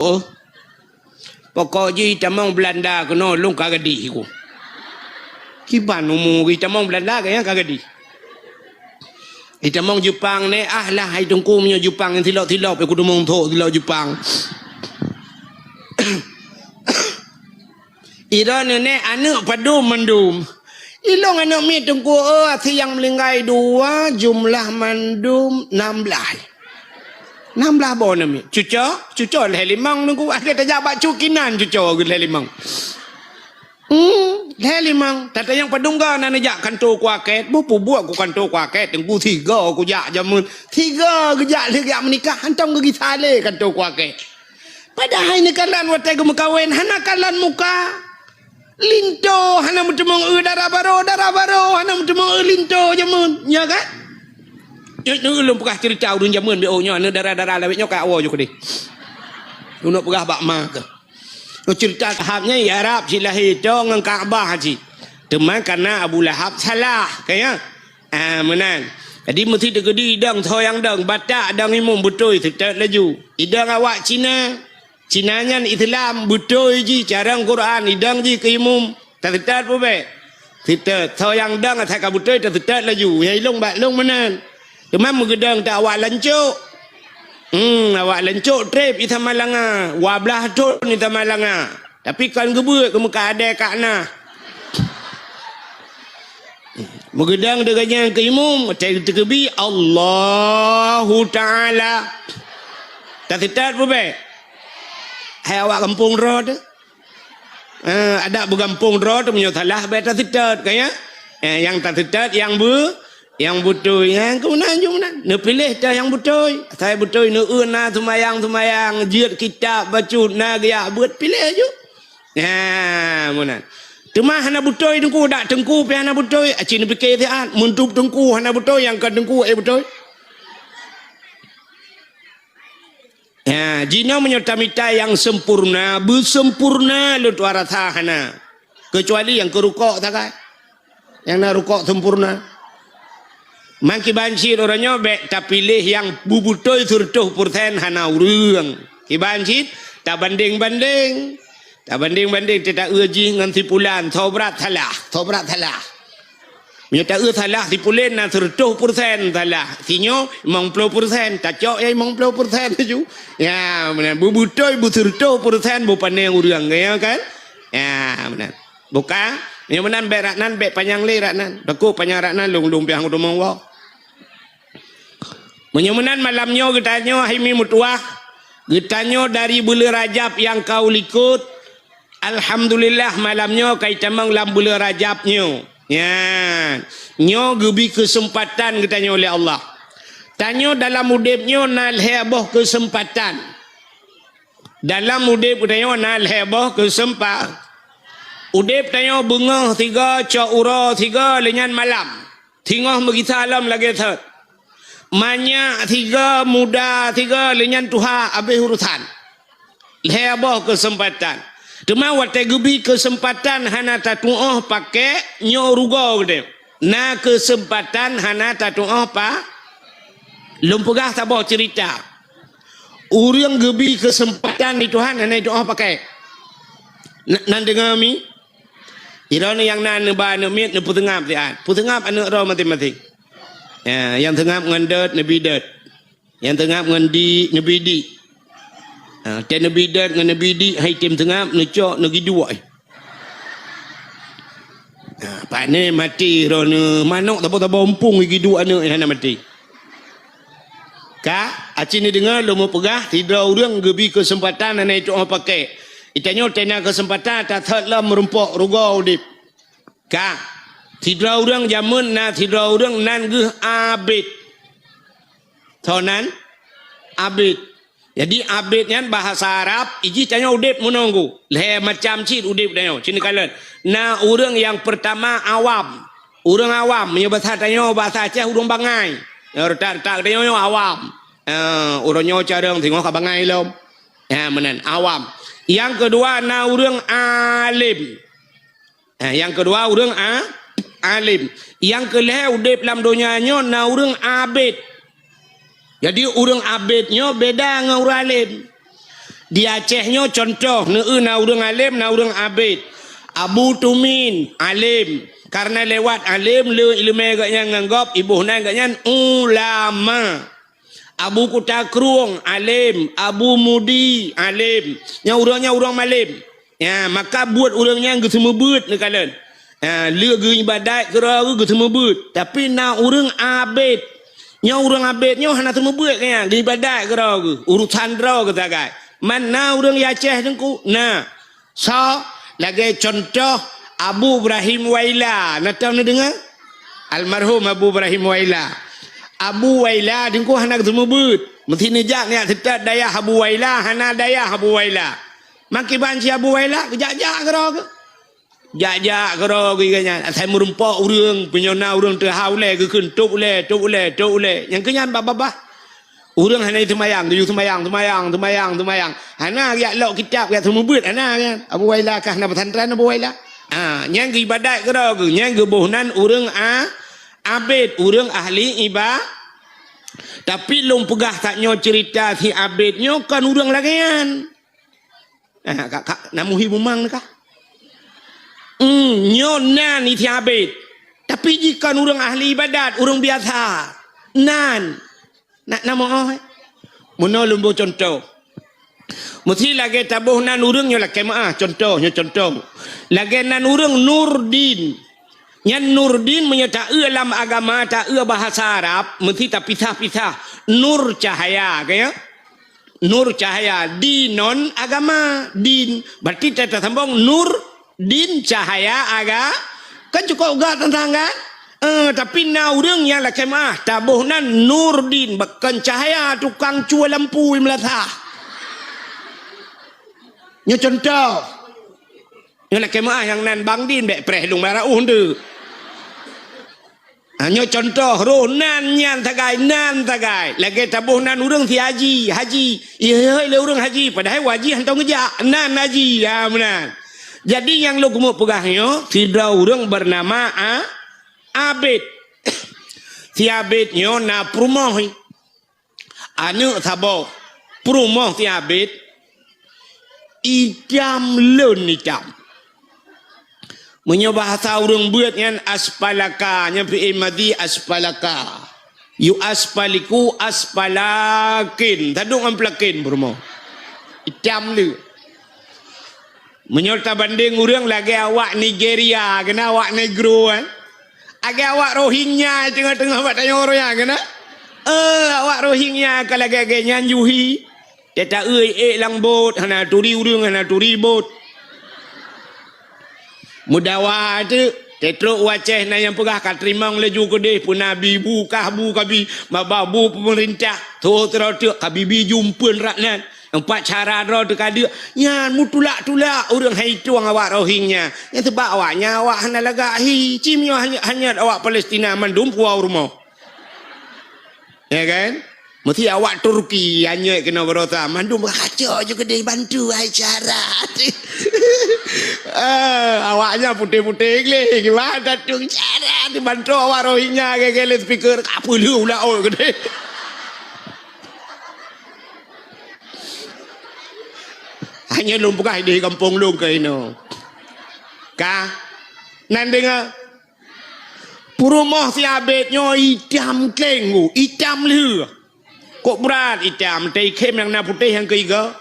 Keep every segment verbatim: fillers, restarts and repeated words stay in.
Oh. Pokok jih itamong Belanda keunoe lôn ka gadih ku. Kiban umu geuh itamong Belanda keu nyang ka gadih. Itamong Jepang neh, ah lah hai teungku meunyoe Jepang nyang silop-silop, eh, kuteumong thok silop Jepang. Ira neunek aneuk padum mandum. Ilong aneuk miet teungku, oh, asie nyang meuninggai dua, jumlah mandum nam blaih. Nam blaih boh aneuk miet. Cuco, cuco lhèe limong teungku. Akhé tajak bak cukinan cuco geuh lhèe limong. Hmm, lhèe limong. Tatanyong padum ga na neujak kanto kuaket. Bupeubuet ku kanto kuaket teungku, sigo kujak jameun. Sigo geujak lheueh geujak meunikah, hantom geugisa lé kanto kuaket. Padahai neukalon watèe geumeukawen hana kalon muka. Linto hana meuteumong eu dara barô, dara barô hana meuteumong eu linto jameun, nya kan? Nyoe, nyoe ulôn peugah cerita ureueng jameun B O nyoe, aneuk dara-dara lawét nyoe ka awai ju keudeh. Ulôn peugah bak ma keuh. Nyoe cerita Lahab nyan i Arab cit lahé, toe ngon Ka'bah cit. Teuma karena Abu Lahab salah, ka ya? Ah, meunan. Jadi meusti teukeudi idong, soe nyang dong, Batak dong imum beutôi, seutôt laju. Idong awak Cina, Cina nyan Islam, beutôi jih carông Quran, idong jih keu imum. Taseutôt peue bèk? Seutôt. Soe nyang dong asai ka beutôi, taseutôt laju. Nyang ilong bak long meunan. Teuma meugeudong ta awak lancok. Hmm, awak lancok trép i Samalanga. Dua blaih thon i Samalanga. Tapi kon geubeuet keu meuka adèe ka na. Meugeudong deungon nyan keu imum, watèe teukeubi, Allahu Ta'ala. Taseutôt peue bèk? Hai awak gampông droe teuh. Eh, adak beugampông droe teuh meunyoe salah bèk taseutôt, ka ya? Eh, nyang taseutôt nyang beu-, nyang beutôi. Nyang keunan ju meunan. Neupiléh teuh nyang beutôi. Asai beutôi neueu na seumayang-seumayang, jeuet kitab bacut, na geujak beuet, piléh ju. Nah, meunan. Teuma hana beutôi teungku, dak teungku pih hana beutôi. Aci neupike siat, meuntub teungku hana beutôi, nyang kon teungku eh beutôi. Ya, jinoe meunyoe tamita nyang sempurna, beusempurna lôn tuah rasa hana. Keucuali nyang keu rukok sagai. Nyang na rukok sempurna. Man kiban cit uroe nyoe bèk tapiléh nyang beubeutôi seureutôh peureusén hana ureueng. Kiban cit tabandeng-bandeng. Tabandeng-bandeng teuh taeu jih ngon si pulan, soe brat salah, soe brat salah. Meunyoe taeu salah si pulan na seureutôh peureusén salah, si nyoe limong ploh peureusén, tacok nyang limong ploh peureusén laju. Ya, meunan. Beubeutôi beuseureutôh peureusén beupané ureueng, ya kan? Ya, meunan. Buka, meunyoe meunan bèk rak nan, bèk panyang lé rak nan. Takot panyang rak nan, lôn-lôn piah ngon teumong woe. Meunyoe meunan malam nyoe geutanyoe hai mi meutuwah, geutanyoe dari buleuen Rajab nyang ka u likot. Alhamdulillah malam nyoe ka itamong lam buleuen Rajab nyoe. Nyan, nyoe geubi keuseumpatan geutanyoe lé Allah. Tanyoe dalam udeb nyoe na lhèe boh keuseumpatan. Dalam udeb geutanyoe na lhèe boh keuseumpa-, udeb tanyoe beungoh sigoe, cok uroe sigoe, lheueh nyan malam. Singoh meugisa lom lagèe thot. Manyak sigoe, muda sigoe, lheueh nyan tuha, abéh urosan. Lhèe boh keuseumpatan. Teuma watèe geubi keuseumpatan hana tatu'oh pakèk, nyoe rugoe geutanyoe. Na keuseumpatan hana tatu'oh pa-, lôn peugah saboh ceurita. Ureueng geubi keuseumpatan di Tuhan hana jitu'oh pakèk. Na-, nan deungö mi? Droeneuh nyang na neuba aneuk miet neupeuseungab siat. Peuseungab aneuk droe maséng-maséng. Ya, nyang seungab ngon dot neubi dot. Nyang seungab ngon dik neubi dik. Ha, watèe neubi dot ngon neubi dik hai tem seungab neucok neugiduek. Ha, pane maté droeneuh manok tabo-tabo umpung giduek aneuk hana maté. Ka, aci neudeungö lôn meupeugah, sidroe ureueng geubi keuseumpatan hana jitu'oh pakèk. Geutanyoe tena keuseumpatan tathot lom meurumpok rugoe udeb. Ka, sidroe ureueng jameun na sidroe ureueng nan geuh Abid. Soe nan? Abid. Jadi Abid nyan bahasa Arab, ijih tanyoe udeb meunoe gu. Lhèe macam cit udeb tanyoe. Sini kalon. Na ureueng nyang peurtama awam. Ureueng awam, meunyoe basa tanyoe, basa Aceh ureueng bangai. Nyoe retak-retak tanyoe nyoe awam. Eh, uroe nyoe carông singoh ka bangai lom. Ha, meunan, awam. Nyang keudua na ureueng além. Ha, nyang keudua ureueng a-, além. Nyang keulhèe udeb lam donya nyoe na ureueng abid. Jadi ureueng abid nyoe beda ngon ureueng além. Di Aceh nyoe contoh, neueu na ureuëng além, na ureuëng abét. Abu Tumin, além. Karena lewat além, le ileumé geuhnyan ngon gob, iboh nan geuhnyan ulama. Abu Kuta Krueng, além. Abu Mudi, além. Nyan ureuëng nyan ureuëng malém. Ya, maka buet ureuëng nyan geuseumeubeuet neukalon. Ya, le geuibadat keudroe geuh geuseumeubeuet. Tapi na ureuëng abét. Nyoe ureuëng abét nyoe hana seumeubeuet nyan, geuibadat keudroe geuh. Urusan droe geuh sagai. Man na ureuëng Aceh teungku? Na. Soe? Lagée contoh Abu Ibrahim Waila. Na tom neudeungoe? Almarhum Abu Ibrahim Waila. Abu Waila teungku hana geuseumeubeuet. Meusti neujak nyak seutôt dayah Abu Waila, hana dayah Abu Waila. Meukiban si Abu Waila, geujak-jak keudroe geuh. Jak-jak keudroe geuh nyan. Asai meurumpok ureuëng, peunyona ureuëng teuhah ulée, geukheun, "Tôb ulée, tôb ulée, tôb ulée." Nyang keu nyan babah-babah. Ureuëng hana seumayang, geuyue seumayang, seumayang, seumayang, seumayang. Hana geujak lok kitab, geujak seumeubeuet, hana nyan. Abu Waila kah na pesantren Abu Waila? Ha, nyan geuibadat keudroe geuh, nyan geuboh nan ureuëng a-, abét, ureuëng ahli iba-, Tapi lôn peugah tanyoe ceurita si abét nyoe kon ureuëng lagée nyan. Ah, kak, kak, na muhi bumang kah? Hmm, nyoe nan isi abét. Tapi jih kon ureuëng ahli ibadat, ureuëng biasa. Nan. Nak na moh, eh? Meunoe lôn boh contoh. Meusti lagée taboh nan ureuëng nyoe lakée meuah, contoh, nyoe contoh. Lagée nan ureuëng Nurdin. Nyan Nurdin meunyoe taeu lam agama, taeu bahasa Arab, meusti tapisah-pisah. Nur cahaya, ka ya? Nur cahaya, di non agama, din. Berarti ta-, tasambong nur, din, cahaya, aga-, kan cukôp gak teuntang kan? Eh, tapi na ureuëng nyang lakée meuah, taboh nan nur din, bakon cahaya tukang cue lampu meulasah. Nyoe contoh. Nyoe lakée meuah nyang nan bang din bék preh lung bara uh ndeuk. Ha, nyoe contoh, roh nan nyan sagai, nan sagai. Lagée taboh nan ureuëng si haji, haji. Ihôi lé ureuëng haji, padahai wajih hantong geujak. Nan haji, ya meunan. Jadi nyang lôn keumeuk peugah nyoe, sidroe ureuëng beunama A-, Abét. Si Abét nyoe na peurumoh. Aneuëk saboh, peurumoh si Abét, itam lôn itam. Meunyoe bahasa ureuëng beuet nyan aspalaka, nyan fi'il madhi aspalaka. Yu aspaliku aspalakin. Tadong ngon pelakin peurumoh. Itam lé. Meunyoe tabandeng ureuëng lagée awak Nigeria, keunan awak negro, eh. Lagée awak Rohingya teungoh-teungoh bak tanyoe ureuëng nyan, keunan. Eh, awak Rohingya ka lagée-lagée nyan yuhi. Teuta eu ék lam bot, hana turi ureuëng, hana turi bot. Meudawa teuk, teutrok u Aceh na nyang peugah ka teurimong laju keudeh, peue na bi bu kah bu ka bi, maba bu peumeurintah, tho sidroe teuk ka bi bi jumpeuen rak nan. Empat cara droe teuka deuk, nyan meutulak-tulak ureuëng hai tueng awak Rohingya. Nyan teubak awak nyan awak hana lagak hi, cim nyoe hanyot, hanyot awak Palestina mandum puwoe rumoh. Ya kan? Meusti awak Turki hanyot keunoe barosa, mandum kacok ju keudeh bantu hai cara. Ah, awak nyan putéh-putéh gleh, kiban datang cara dibantu awak Rohingya gaya-gaya speaker, ka peuleueh u laôt keudeh. Hanya lôn peugah di gampông lôn keunoe. Ka? Nan deungoe? Peurumoh si Abét nyoe itam kleng, itam lheueh. Kok brat itam, teuikhém nyang na putéh nyang keuiga.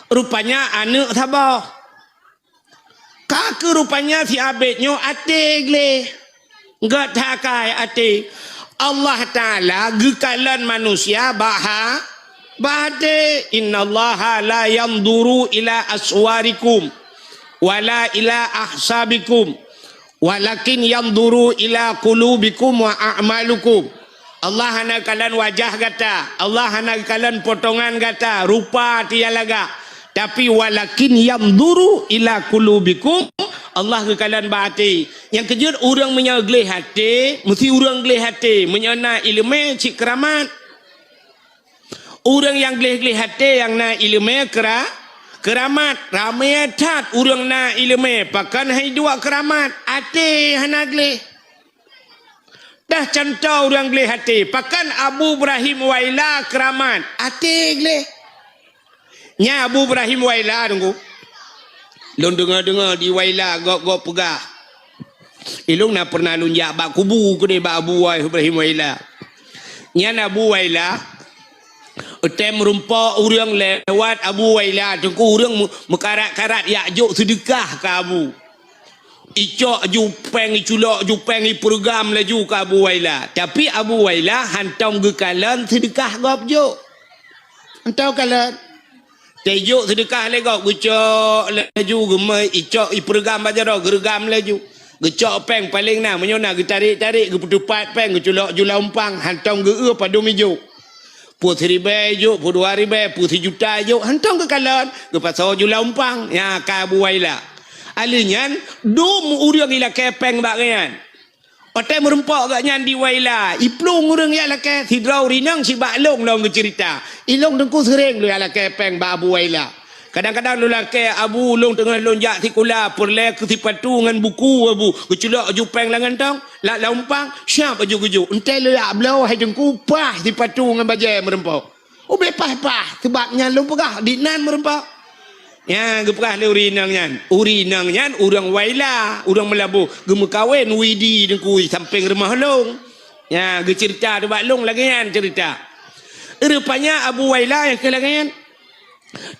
Rupanya aneuëk saboh. Ka keuh rupanya si Abét nyoe até gleh. Gét that akai até. Allah Taala geukalon manusia bak ha-, bak até. "Innallaha la yanzuru ila aswarikum, wala ila ahsabikum, walakin yanzuru ila qulubikum wa a'malukum." Allah hana kalon wajah gata, Allah hana kalon potongan gata, rupa até nyang lagak. Tapi walakin yanzuru ila qulubikum, Allah geukalon bak até. Nyang keujeuet ureuëng meunyoe gleh até, meusti ureuëng gleh até. Meunyoe na iéleumé cit keuramat. Ureuëng nyang gleh-gleh até nyang na iéleumé keura-, keuramat. Ramé that ureuëng na iéleumé, pakon hai duek keuramat, até hana gleh. Dah contoh ureuëng gleh até, pakon Abu Ibrahim Waila keuramat, até gleh. Nyan Abu Ibrahim Waila, Teungku. Lôn deungoe-deungoe di Waila gob-gob peugah. Ilôn na pernah lôn jak bak kubu keudeh bak Abu Ibrahim Waila. Nyan Abu Waila, watée meurumpok ureuëng lewat Abu Waila, Teungku, ureuëng meu-, meukarat-karat jak jok seudeukah keu Abu. Icok ju péng, iculok ju péng, ipeureugram laju keu Abu Waila. Tapi Abu Waila hantom geukalon seudeukah gob jok. Hantom kalon. Tejok seudeukah lé gob, geucok laju, geumai, icok, ipeureugram bak jaroe, geureugam laju. Geucok péng paleng na, meunyoe na geutarek-tarek, geupeuteupat péng, geuculok ju lam umpang, hantom geu-eu padum ijok. Peue siribée ijok, peue dua ribée, peue sijuta ijok, hantom geukalon, geupasoe ju lam umpang. Nyan ka Abu Waila. Aleuh nyan, dum ureuëng ilakée péng bak gobnyan. Watée meurumpok gobnyan di Waila, iplueng ureuëng jak lakée, sidroe ureuëng inong sibak lôn lom geuceurita. Ilôn Teungku seuréng lôn jak lakée péng bak Abu Waila. Kadang-kadang lôn lakée, "Abu, lôn teungoh lôn jak sikula, peureulée keu sipatu ngon buku, Abu." Geuculok ju péng lam kantong, lam, lam umpang, siab laju geujok. "Eunteuk lôn jak bloe, hai Teungku, paih sipatu ngon bajée meurumpok." "Ubé paih-paih, sabab nyan lôn peugah, di nan meurumpok." Nyan geupeugah lé ureuëng inong nyan. Ureuëng inong nyan ureuëng Waila, ureuëng Meulaboh, geumeukawen Widi Teungku sampéng rumoh lôn. Nyan geuceurita bak lôn lagée nyan ceurita. Rupanya Abu Waila nyang keu lagée nyan.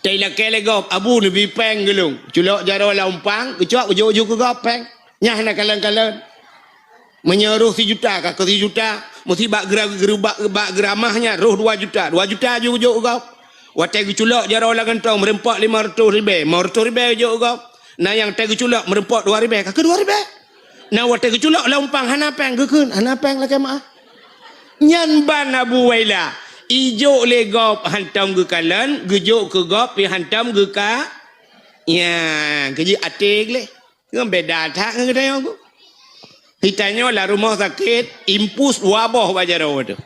Teilakée lé gob, "Abu, neubi péng keu lôn." Culok jaroe lam umpang, geucok geujok ju keu gob péng. Nyan hana kalon-kalon. Meunyoe roh sijuta, ka keu sijuta, meusti bak geura-, geura-, bak, bak geuramah nyan roh dua juta, dua juta ju geujok keu gob. Watée geuculok jaroe lam kantong, meurumpok limong reutôh ribée, limong reutôh ribée jok keu gob. Na nyang watée geuculok meurumpok dua ribée, ka keu dua ribée. Na watée geuculok lam umpang hana péng, geukheun, "Hana péng, lakée meuáh." Nyan ban Abu Waila. Ijok lé gob hantom geukalon, geujok keu gob pih hantom geuka-, nyan, keu jih até gleh. Ngon beda that ngon geutanyoe. Geutanyoe lam rumoh sakét, impus dua boh bak jaroe teuh.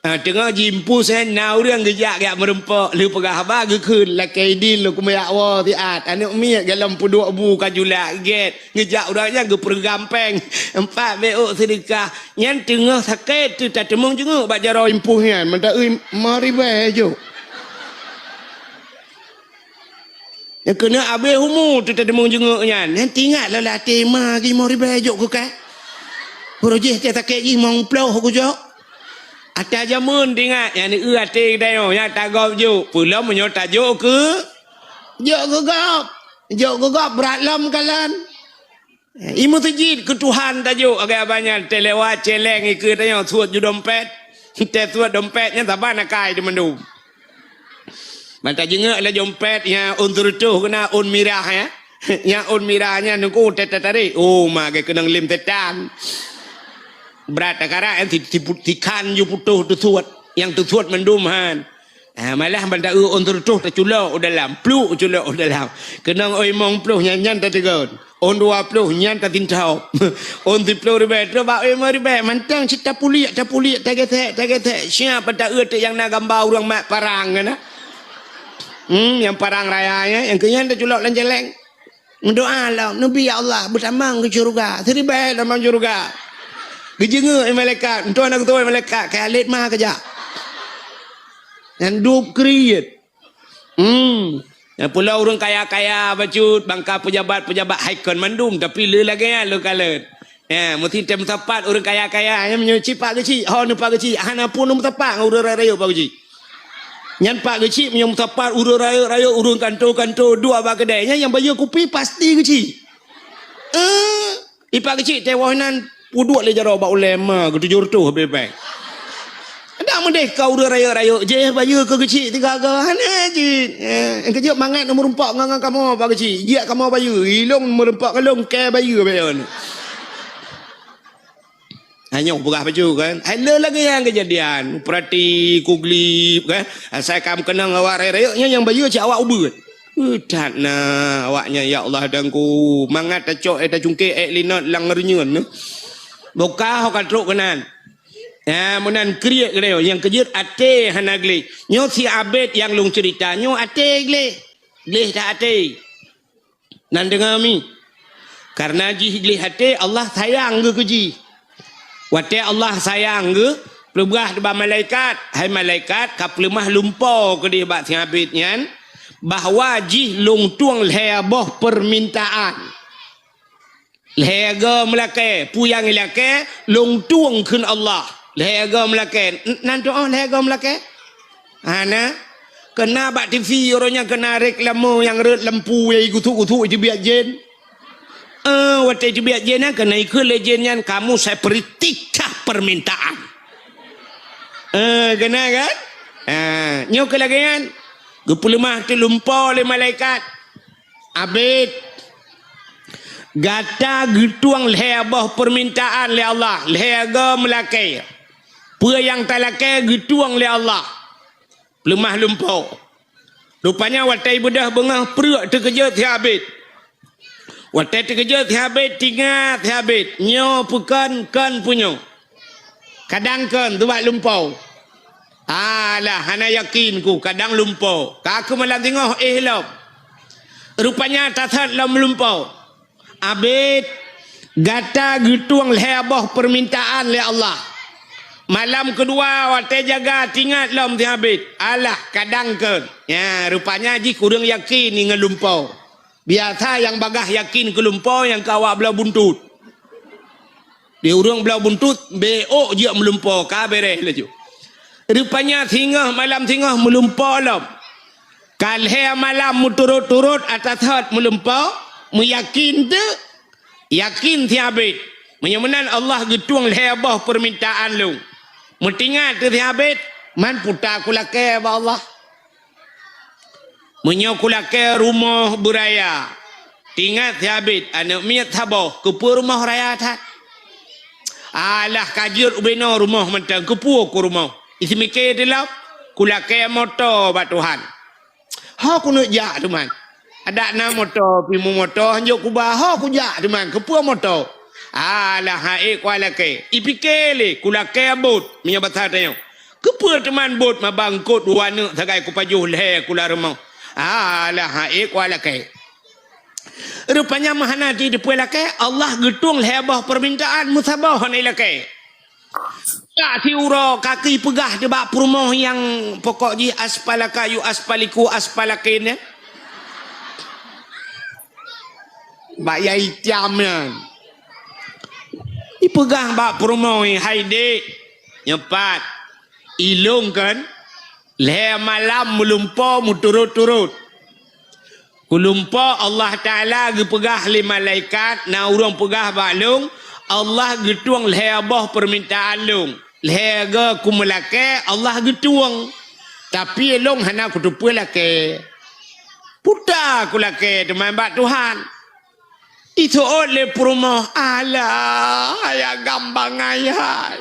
Ah, teungoh jiimpus, eh, na ureuëng geujak, geujak meurumpok, lheueh peugah haba geukheun, "Lakée idin lôn keumeujak woe siat, aneuëk miet golom peuduek bu ka julak gét." Geujak ureuëng nyan geupeureugam péng, empat beuôk seudeukah. Nyan teungoh sakét teuh tateumeung jeungeuek bak jaroe impus nyan, mantong ui, limong ribée jok. Nyang keuneuk abéh umu teuh tateumeung jeungeuek nyan. Nyan teuingat lom lam até, "Ma, limong ribée jok keu kah." Uroe jih até sakét jih limong ploh kujok. Ata jameun teuingat, nyan eu até geutanyoe, nyan tagob jok. Peulom meunyoe tajok keu, jok keu gob. Jok keu gob brat lom kalon. I meuseujid keu Tuhan tajok, agak abah nyan teuh lewat celeng ikeue tanyoe suet ju dompet. Teuh suet dompet nyan saban akai teuh mandum. Ban tajeungeuek lé dompet nyan ôn seureutôh keunan ôn mirah, ya. Nyan ôn mirah nyan nungku teuh tatarek. Oh, ma geukeunong lem setan. Brat takarak nyan si, si, si khan ju putôh teusuet. Nyang teusuet mandum han. Ah, malah ban ta-eu ôn seureutôh taculok u dalam, pluk culok u dalam. Keunong ôn limong ploh nyan, nyan tateugon. Ôn dua ploh nyan tatintop. Ôn siploh ribée, trok bak ôn limong ribée, mantong cit tapuliek, tapuliek, tagesek, tagesek. Siap ban ta-eu teuk nyang na gamba ureuëng mat parang keunan. Hmm, nyang parang raya nyan, nyang keu nyan taculok lam jaleng. Meudoa lom, "Neubi ya Allah, beutamong keu syeuruga." Siribée tamong syeuruga. Geujeungeuek lé malaikat, meutuah na geutuwö malaikat, "Kayalét ma keujak." Nyan dub kriet. Hmm. Nyang pulo ureuëng kaya-kaya bacut, bangka pejabat-pejabat hai kon mandum, tapi le lagée nyan lôn kalon. Ya, meusti tem meusapat ureuëng kaya-kaya, nyan meunyoe cit pak geuchik, ho neupak geuchik, hana pun meusapat ngon ureuëng rayeuk pak geuchik. Nyan pak geuchik meunyoe meusapat ureuëng rayeuk-rayeuk, ureuëng kanto-kanto, duek bak keudai, nyan nyang bayeue kupi pasti geuchik. Eh, ipak geuchik teuwoh nan peuduek lé jaroe bak ulée ma geutujoh reutôh habéh bang. Dak meudeh ka ureuëng rayeuk-rayeuk jih bayeue keu geuchik tiga ga hana jih. Eh, nyang keujeuet mangat meurumpok ngon, ngon kamoe pak geuchik. Jiak kamoe bayeue, ilong meurumpok ngon lôn kée bayeue bayeue. Hanyoe peugah bacut kan. Hai le lagée nyang keujadian. Peurati kuglib kan. Asai kam keunong awak rayeuk-rayeuk nyan nyang bayeue cit awak ubeut. Uh, that na awak nyan ya Allah dangku. Mangat tacok eh tacungkek eh linot lam reunyeun. Boka ho ka trok keunan. Ya, meunan kriet keudeh nyang keujeuet até hana gleh. Nyoe si abet nyang lôn ceurita, nyoe até gleh. Gleh that até. Nan deungoe mi. Karena jih gleh até Allah sayang geuh keu jih. Watée Allah sayang geuh, peugah bak malaikat, "Hai malaikat, ka peuleumah lumpo keudeh bak si abet nyan, bahwa jih lôn tueng lhèe boh peumintaan. Lhèe goe meulakèe, peue nyang ilakèe, lôn tueng kheun Allah. Lhèe goe meulakèe, n-, nan tu'oh lhèe goe meulakèe? Hana. Keunan bak T V uroe nyan keunan reklame nyang rhot lampu nyang gusuk-gusuk iteubiet jén. Eh, watèe iteubiet jén nyan keunan ikheun lé jén nyan, "Kamu saya beri tiga permintaan." Eh, keunan kan? Ha, nyoe keuh lagèe nyan. Geupeuleumah teuk lumpoe lé malaikat. "Abét, gata geutueng lhèe boh peumintaan lé Allah, lhèe goe meulakèe. Peue nyang talakèe geutueng lé Allah." Peuleumah lumpoe. Rupanya watèe beudôh beungoh pruet teukeujot si Abét. Watèe teukeujot si Abét, teuingat si Abét, nyoe peue kon, kon peue nyoe. Kadang kon, teuh bak lumpoe. Alah, hana yakin ku, kadang lumpoe. Ka keuh malam singoh éh lom. Rupanya tasot lom lumpoe. "Abét, gata geutueng lhèe boh peumintaan lé Allah." Malam keudua watèe jaga teuingat lom si Abét. Alah, kadang kon. Nyan, rupanya jih kureueng yakin ngon lumpoe. Biasa nyang bagaih yakin keu lumpoe nyang keu awak bloe buntut. Di ureueng bloe buntut, bèk ôk jeuet meulumpoe, ka bèrèh laju. Rupanya singoh malam singoh meulumpoe lom. Ka lhèe malam meuturot-turot ata thot meulumpoe, meuyakin teuk, yakin si Abét. Meunyoe meunan Allah geutueng lhèe boh peumintaan lôn. Meuteuingat teuk si Abét, man peue ta kulakèe bak Allah. Meunyoe kulakèe rumoh beuraya, teuingat si Abét aneuk miet saboh, keupeue rumoh raya that? Alah ka jeuet ubé noe rumoh mantong, keupeue ku rumoh? Iseumiké teulom, kulakèe moto bak Tuhan. Ho kuneuk jak teuma. Adak na moto, pih meumoto, hanjeuet kuba, ho kujak teuma, keupeue moto? Alah, ha'ék kualakèe. Ipiké lé, kulakèe bot, meunyoe basa tanyoe. Keupeue teuma bot maba eungkôt dua neuk sagai kupajoh lhèe kulam rumoh? Alah, ha'ék kualakèe. Rupanya meuhana jiteupeue lakèe, Allah geutueng lhèe boh peumintaan meusaboh hana ilakèe. Ka siuroe ka keuh ipeugah teuk bak peurumoh nyang pokok jih aspalaka yu aspaliku aspalakin nyan. Bak yai tiam nyan. Ipeugah bak peurumoh, "Hai dék, nyoe pat, ilôn kon lhèe malam meulumpoe meuturot-turot." Kulumpoe Allah Taala geupeugah lé malaikat, na ureueng peugah bak lôn, Allah geutueng lhèe boh peumintaan lôn. Lhèe goe kumeulakèe, Allah geutueng. Tapi lôn hana kuteupeue lakèe. Peue ta kulakèe teuma bak Tuhan. Iseuôt lé peurumoh, "Alah, hai agam bangai hai.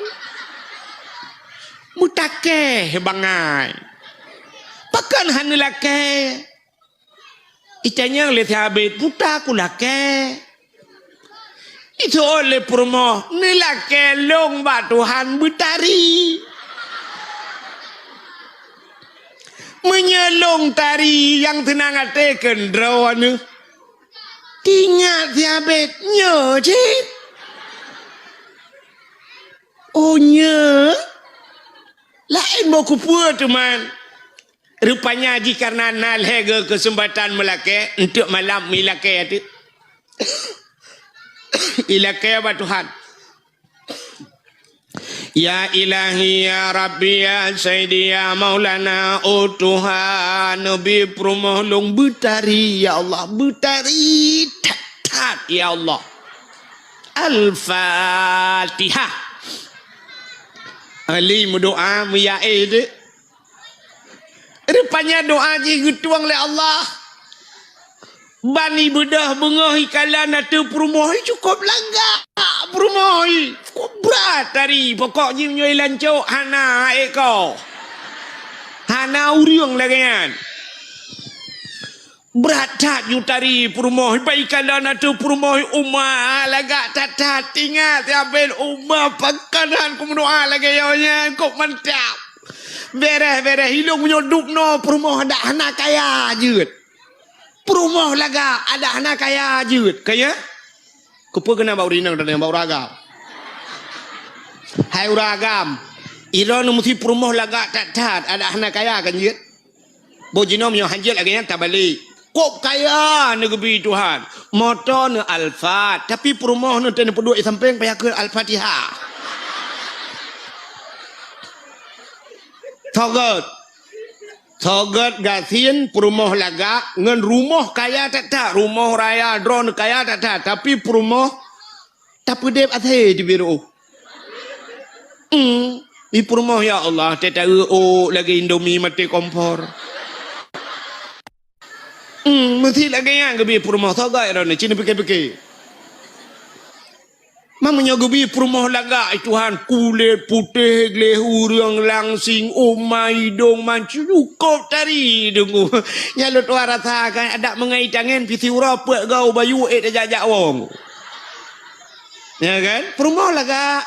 Meutakèe bangai. Pakon hana lakèe?" Itanyong lé si Abét, "Peue ta kulakèe?" Iseuôt lé peurumoh, "Neulakèe lôn bak Tuhan beutari. Meunyoe lôn tari nyang seunang até keu droeneuh." Teuingat si Abét, "Nyoe cit." "Oh, nyoe? Laén boh keupeue teuma?" Rupanya jih kareuna na lhèe goe keuseumpatan meulakèe, eunteuk malam meulakèe teuk. Ilakèe bak Tuhan. "Ya Ilahi, ya Rabbi, ya Sayyidi, ya Maulana, oh Tuhan, neubi peurumoh lôn beutari, ya Allah, beutari that-that, ya Allah." Al-Fatihah. Ali meudoa, meuyaé deh. Rupanya doa jih geutueng lé Allah. Ban ibeudôh beungoh ikalon ateueh peurumoh, cukôp lagak peurumoh. Cukôp brat tari, pokok jih meunyoe ilancok hana ék ko. Hana ureueng lagèe nyan. Brat that ju tari peurumoh, ban ikalon ateueh peurumoh, uma lagak that-that. Ingat, ya Abét, uma pakon han kumeudoa lagèe nyoe nyan, kok mantap. Bèrèh-bèrèh, ilôn meunyoe dubnoe peurumoh adak hana kaya jeuet. Peurumoh lagak adak hana kaya jeuet. Kaya? Keupeue keunan bak ureueng inong dan bak ureueng agam? Hai ureueng agam, droeneuh meusti peurumoh lagak that-that adak hana kaya kan jeuet? Boh jinoe meunyoe hanjeuet lagèe nyan tabalek. Kok kaya neugeubri Tuhan. Moto neu Alphard, tapi peurumoh neu teuh neupeuduek di sampéng payah kheun Al-Fatihah. Togot. Togot gasien peurumoh lagak ngon rumoh kaya that-that, rumoh raya droeneuh kaya that-that, tapi peurumoh tapeudeb asèe teubiet reuôh. Hmm, di peurumoh, ya Allah, teuh taeu ôk lagèe Indomie maté kompor. Hmm, meusti lagèe nyan geubri peurumoh, togot droeneuh, ci neupike-pike. Meunyoe geubri peurumoh lagak, ai Tuhan, kulét putéh gleh ureueng langsing, uma idông mancung, cukôp tari deungoe. Nyan lôn tuan rasa kan, adak meungai tangen pih siuroe peuet goe bayu ék tajak-jak wong. Ya kan? Peurumoh lagak.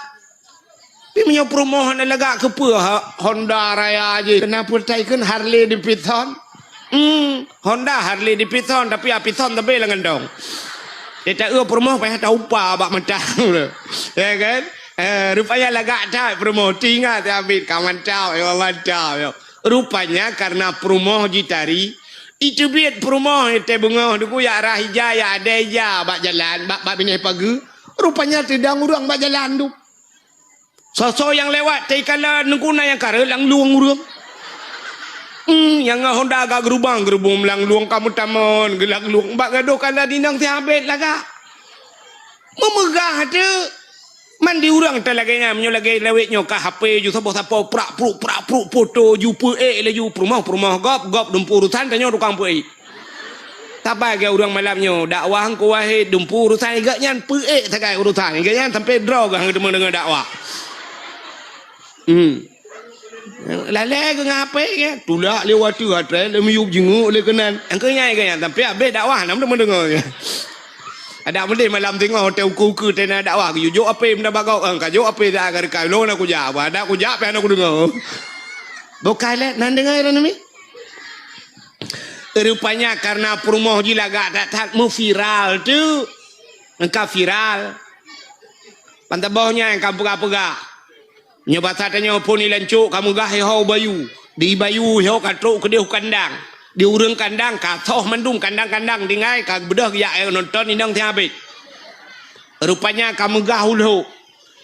Tapi meunyoe peurumoh hana lagak keupeue ha, Honda raya jih. Keunan peuretai kheun Harley Davidson. Hmm, Honda Harley Davidson tapi Davidson tapi lam gandong. Dia tak eu peurumoh payah taupa bak mata. Ya kan? Eh, rupanya lagak that peurumoh. Tingat ya Abid ka mantap, ya mantap ya. Rupanya karena peurumoh jitari, iteubiet peurumoh teuh beungoh duku ya rah ija ya adai ija bak jalan, bak bak binéh pageue. Rupanya teudong ureueng bak jalan tu. Soe-soe nyang lewat teuh ikalon Teungku na nyang kareueng lam lueng ureueng. Hmm, nyang ngon Honda agak geurubang-geurubong lam lueng ka meutamon geulam lueng bak gadôh kalon inong si Abed lagak. Meumeugah teuk. Man di ureueng ta lagèe nyan, meunyoe lagèe lawét nyoe ka H P ju saboh sapo prak pruk prak pruk poto ju peuék laju peurumoh-peurumoh gob, gob dumpu urusan tanyoe tukang peuék. Saban lagèe ureueng malam nyoe, dakwah Teungku Wahid dumpu urusan gobnyan peuék sagai urusan gobnyan sampai droe geuh hana deungoe dakwah. Hmm. Lalè geuh ngon H P geuh, tulak lé watèe atré lé miyueb jinguk lé keunan. Angkeu nyai geuh nyan sampai habéh dakwah hana deungoe-deungoe. Adak meudeh malam singoh watèe ukeue-ukeue teuh na dakwah geuyue jok H P meunabak gob, ka jok H P dah ka dekat lôn aku jak, adak aku jak pih hana kudeungoe. Bokai lé nan deungoe lôn mi. Rupanya karena peurumoh jih lagak that-that meuviral tu. Engka viral. Pantaboh nyan ka peugah-peugah. Nyoe basa tanyoe phon ilancok ka meugah iho bayu. Di bayu iho ka trok keudeh u kandang. Di ureueng kandang ka soh mandum kandang-kandang tinggai ka beudôh geujak nonton inong si Abed. Rupanya ka meugah u lhok.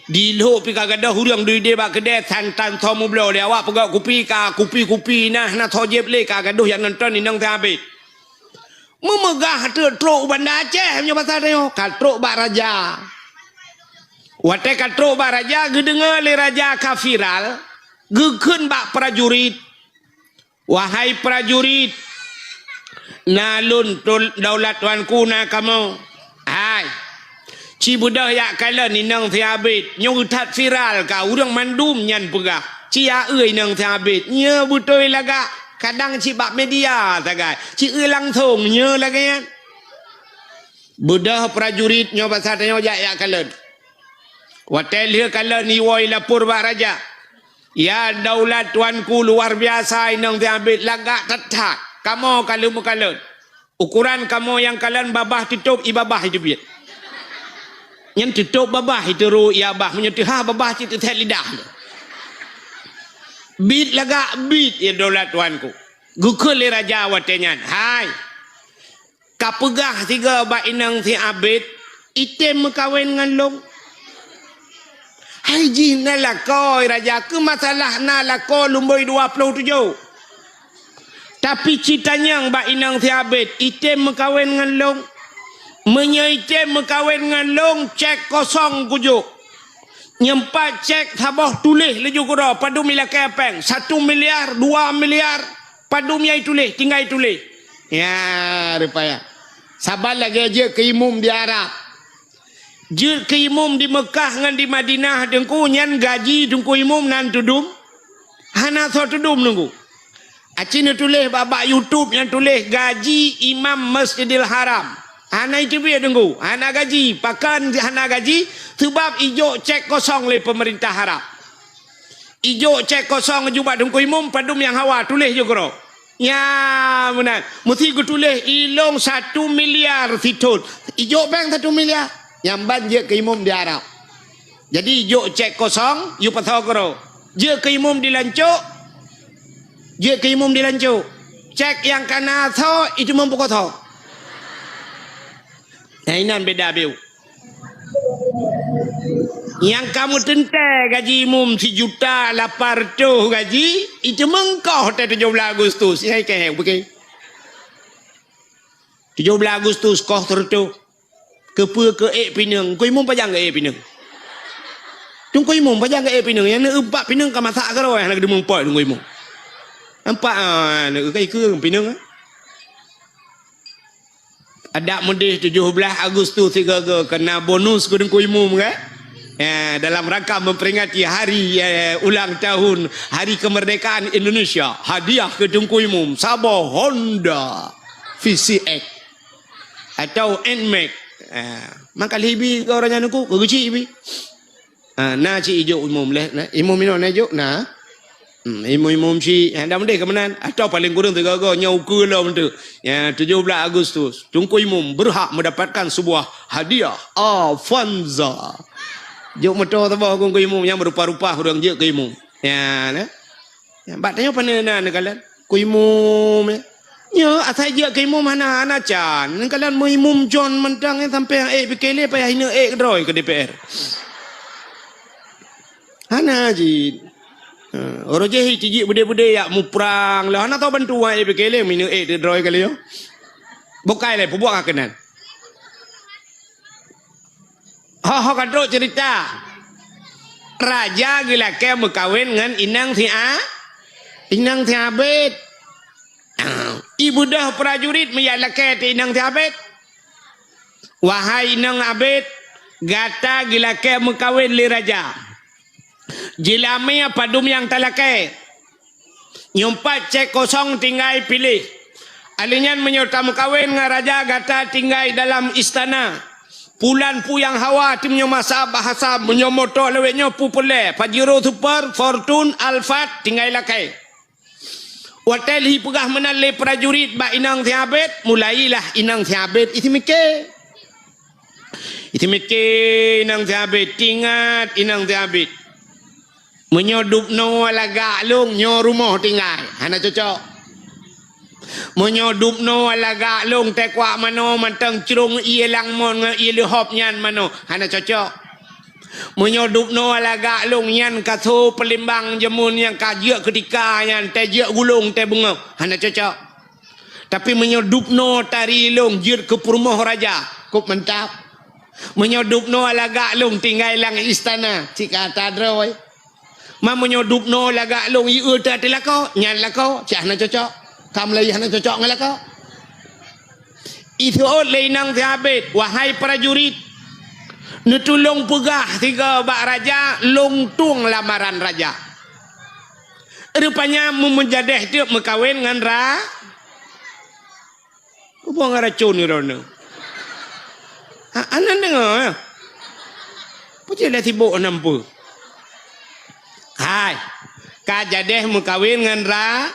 Di lhok pih ka gadôh ureueng duek ideh bak keudè santan soe meubloe lé awak peugöt kupi ka kupi-kupi nah na soe jieb lé ka gadôh jak nonton inong si Abed. Meumeugah teuk trok u Banda Aceh meunyoe basa tanyoe ka trok bak raja. Watèe ka trok bak raja geudeungoe lé raja ka viral geukheun bak prajurit. Wahai prajurit, na lôn daulat tuanku na kamoe. Hai, ci beudôh jak kalon inong si Abed nyoe that viral ka ureueng mandum nyan peugah. Ci aeu inong si Abed nyoe beutôi lagak kadang ci bak media sagai. Ci eu langsong nyoe lagèe nyan. Beudôh prajurit nyoe basa tanyoe jak jak kalon. Watèe lheueh kalon iwoe ilapor bak raja. Ya daulat tuanku luar biasa inong si Abed lagak that-that. Kamoe ka lheueh meukalon. Ukuran kamoe nyang kalon babah teutôb i babah iteubiet. Nyan teutôb babah iteurô i babah meunyoe teuhah babah cit teuthet lidah. Bit lagak bit ya daulat tuanku. Geukheun lé raja watèe nyan. Hai. Ka peugah sigoe bak inong si Abed, item meukawen ngon lôn. Hai jih na lakoe raja keu masalah na lakoe lumboi dua ploh tujoh. Tapi ci tanyong bak inong si Abed, item meukawen ngon lôn. Meunyoe item meukawen ngon lôn, cek kosong kujok. Nyoe pat cek saboh tuléh laju keudroe padum ilakèe péng, satu miliar, dua miliar, padum nyang ituléh, tinggai ituléh. Ya, rupanya. Saban lagèe jeuet keu imum di Arab. Jeuet keu imum di Meukah ngon di Madinah teungku nyan gaji teungku imum nan teudum. Hana soe teudum teungku. Aci neutuléh bak, bak YouTube nyang tuléh gaji imam Masjidil Haram. Hana iteubiet teungku, hana gaji. Pakon hana gaji? Seubab ijok cek kosong lé peumeurintah Arab. Ijok cek kosong aju bak teungku imum padum nyang hawa tuléh ju keudroe. Nya meunan. Meusti geutuléh ilôn satu miliar sithon. Ijok péng satu miliar. Nyang ban jeuet keu imum di Arab. Jadi jok cek kosong, yue pasoe keudroe. Jeuet keu imum di lancok. Jeuet keu imum di lancok. Cek nyang ka na tho, itu meupukoe tho. Nah, inan beda biu. Nyang ka meuteuntée gaji imum sijuta lapan reutôh gaji, itu meungkoh teuh tujoh blaih Agustus. Nyang ikei, bukée. Tujoh blaih Agustus koh teureutôh. Keupeue keu ék pineung? Teungku Imum pajan geuék pineung? Teungku Imum pajan geuék pineung? Nyang neueu pat pineung ka masak keudroe hana geudeumeung pot Teungku Imum. Nampak, ah, neueu ka ikeue pineung, ah. Adak meudeh tujoh blaih Agustus sigoe-goe keu na bonus keu Teungku Imum, kan? Ya, dalam rangka memperingati hari, eh, ulang tahun Hari Kemerdekaan Indonesia, hadiah keu Teungku Imum saboh Honda V C X. Atau Nmax. Ah, maka libi ke orang nyan ku, geucik bi. Ah, na cit ijok imum leh, na. Imum inoe na ijok, na. Hmm, imum-imum cit, ah, dah mendeh ke meunan. Atau paling kurang tiga go, nyoe ukeue lom tu. Ya, tujoh blaih Agustus. Teungku Imum berhak mendapatkan sebuah hadiah Avanza. Jok moto saboh Teungku Imum nyang berupa-rupa ureueng jeuet keu imum. Ya, na. Bak tanyoe pane na neukalon? Keu imum, ya. Nyoe asai jeuet keu imum hana, hana can. Neukalon meuimum John mantong, ya, sampai nyang ék pike lé payah ineuk ék keudroe keu D P R. Hana jih. Ha, uroe jih cijik beudé-beudé yak muprang lé. Hana tau bantu wan ék pike lé, mineuk ék keudroe kali nyoe. Bukai lé, peubuet ka keunan. Ho, ho ka trok cerita. Raja geulakée meukawen ngon inong si A-, inong si Abed. Ibeudôh prajurit meujak lakée teuh inong si Abed. Wahai inong Abed, gata geulakée meukawen lé raja. Jeulamé padum nyang talakée. Nyoe pat cek kosong tinggai piléh. Alèh nyan meunyoe tameukawen ngon raja gata tinggai dalam istana. Pulan puyang hawa tim nyoe masa bahasa meunyoe moto lewat nyoe pu peulee, Pajero Super, Fortune, Alphard tinggai lakée. Watée lhi peugah meunan lé prajurit bak inong si Abed, mulailah inong si Abed isi miké. Isi miké inong si Abed, tingat inong si Abed. Meunyoe dubnoe lagak lôn nyoe rumoh tinggai, hana cocok. Meunyoe dubnoe lagak lôn teukuak manoe mantong crông ié langmon ngon ié leuhop nyan manoe, hana cocok. Meunyoe dubnoe lagak lôn nyan kaso peulimbang jameun nyang ka jeuet keutika nyan teuh jeuet gulong teuh beungoh, hana cocok. Tapi meunyoe dubnoe tari lôn jeuet keu peurumoh raja, kôp mantap. Meunyoe dubnoe lagak lôn tinggai lam istana, cit ka ata droe. Ma meunyoe dubnoe lagak lôn ié teuh lakoe, nyan lakoe, cit hana cocok. Ka meulayeue hana cocok ngon lakoe. Iseuôt lé inong si Abed, wahai prajurit, neutulông peugah sigoe bak raja lôn tueng lamaran raja. Rupanya meumeujadeh teuk meukawen ngon ra-, Peue ngon racon droeneuh? Ha, aneuk deungoe, ya? Peue cit lé sibok nam peue? Hai, ka jadeh meukawen ngon ra-,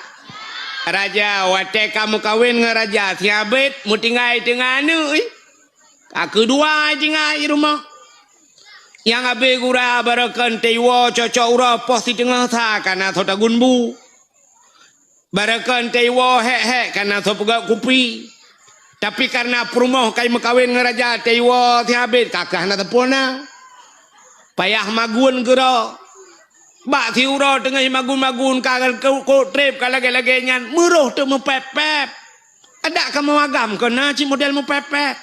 raja. Watée ka meukawen ngon raja, si Abed meutinggai teungoh aneuk, ih. Ka keudua tinggai rumoh. Nyang abéh gura barokon teuiwoe cocok uroe poh siteungoh sa ka na soe tagun bu. Barokon teuiwoe hék-hék ka na soe peugöt kupi. Tapi kareuna peurumoh ka meukawen ngon raja teuiwoe si Abed ka keuh hana teupeu na. Payah magun keudroe. Bak siuroe teungoh magun-magun ka kok treb ka lagée-lagée nyan, meuroh teuk meupép-pép. Adak ka meuagam keu na cit model meupép-pép.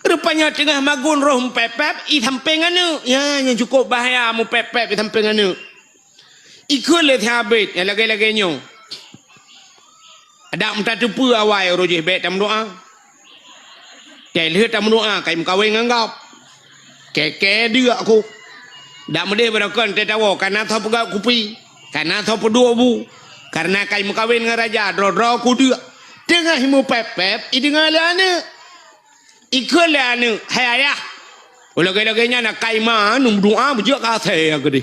Rupanya teungoh magun roh meupép-pép, i sampéng aneuk. Ya, nyang cukôp bahaya meupép-pép i sampéng aneuk. Ikheun lé si Abed nyang lagée-lagée nyoe. Adak meutateupeue awai uroe jih bék tameudoá. Teuh lheueh tameudoá ka meukawen ngon gob. Kée-kée deuk ku. Dak meudeh barokon teuh tawoe ka na soe peugöt kupi, ka na soe peuduek bu. Kareuna ka meukawen ngon raja droe-droe ku deuk. Teungoh meupép-pép, ideungoe lé aneuk. Ikheun lé aneuk, "Hai ayah, lagée-lagée nyan akai ma neumeudoá beujeuet keu asée keudeh."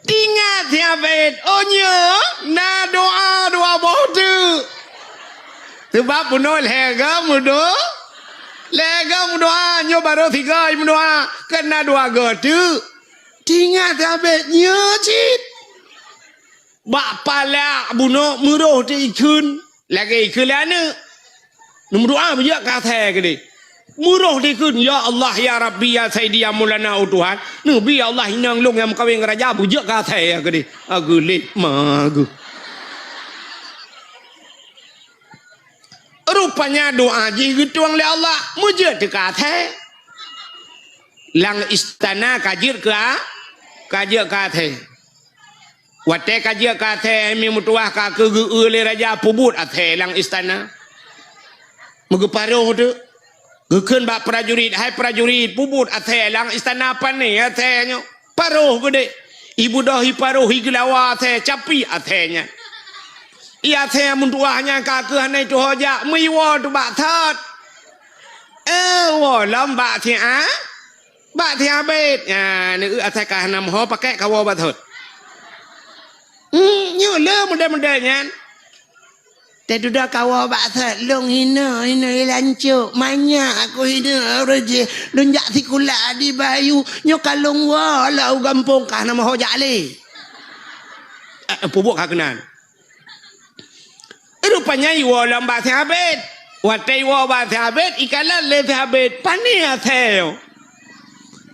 Tingat si Abed, "Oh nyoe na doá dua boh teuk." Sabab bunoe lhée goe meudo-, lhée goe meudoá, nyoe barô sigoe meudoá, kan na dua goe teuk. Tingat si Abed, "Nyoe cit." Bak palak bunoe meuroh teuh ikheun, lagée ikheun lé aneuëk. Neumeudoá beujeuet keu asèe keudeh. Meuroh teuh ikheun, "Ya Allah, ya Rabbi, ya Sayyidi, ya Maulana, oh Tuhan, neubi ya Allah inong lôn nyang meukawen ngon raja beujeuet keu asèe keudeh." Ageuléh ma geuh. Rupanya doá jih geutueng lé Allah, meujeuet teuh keu asèe. Lam istana ka jeuet keu a-, ka jeuet keu asèe. Watée ka jeuet keu asèe, mi meutuwah ka keu geu-eu lé raja peubuet asèe lam istana. Meugeuparoh teuk. Geukheun bak prajurit, "Hai prajurit, peubuet asèe lam istana, pané asèe nyoe." Paroh geudeh. Ibeudôh iparoh, igeulawa asèe, capi asèe nyan. Ié asèe meutuwah nyan ka keuh hana ituho jak, meuiwoe teuk bak thot. Eh, woe lom bak siat. Bak siat abét. Nyan, neueu asèe ka hana meuho pakék kawoe bak thot. Hmm, nyoe le model-model nyan. Teududoe kawoe bak thot, lôn hinoe, hinoe ilancok, manyak aku hinoe ureuëng jih. Lôn jak sikula di Bayu, nyoe ka lôn woe lom u gampông ka hana meuho jak lé. Eh, peubuet ka keunan. Rupanya iwoe lom bak siat abét. Watée iwoe bak siat abét, ikalon lé siat abét, pané asèe nyoe.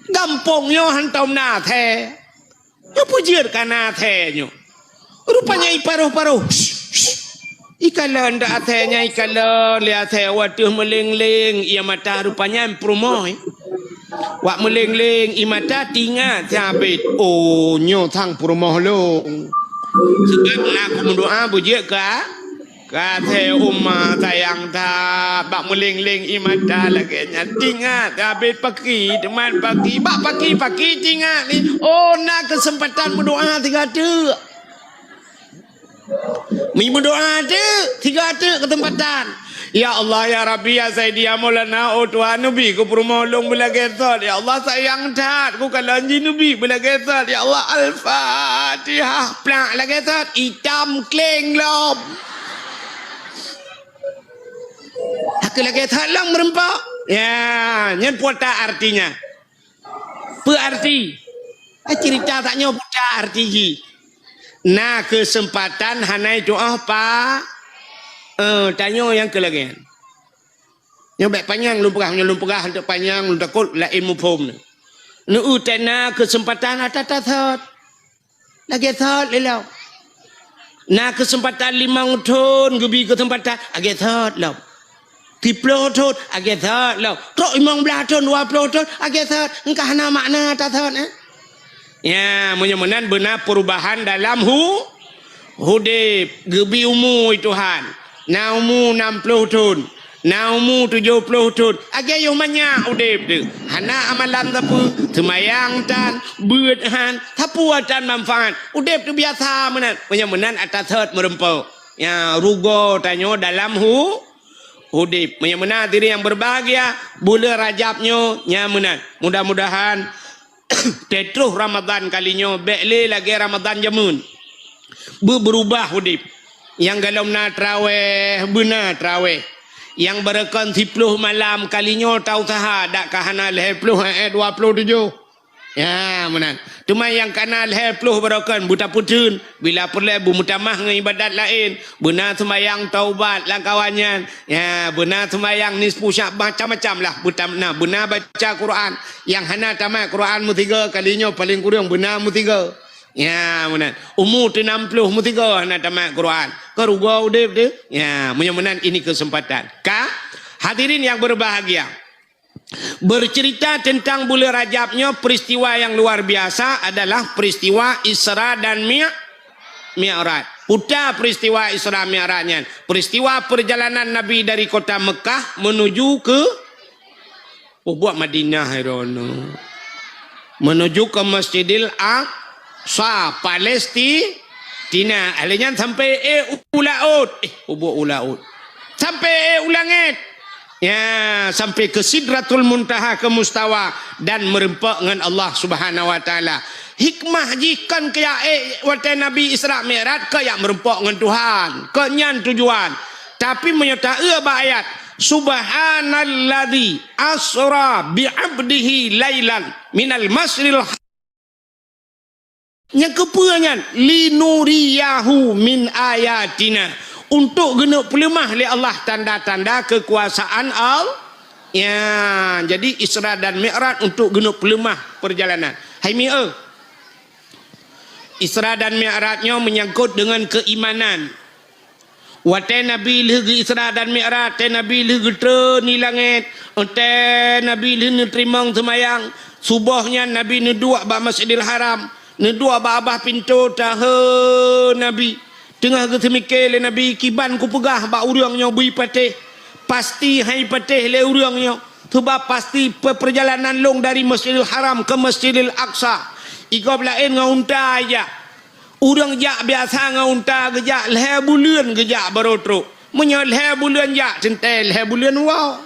Gampông nyoe hantom na asèe. Nyoe peue jeuet ka na asèe nyoe. Rupanya iparoh-paroh. Ikalon dak asèe nyan, ikalon lé asèe, watée meuléng-léng ié mata rupanya peurumoh. Wak meuléng-léng ié mata teuingat siat abét, "Oh, nyoe sang peurumoh lôn." Sabab na kumeudoá beujeuet keu a-, keu asèe, uma sayang that. Bak meuléng-léng ié mata lagée nyan teuingat siat abét paki, teuma paki. Bak paki-paki teuingat ni, "Oh, na keuseumpatan meudoá sigoe teuk." Meudoá teuk, sigoe teuk keuseumpatan. "Ya Allah, ya Rabbi, ya Sayyidi, ya Maulana, oh Tuhan, neubi keu peurumoh lôn beulagée thot. Ya Allah, sayang that, kukalon jih neubi beulagée thot. Ya Allah, Al-Fatihah." Plak lagée thot, itam kléng lom. Hana lagée thot lom meureumpok. Ya, nyan peue artinya. Peue arti? Eh, cerita tanyoe peue arti jih? Na keuseumpatan hana itu'oh pa, eh, tanyoe nyang keu lagée nyan. Nyoe bék panyang lôn peugah, nyoe lôn peugah hantom panyang, lôn takot laén muphom nyoe. Neueu that na keuseumpatan ata-ata thot. Lagée thot lé lom. Na keuseumpatan limong thon geubi keuseumpatan, lagée thot lom. Siploh thon, lagée thot lom. Trok limong blaih thon, dua ploh thon, lagée thot. Engka hana makna ata thot, eh? Ya, meunyoe meunan beuna peurubahan dalam hu-, udeb, geubi umu Tuhan. Na umu nam ploh thon. Na umu tujoh ploh thon, lagée yoh manyak udeb teuh. Hana amalan sapeue, seumayang tan, beuet han, sapeue tan manfaat. Udeb teuh biasa meunan. Meunyoe meunan ata thot meureumpok. Ya, rugoe tanyoe dalam hu-, udeb. Meunyoe meunan hadirin yang berbahagia, buleuen Rajab nyoe nya meunan. Mudah-mudahan Teutroh Ramadhan kali nyoe bék lé lagée Ramadhan jameun. Beu-, beurubah udeb. Nyang golom na trawéh, beuna trawéh. Nyang barokon siploh malam kali nyoe tausaha dak ka hana lhée ploh, eh, dua ploh tujoh. Ya, meunan. Teuma nyang ka na lhée ploh barokon beutapeutheun. Bila peureulée beumeutamah ngon ibadat laén, beuna seumayang taubat lam kawan nyan. Ya, beuna seumayang nisfu Sya'ban, macam-macam lah. Beutam-, na, beuna baca Quran. Nyang hana tamat Quran meusigoe kali nyoe paleng kureueng beuna meusigoe. Ya, meunan. Umu teuh nam ploh meusigoe hana tamat Quran. Ka rugoe udeb teuh. Ya, meunyoe meunan ini kesempatan. Ka, hadirin yang berbahagia. Bercerita tentang bulan Rajab nyoe, peristiwa yang luar biasa adalah peristiwa Isra dan Mi-, Mi'raj. Peue ta peristiwa Isra Mi'raj nyan? Peristiwa perjalanan Nabi dari kota Mekah menuju ke, oh, buet Madinah, hai droeneuh. Menuju ke Masjidil Aqsa, Palesti-, Tina, lheueh nyan sampai, eh, u laôt. Eh, ubôk u laôt. Sampai, eh, u langét. Ya, sampai ke Sidratul Muntaha, ke Mustawa, dan meureumpok ngon Allah Subhanahu wa Taala. Hikmah jih kon keu jak, eh, watée Nabi Isra Mi'raj, keu jak meureumpok ngon Tuhan. Kon nyan tujuan. Tapi meunyoe taeu bak ayat, "Subhanalladzi asra bi 'abdihi lailan minal masyril Nyang keupeue nyan? Linuriyahu min ayatina. Untuk geuneuk peuleumah lé Allah tanda-tanda keukuasaan Allah. Ya, jadi Isra dan Mi'raj untuk geuneuk peuleumah perjalanan. Hai mi-, eh. Isra dan Mi'raj nyoe menyangkut dengan keimanan. Watée Nabi lheueh geu-Isra dan Mi'raj, watée Nabi lheueh geutreun di langét, watée Nabi lheueh neuteurimong seumayang, suboh nyan Nabi neuduek bak Masjidil Haram, neuduek bak babah pintoe, tahe Nabi. Teungoh geuseumike lé Nabi, "Kiban kupeugah bak ureuëng nyoe beu patéh, pasti han patéh lé ureuëng nyoe, sabab pasti pe-, peurjalanan lôn dari Masjidil Haram ke Masjidil Aqsa, i gob laén ngon unta jak." Ureuëng jak biasa ngon unta geujak lhée buleuen geujak baroe trok. Meunyoe lhée buleuen jak teuntée lhée buleuen woe.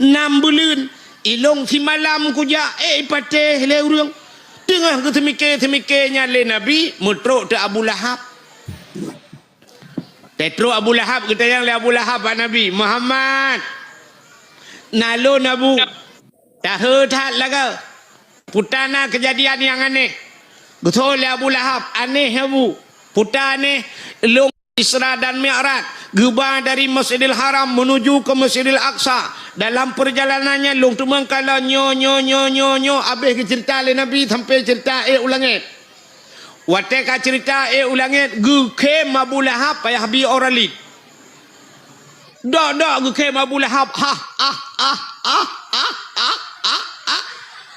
Nam buleuen, ilong simalam kujak, eh, patéh lé ureuëng. Teungoh geuseumiké-seumiké nyan lé Nabi, meutrok teuh Abu Lahab. Teutrok Abu Lahab, geutanyong lé Abu Lahab bak Nabi, "Muhammad, na lôn Abu." Tahe that lagée. Peue na keujadian nyang aneh. Geuseuôt lé Abu Lahab, "Aneh, Abu." "Peue aneh?" "Lôn Isra dan Mi'raj, geuba dari Masjidil Haram menuju ke Masjidil Aqsa. Dalam perjalanan nyan lôn teumeung kalon nyoe, nyoe, nyoe, nyoe, nyoe." Habéh geuceurita lé Nabi sampai ceurita ék u langét. Watée ka ceurita ék u langét, geukhém Abu Lahab payah bi ora lid. Dok-dok geukhém Abu Lahab, "Ah, ah, ah, ah, ah, ah, ah, ah."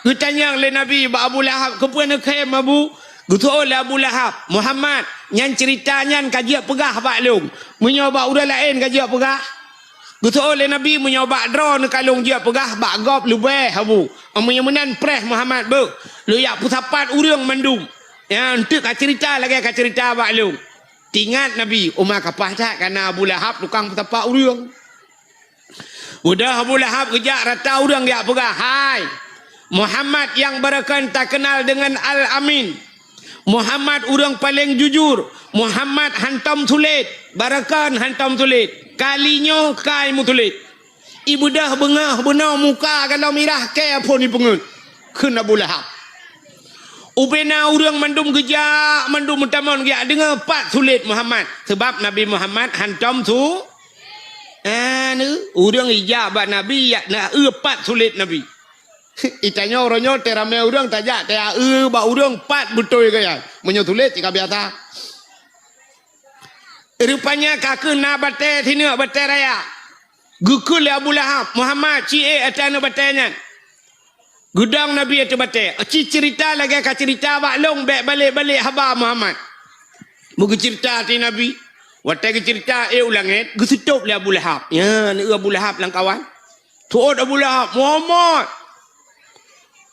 Geutanyong lé Nabi bak Abu Lahab, "Keupeue neukhém, Abu?" Geuseuôt lé Abu Lahab, "Muhammad, nyan ceurita nyan ka jeuet peugah bak lôn. Meunyoe bak ureuëng laén ka jeuet peugah." Geuseuôt lé Nabi, "Meunyoe bak droeneuh ka lôn jeuet peugah, bak gob leubeh, Abu. Meunyoe meunan preh Muhammad beuh, lôn jak peusapat ureuëng mandum. Nyang teuk ka ceurita lagée ka ceurita bak lôn." Teuingat Nabi, uma kapah that kana Abu Lahab tukang peusapat ureuëng. Udah Abu Lahab geujak rata ureuëng jak peugah, "Hai, Muhammad nyang barokon takeunal deungon Al-Amin. Muhammad ureuëng paleng jujur. Muhammad hantom sulet. Barokon hantom sulet. Kali nyoe kai meusulet." Ibeudoh beungoh bunoe muka galom mirah kée phon ipeungeuet, kheun Abu Lahab. Ubena ureuëng mandum geujak, mandum meutamong geujak deungoe pat sulet Muhammad. Sabab Nabi Muhammad hantom su-, anu, ureuëng ijak bak Nabi, yak na eu pat sulet Nabi. Itanyoe uroe nyoe teuramé ureuëng tajak, taya eu bak ureuëng pat beutôi gaya. Meunyoe sulet cit ka biasa. Rupanya ka keuh na batée sineuk, batée raya. Geukheun lé Abu Lahab, "Muhammad, ci ék ateueh aneuëk batée nyan." Geudong Nabi ateueh batée. "Ci ceurita lagée ka ceurita bak lôn, bék balek-balek haba Muhammad." Meugeuceurita ateueh Nabi. Watée geuceurita ék u langét, geuseutôb lé Abu Lahab. Nyan, eu Abu Lahab lam kawan. Seuôt Abu Lahab, "Muhammad,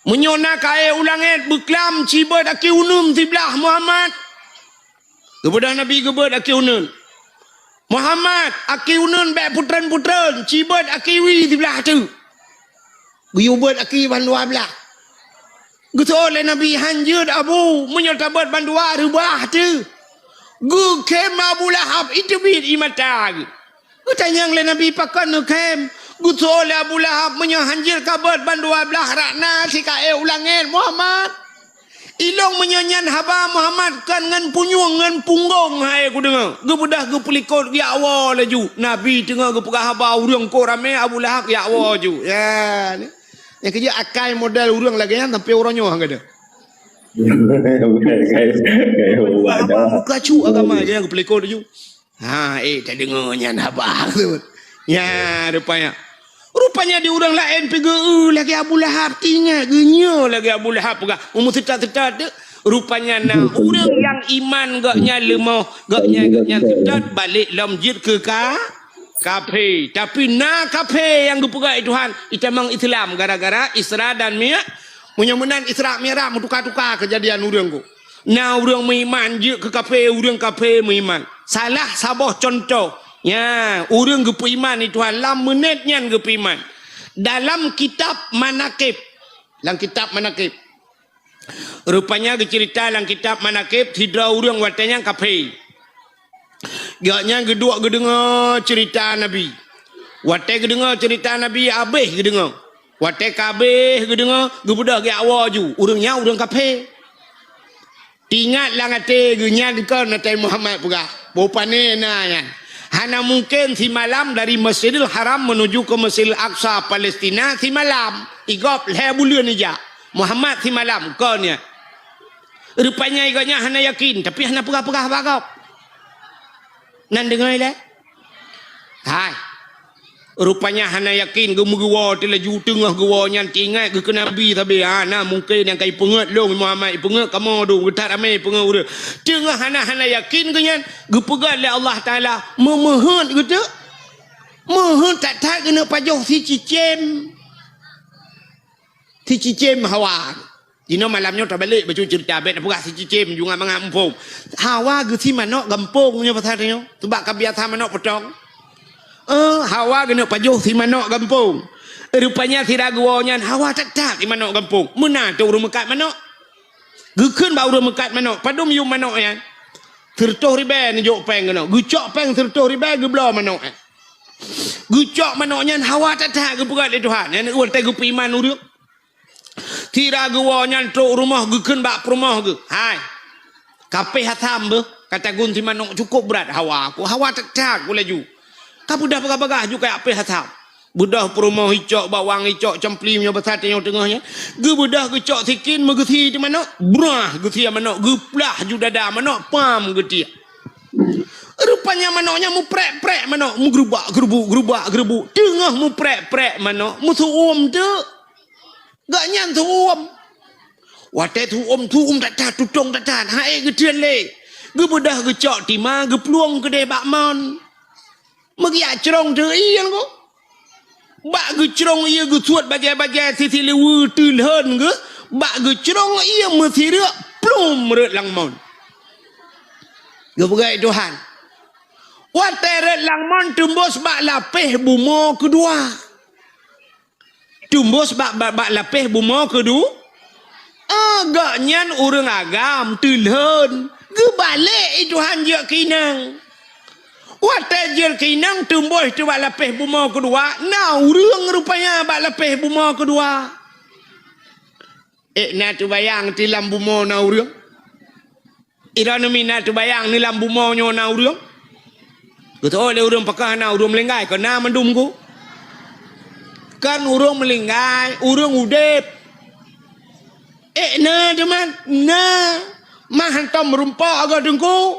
meunyoe na ka ék u langét, beuklam cibeuet aki uneun siblah Muhammad." Geubeudoh Nabi geubeuet aki uneun. "Muhammad, aki uneun bék putreun-putreun, cibeuet aki wie siblah teuk." Geuyue beuet aki bandua blah. Geuseuôt lé Nabi, "Han jeuet, Abu, meunyoe tabeuet bandua reubah teuk." Geukhém Abu Lahab, iteubiet ie mata geuh. Geutanyong lé Nabi, "Pakon neukhém?" Geuseuôt lé Abu Lahab, "Meunyoe han jeuet ka beuet bandua blah rot na sikaék u langét, Muhammad. Ilong meunyoe nyan haba Muhammad kon ngon punyueng ngon punggong hai kudeungoe." Geubeudoh geupeulikot geujak woe laju. Nabi teungoh geupeugah haba ureuëng kok ramé, Abu Lahab geujak woe laju. Ya, ni. Nyang keujeuet akai model ureuëng lagée nyan sampai uroe nyoe han gadôh. Haba muka cuk agama je nyang geupeulikot laju. Ha, eh, tadeungoe nyan haba tu. Nya, rupanya. Rupanya di ureuëng laén pi geu-eu lagée Abu Lahab, teuingat geunyoe lagée Abu Lahab peugah, umu seutôt-seutôt tu. Rupanya na ureuëng nyang iman gobnyan leumoh, gobnyan, gobnyan seutôt balek lom jeuet keu ka, kafé. Tapi na kafé nyang geupeugah lé Tuhan, itamong Islam gara-gara Isra dan Mi-, meunyoe meunan Isra Mi'raj meutuka-tuka keujadian ureuëng ku. Na ureuëng meuiman jeuet keu kafé, ureuëng kafé meuiman. Salah saboh cuntoh, nya, ureuëng geupeuiman di Tuhan lam meunét nyan geupeuiman. Dalam kitab Manaqib, lam kitab Manaqib. Rupanya geuceurita lam kitab Manaqib, sidroe ureuëng watée nyan kafé. Gobnyan geuduek geudeungoe ceurita Nabi. Watée geudeungoe ceurita Nabi, habéh geudeungoe. Watée ka habéh geudeungoe, geubeudoh geujak woe laju. Ureuëng nyan ureuëng kafé. Teuingat lam até geuh nyan kon Nabi Muhammad peugah. Boh pané na nyan. Hana mungken simalam dari Masjidil Haram menuju ke Masjidil Aqsa, Palestina, simalam. Igob lhèe buleuen ijak. Muhammad simalam, kon nyan. Rupanya igob nyan hana yakin, tapi hana peugah-peugah bak gob. Nan deungoe ilèe? Hai. Rupanya hana yakin, geumeugewoe teulaju teungoh geuwoe nyan teuingat geuh keu Nabi sabe. Ha, na mungken nyang ka ipeungeut lôn Muhammad, ipeungeut kamoe dum, geuthat ramé ipeungeut ureueng. Teungoh hana, hana yakin geuh nyan, geupeugah lé Allah Taala, meumeuheuet geuh teuk. Meuheuet that-that geuneuk pajoh sicicém. Sicicém hawa. Jinoe malam nyoe tabalek bacut ceurita, bèk tapeugah sicicém, jungat mangat muphom. Hawa geusie manok gampông nyoe pasal nyoe. Sabab ka biasa manok potong. Eh, hawa geuneuk pajoh sie manok gampông. Rupanya sira geuwoe nyan hawa that-that sie manok gampông. Meunan teuk ureueng meukat manok. Geukheun bak ureueng meukat manok, padum yum manok nyan? Sireutôh ribèe neujok pèng keunoe. Geucok pèng sireutôh ribèe geubloe manok nyan. Geucok manok nyan hawa that-that geupeugah lé Tuhan. Nyan watèe geupeuiman ureueng. Sira geuwoe nyan trok rumoh geukheun bak peurumoh geuh, "Hai, kapéh asam beuh, ka tagun sie manok cukôp brat hawa ku, hawa that-that ku laju. Ka beudôh bagah-bagah ju kapéh asam." Beudôh peurumoh icok bawang, icok campli meunyoe basa tanyoe teungoh nyan. Geubeudôh geucok sikin meugeusie di manok, brah geusie manok, geuplah ju dada manok, pam geutiek. Rupanya manok nyan muprek-prek manok, meugeurubak-geurubuk, geurubak-geurubuk. Teungoh muprek-prek manok, meusu'uem teuk. Gobnyan su'uem. Watèe su'uem, su'uem that-that, tutong that-that, han ék geutreun lé. Geubeudôh geucok tima, geuplueng keudéh bak mon. Meugiak crông teuk ié nyan. Bak geucrông ié geusuet bajèe-bajèe sisi liweue teulhon geuh, bak geucrông ié meusireuk plum rhot lam mon. Geupeugah Tuhan. Watèe rhot lam mon teumbôs bak lapéh bumoe keudua. Teumbôs bak, bak, bak lapéh bumoe keudu-, ah, gobnyan ureueng agam teulhon, geubalek i Tuhan jeuet keu inong. Watèe jeuet keu inong teumbôs teuk bak lapéh bumoe keudua, na ureueng rupanya bak lapéh bumoe keudua. Ék na teubayang ti lam bumoe na ureueng? Droeneuh mi na teubayang ni lam bumoe nyoe na ureueng? Geuteuôt lé ureueng pakon hana ureueng meulinggai, kon na mandum ku. Kon ureueng meulinggai, ureueng udép. Ék na teuma, na. Mah hantom meurumpok agoe teungku.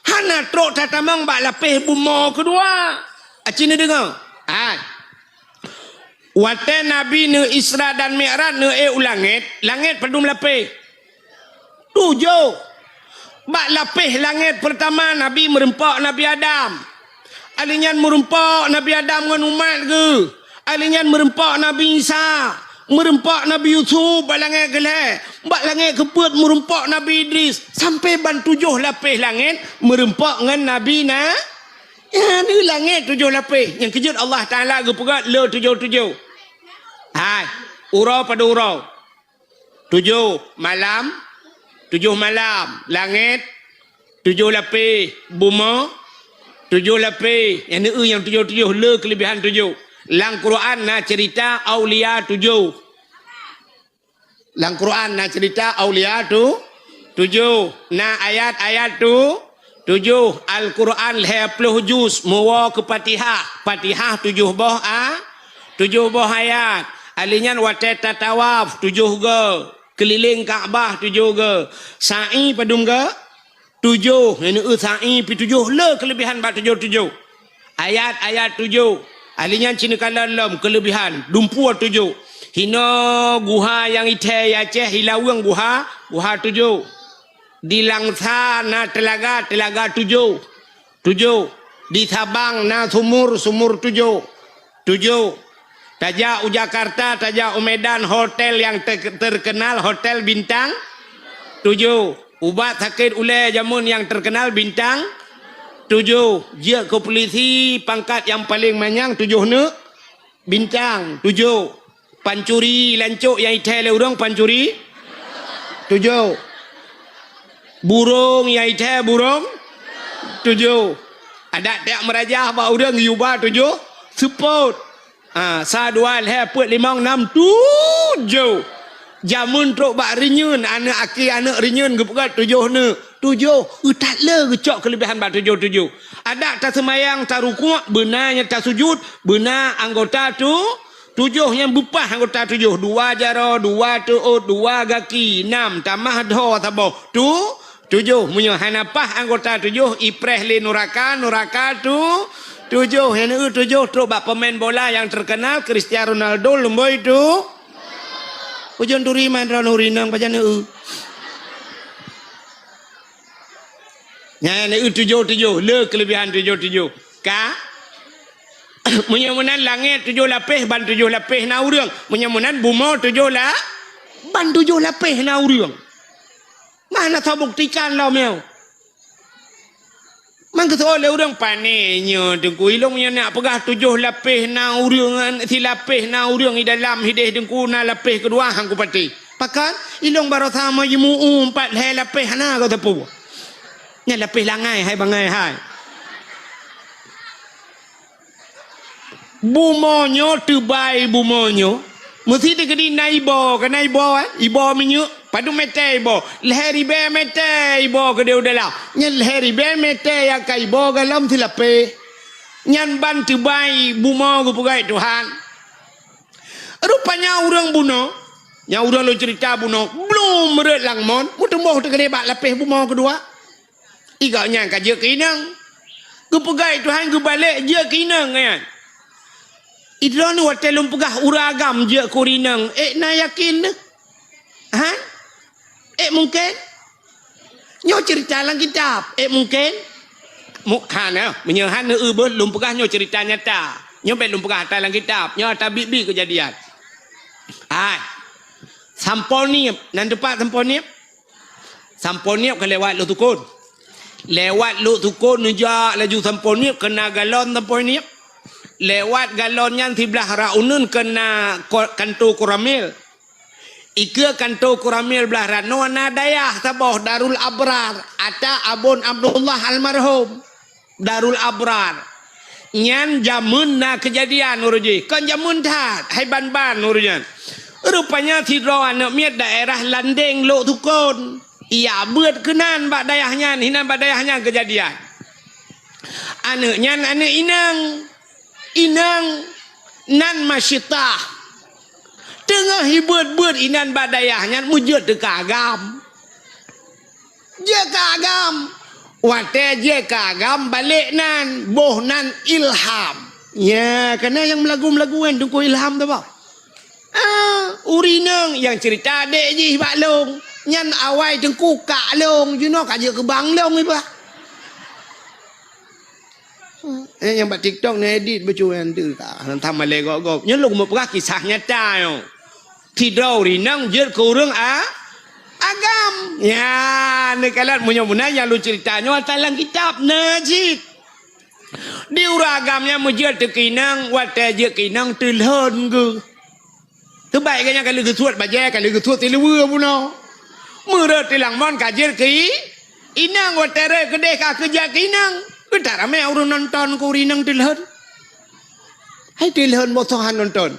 Hana trok tatamong bak lapéh bumoe keudua. Aci neudeungoe? Hai. Watèe Nabi neu Isra dan Mi'raj neu ék u langét, langét padum lapéh? Tujoh. Bak lapéh langét peurtama Nabi meurumpok Nabi Adam. Alheuh nyan meurumpok Nabi Adam ngon umat geuh. Alheuh nyan meurumpok Nabi Isa. Meurumpok Nabi Yusuf bak langét keulhèe. Bak langét keupeuet meurumpok Nabi Idris. Sampoe ban tujoh lapéh langét meurumpok ngon Nabi na. Nyan di langét tujoh lapéh. Nyang keujeuet Allah Taala geupeugah le tujoh-tujoh. Hai, uroe padum uroe? Tujoh malam, tujoh malam. Langét, tujoh lapéh. Bumoe, tujoh lapéh. Nyang neueu nyang tujoh-tujoh, le keuleubihan tujoh. Lam Quran na ceurita aulia tujoh. Lam Quran na ceurita aulia tu tujoh, na ayat-ayat tu tujoh. Al-Quran lhèe ploh juz, meuwoe keu Fatihah. Fatihah tujoh boh a, tujoh boh ayat. Alheuh nyan watèe tatawaf tujoh goe, keulileng Ka'bah tujoh goe. Sa'i padum goe? Tujoh, nyang neueu sa'i pih tujoh, le keuleubihan bak tujoh-tujoh. Ayat-ayat tujoh. Alheuh nyan ci neukalon lom keuleubihan, dumpeue tujoh. Hinoe guha nyang ithèe i Aceh, i Laweueng guha, guha tujoh. Di Langsa na teulaga, teulaga tujoh. Tujoh. Di Sabang na sumur, sumur tujoh. Tujoh. Tajak u Jakarta, tajak u Medan, hotel nyang te-, terkenal, hotel bintang tujoh. Ubat sakét ulèe jameun nyang terkenal bintang tujoh. Jeuet keu pulisi pangkat nyang paleng manyang tujoh neuk bintang tujoh. Pancuri lancok nyang ithèe lé ureueng pancuri tujoh. Burông nyang ithèe burông tujoh. Adak tajak meurajah bak ureueng yuba tujoh seupôt. Ha, sa, dua, lhèe, peuet, limong, nam, tujoh. Jameun trok bak rinyeun, aneuk aki aneuk rinyeun geupeugah tujoh neuk. Tujoh, eu that le geucok keuleubihan bak tujoh-tujoh. Adak taseumayang, tarukuk, beuna nyang tasujut, beuna anggota tu, tujoh nyang beupah anggota tujoh. Dua jaroe, dua teuôt, dua gaki, nam, tamah dhoe saboh. Tu, tujoh. Meunyoe hana pah anggota tujoh, ipreh lé nuraka, nuraka tu, tujoh. Nyang eu tujoh trok bak pemain bola nyang terkenal, Cristiano Ronaldo, lumboi tu. Ujong turi man droe nuri nang pajan eu. Nyan eu tujoh-tujoh, le kelebihan tujoh-tujoh. Ka? Meunyoe meunan langét tujoh lapéh, ban tujoh lapéh na ureuëng. Meunyoe meunan bumoe tujoh la-, ban tujoh lapéh na ureuëng. Mana tau buktikan lom nyoe? Mangkeuseuôt lé ureuëng, "Pané nyoe Teungku, ilong nyoe nak peugah tujoh lapéh na ureuëng, silapéh na ureuëng i dalam hideh Teungku, na lapéh keudua han kupatéh." Pakon? Ilong baroesa meujimu'u empat lhée lapéh hana geuteupeu. Nyan lapéh langai hai bangai hai. Bumoe nyoe teubai bumoe nyoe, meusi teukeudi na iboh, ka na iboh, eh? Iboh minyeuk, padum mètè iboh, lhèe ribèe mètè iboh keudéh u dalam. Nyan lhèe ribèe mètè nyang ka iboh galom silapéh. Nyan ban teubai bumoe geupeugah Tuhan. Rupanya ureueng bunoe, nyang ureueng lôn ceurita bunoe, blom rhot lam mon, meutuboh teukeudéh bak lapéh bumoe keudua. Igak nyan ka jeuet keu inong. Geupeugah Tuhan geubalek jeuet keu inong nyan. Idroeneuh watèe lôn peugah ureueng agam jeuet keu inong, ék na yakin? Ha? Ék mungken? Nyoe ceurita lam kitab, ék mungken? Mu-, hana, meunyoe hana eu beuh lôn peugah nyoe ceurita nyata. Nyoe bèk lôn peugah ata lam kitab, nyoe ata biet-biet keujadian. Hai. Sampoe Niep, nan teumpat Sampoe Niep? Sampoe Niep ka lewat Lhoksukon. Lewat Lhoksukon neujak laju Sampoe Niep, keu na galon Sampoe Niep. Lewat galon nyan siblah rot uneuen keu na ko-, kanto Koramil. Ikeue kanto Koramil blah rot nyoe na dayah saboh Darul Abrar, ata Abon Abdullah almarhum. Darul Abrar. Nyan jameun na keujadian ureueng jih. Kon jameun that, hai ban-ban ureueng nyan. Rupanya sidroe aneuk miet daerah Landeng Lhoksukon. Ijak beuet keunan bak dayah nyan, hinan bak dayah nyan keujadian. Aneuk nyan aneuk inong. Inong nan Masyitah. Teungoh jibeuet-beuet inan bak dayah nyan meujeuet teuka agam. Jeuet ka agam. Watèe jeuet ka agam balek nan, boh nan Ilham. Nya, keunan nyang meulagu-meulagu nyan Teungku Ilham tu bah. Ah, ureueng inong nyang ceurita adék jih bak lôn. Nyan awai Teungku kak lôn, jinoe ka jeuet keu bang lôn iba. Eh, nyang bak TikTok na edit bacut nyan tu ka. Hantom malèe gob-gob. Nyoe lôn meupeugah kisah nyata nyoe. Sidroe ureueng inong jeuet keu ureueng a-, agam. Nya, neukalon meunyoe meunan nyang lôn ceurita nyoe ata lam kitab na cit. Di ureueng agam nyan meujeuet teuka inong, watèe jeuet keu inong teulhon geuh. Teubai geuh nyan ka lheueh geusuet bajèe, ka lheueh geusuet siluweue bunoe. Meurhot tilang mon ka jeuet keu i-, inong, watèe rhot keudéh ka keuh jeuet keu inong. Geutak ramé ureueng nonton keu ureueng inong teulhon. Hai teulhon boh soe han nonton.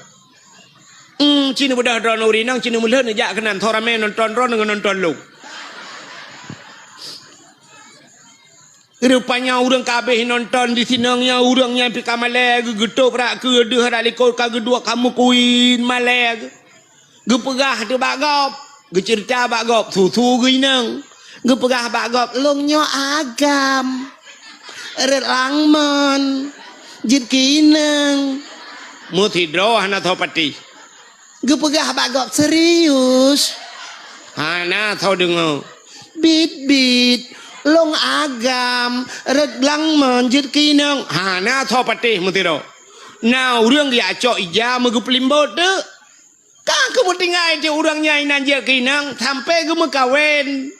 Hmm, ci neubeudôh droeneuh ureueng inong, ci neumeulhon neujak keunan, soe ramé nonton droeneuh ngon nonton lôn. Rupanya ureueng ka habéh nonton di sinong nyan, ureueng nyan pih ka malèe geuh, geutôb brat keudeuh brat likot ka geuduek ka meukuin malèe geuh. Geupeugah teuk bak gob, geuceurita bak gob, su-su geuh inong. Geupeugah bak gob, "Lôn nyoe agam. Rhot lam mon, jeuet keu inong." Meusidroe hana soe patéh. Geupeugah bak gob, "Serius?" Hana soe deungoe. "Bit-bit, lôn agam, rhot lam mon jeuet keu inong." Hana soe patéh meusidroe. Na ureueng geujak cok ija meugeupeulimbot teuk. Ka geumeutinggai teuk ureueng nyan inan jeuet keu inong sampoe geumeukawen.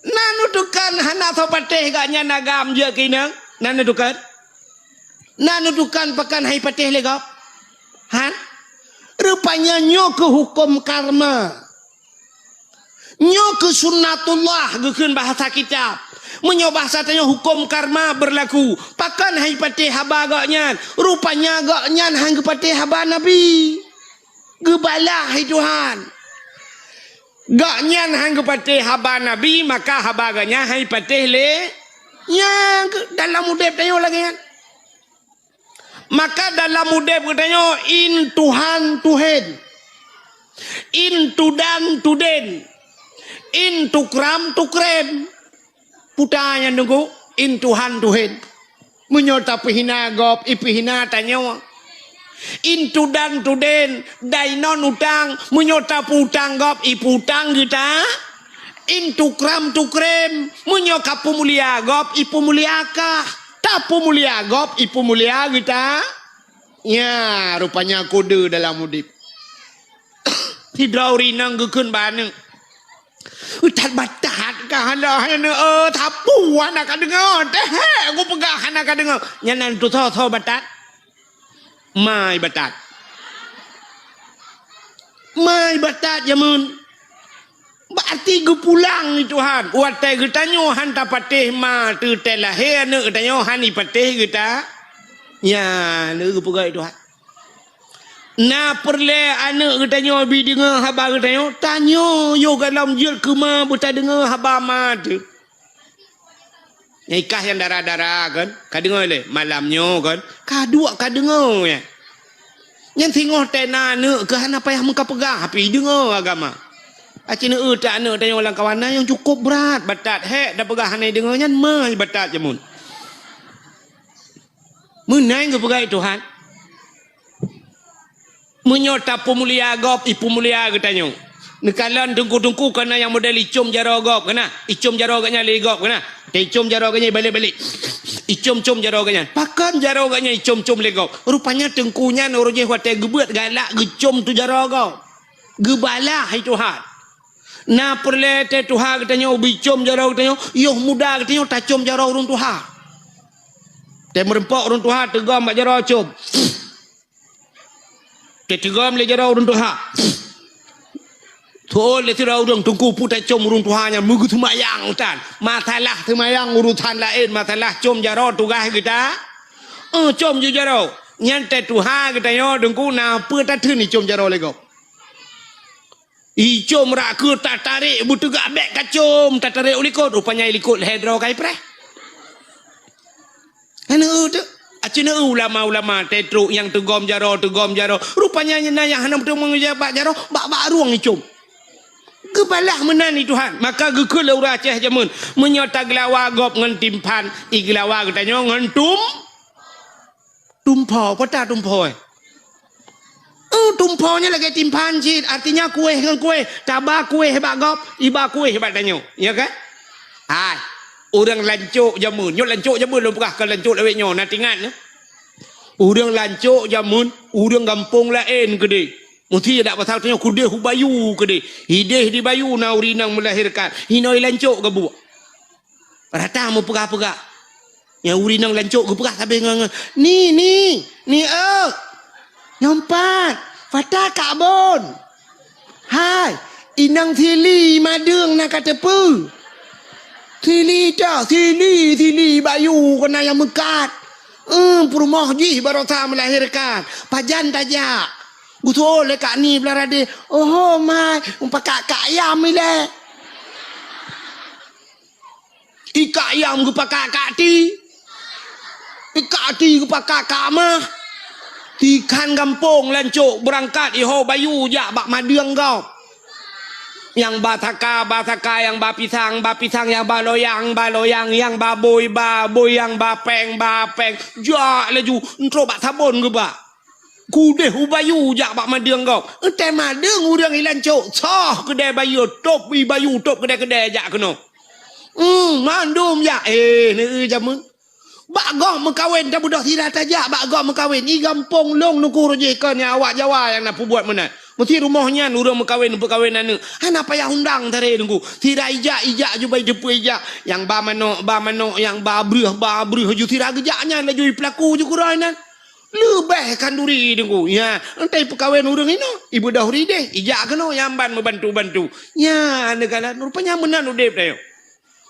Na neutukan hana soe patéh gobnyan agam jeuet keu inong? Na neutukan? Na neutukan pakon han jipatéh lé gob? Han? Rupanya nyoe keuh huköm karma. Nyoe keuh sunnatullah geukheun bahasa kitab. Meunyoe bahasa tanyoe huköm karma beurlaku. Pakon han jipatéh haba gobnyan? Rupanya gobnyan han geupatéh haba Nabi. Geubalah hai Tuhan. Gobnyan han geupatéh haba Nabi, maka haba gobnyan han jipatéh lé. Nyan keuh dalam udeb tanyoe lagée nyan. Maka dalam udeb geutanyoe, in Tuhan tuhen, in tudan tuden, in tukram tukrem. Puta nyan Teungku, in Tuhan tuhen. Meunyoe tapeuhina gob, ipeuhina tanyoe. In tudan tuden, dai non utang, meunyoe tapeutang gob, ipeutang geuta. In tukram tukrem, meunyoe kapeumulia gob, ipeumulia kah. Tapeumulia gob, ipeumulia geuta. Nya, rupanya kode dalam udeb. Sidroe ureuëng inong geukheun bak aneuëk, "That batat ka hana, hana, eh, sapeue hana ka deungoe, teuh hek kupeugah hana ka deungoe." Nyan nan tusoe-soe batat. Mai batat. Mai batat jameun. Berarti geupulang lé Tuhan. Watée geutanyoe han tapatéh ma teuh tée lahé aneuëk geutanyoe han ipatéh geuta. Nyan lé geupeugah lé Tuhan. Na peureulée aneuëk geutanyoe bi deungoe haba geutanyoe, tanyoe yoh gohlom jeuet keu ma beutadeungoe haba ma teuh. Nyang ikah nyang dara-dara kan, ka deungoe lé malam nyoe kan, ka duek ka deungoe nyan. Nyan singoh tée na aneuëk keuh hana payah meukapeugah, tapi deungoe agama. Aci neueu tak aneuëk tanyoe lam kawan na nyang cukup brat, batat hek tapeugah hana deungoe nyan, mai batat jameun. Meunan geupeugah lé Tuhan. Meunyoe tapeumulia gob, ipeumulia geutanyoe. Neukalon teungku-teungku keunan nyang model icom jaroe gob keunan. Icom jaroe geuhnyan lé gob keunan. Teuicom jaroe geuhnyan ibalek-balek. Icom-com jaroe geuhnyan. Pakon jaroe geuhnyan icom-com lé gob? Rupanya teungku nyan uroe jéh watée geubeuet galak geucom tu jaroe gob. Geubalah lé Tuhan. Na peureulée tée tuha geutanyoe bicom jaroe geutanyoe, yoh muda geutanyoe tacom jaroe ureuëng tuha. Tée meureumpok ureuëng tuha teugom bak jaroe com. Teuteugom lé jaroe ureuëng tuha. Tuôn lé sidroe ureuëng teungku peue tacom ureuëng tuha nyan meugeuseumayang tan. Masalah seumayang urusan laén, masalah com jaroe tugaih geuta. Eh, com ju jaroe. Nyan tée tuha geutanyoe teungku na peue tatheun icom jaroe lé gob. Icom rak keu tatarek beuteugak bék kacom, tatarek u likot, rupanya i likot lhée droe ka ipreh. Hana eu teuk. Aci neueu ulama-ulama tée trok nyang teugom jaroe, teugom jaroe. Rupanya na nyang hana meuteumé bak jaroe, bak-bak rueng icom. Geubalah meunan lé Tuhan. Maka geukheun lé ureuëng Aceh jameun, meunyoe tageulawa gob ngon timphan, igeulawa geutanyoe ngon tum Tumpho, peue ta tumpho, eh? Eh, tumpho nyan lagée timphan cit, artinya kueh ngon kueh. Taba kueh bak gob, iba kueh bak tanyoe. Ya kan? Hai, ureuëng lancok jameun. Nyoe lancok jameun lôn peugah, kon lancok lawét nyoe, na tingat nyoe. Ureuëng lancok jameun, ureuëng gampông laén keudeh. Meusti dak pasal tanyoe keudeh u bayu keudeh. Ideh di bayu na ureuëng inong meulahérkan. Hinoe lancok geubuek. Rata meupeugah-peugah. Nyang ureuëng inong lancok geupeugah sabe ngon, ngon, "Ni, ni, ni, eu! Nyoe pat, Fata Kak Bon! Hai, inong Sili madeueng na ka teupeu! Sili ta, Sili, Sili, bayu keunan nyang meukat! Eum, peurumoh jih barosa meulahérkan! Pajan tajak?" Geutuwoe lé Kak Ni blah radeh, "Oho, mai, mupakak kak ayam ilée." Ikak ayam geupakak kak ti. Ikak ti geupakak kak mah. Tikhan gampông lancok beurangkat iho bayu jak bak madeueng gob. Nyang ba saka, ba saka, nyang ba pisang, ba pisang, nyang ba loyang, ba loyang, nyang ba bôi, ba bôi, nyang ba péng, ba péng. Jak laju, entrok bak sabon geuba. Kudeh u bayu jak bak madeueng gob. Eunteuk madeueng ureuëng ilan cok, soh keudè bayu, tôb i bayu, tôb keudè-keudè jak keunoe. Hmm, mandum jak. Eh, neueu jameun. Bak gob meukawen, tabeudôh sira tajak bak gob meukawen. I gampông lôn nuku rujih kon nyang awak Jawa nyang na peubuet meunan. Meusti rumoh nyan ureuëng meukawen, peukawén aneuëk. Hana payah undang taré nuku. Sira ijak, ijak ju bai teupeu ijak. Nyang ba manok, ba manok, nyang ba breuh, ba breuh ju sira geujak nyan laju i peulaku ju keurôi nan. Leubeh khanduri Teungku. Nya, entai peukawen ureuëng inoe, ibeudôh rideh, ijak keunoe nyang ban meubantu-bantu. Nya, neukalon rupanya meunan udeb tanyoe.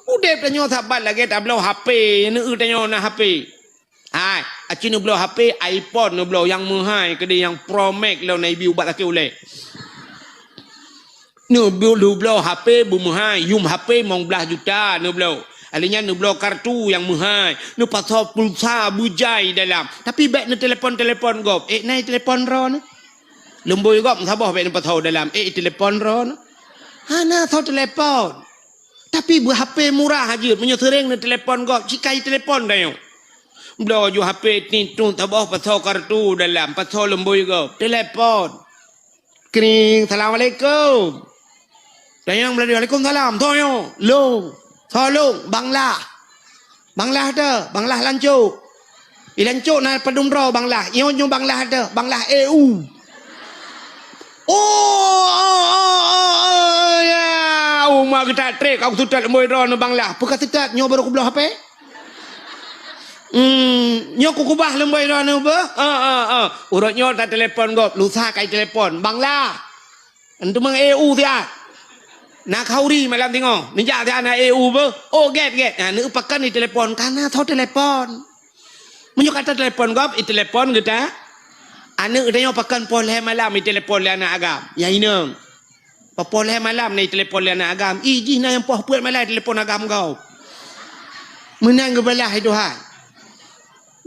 Udeb tanyoe saban lagée tabloe H P, neueu tanyoe na H P. Hai, aci neubloe H P, iPhone neubloe nyang meuhai keudeh nyang Pro Max lom na ibi ubat sakét ulée. Neubloe, neubloe H P beumeuhai, yum H P limong blaih juta neubloe. Alèh nyan neubloe kartu nyang meuhai, neupasoe pulsa beujai dalam. Tapi bèk neutelepon-telepon gob. Ék na itelepon droeneuh? Lumbôi gob saboh bèk neupasoe dalam. Ék itelepon droeneuh? Hana soe telepon. Tapi beu H P murah jeuet, meunyoe seuréng neutelepon gob, cit ka itelepon tanyoe. Bloe ju H P tintu saboh pasoe kartu dalam, pasoe lumbôi gob, telepon. Kring, "Assalamualaikum." Tanyong meulalu, "Waalaikumsalam." Soe nyoe? "Lôn." "Soe lôn?" "Bang Lah." "Bang Lah teuh?" "Bang Lah Lancok." "I Lancok na padum droe Bang Lah?" "Nyoe, nyoe Bang Lah teuh, Bang Lah E U." "Oh, oh, oh, oh, oh, ya. Oh, ma geutak trek, aku seutôt lumbôi droeneuh Bang Lah." "Peue ka seutôt, nyoe barô kubloe H P?" "Hmm, nyoe kukubah lumbôi droeneuh beuh?" "Ah, ah, ah." Uroe nyoe tatelepon gob, lusa ka itelepon. "Bang Lah, aneuëk meu'en E U siat. Na khauri malam singoh. Neujak siat na E U beuh?" "Oh, gét, gét." Nah, neupakan itelepon. Ka na soe telepon. Meunyoe ka tatelepon gob, itelepon geuta. Aneuëk geutanyoe pakan poh lhèe malam itelepon lé aneuëk agam. Nyang inong. Poh lhèe malam na itelepon lé aneuëk agam. Ih, jih na nyang poh peuet malam itelepon agam gob. Meunan geubalah lé Tuhan.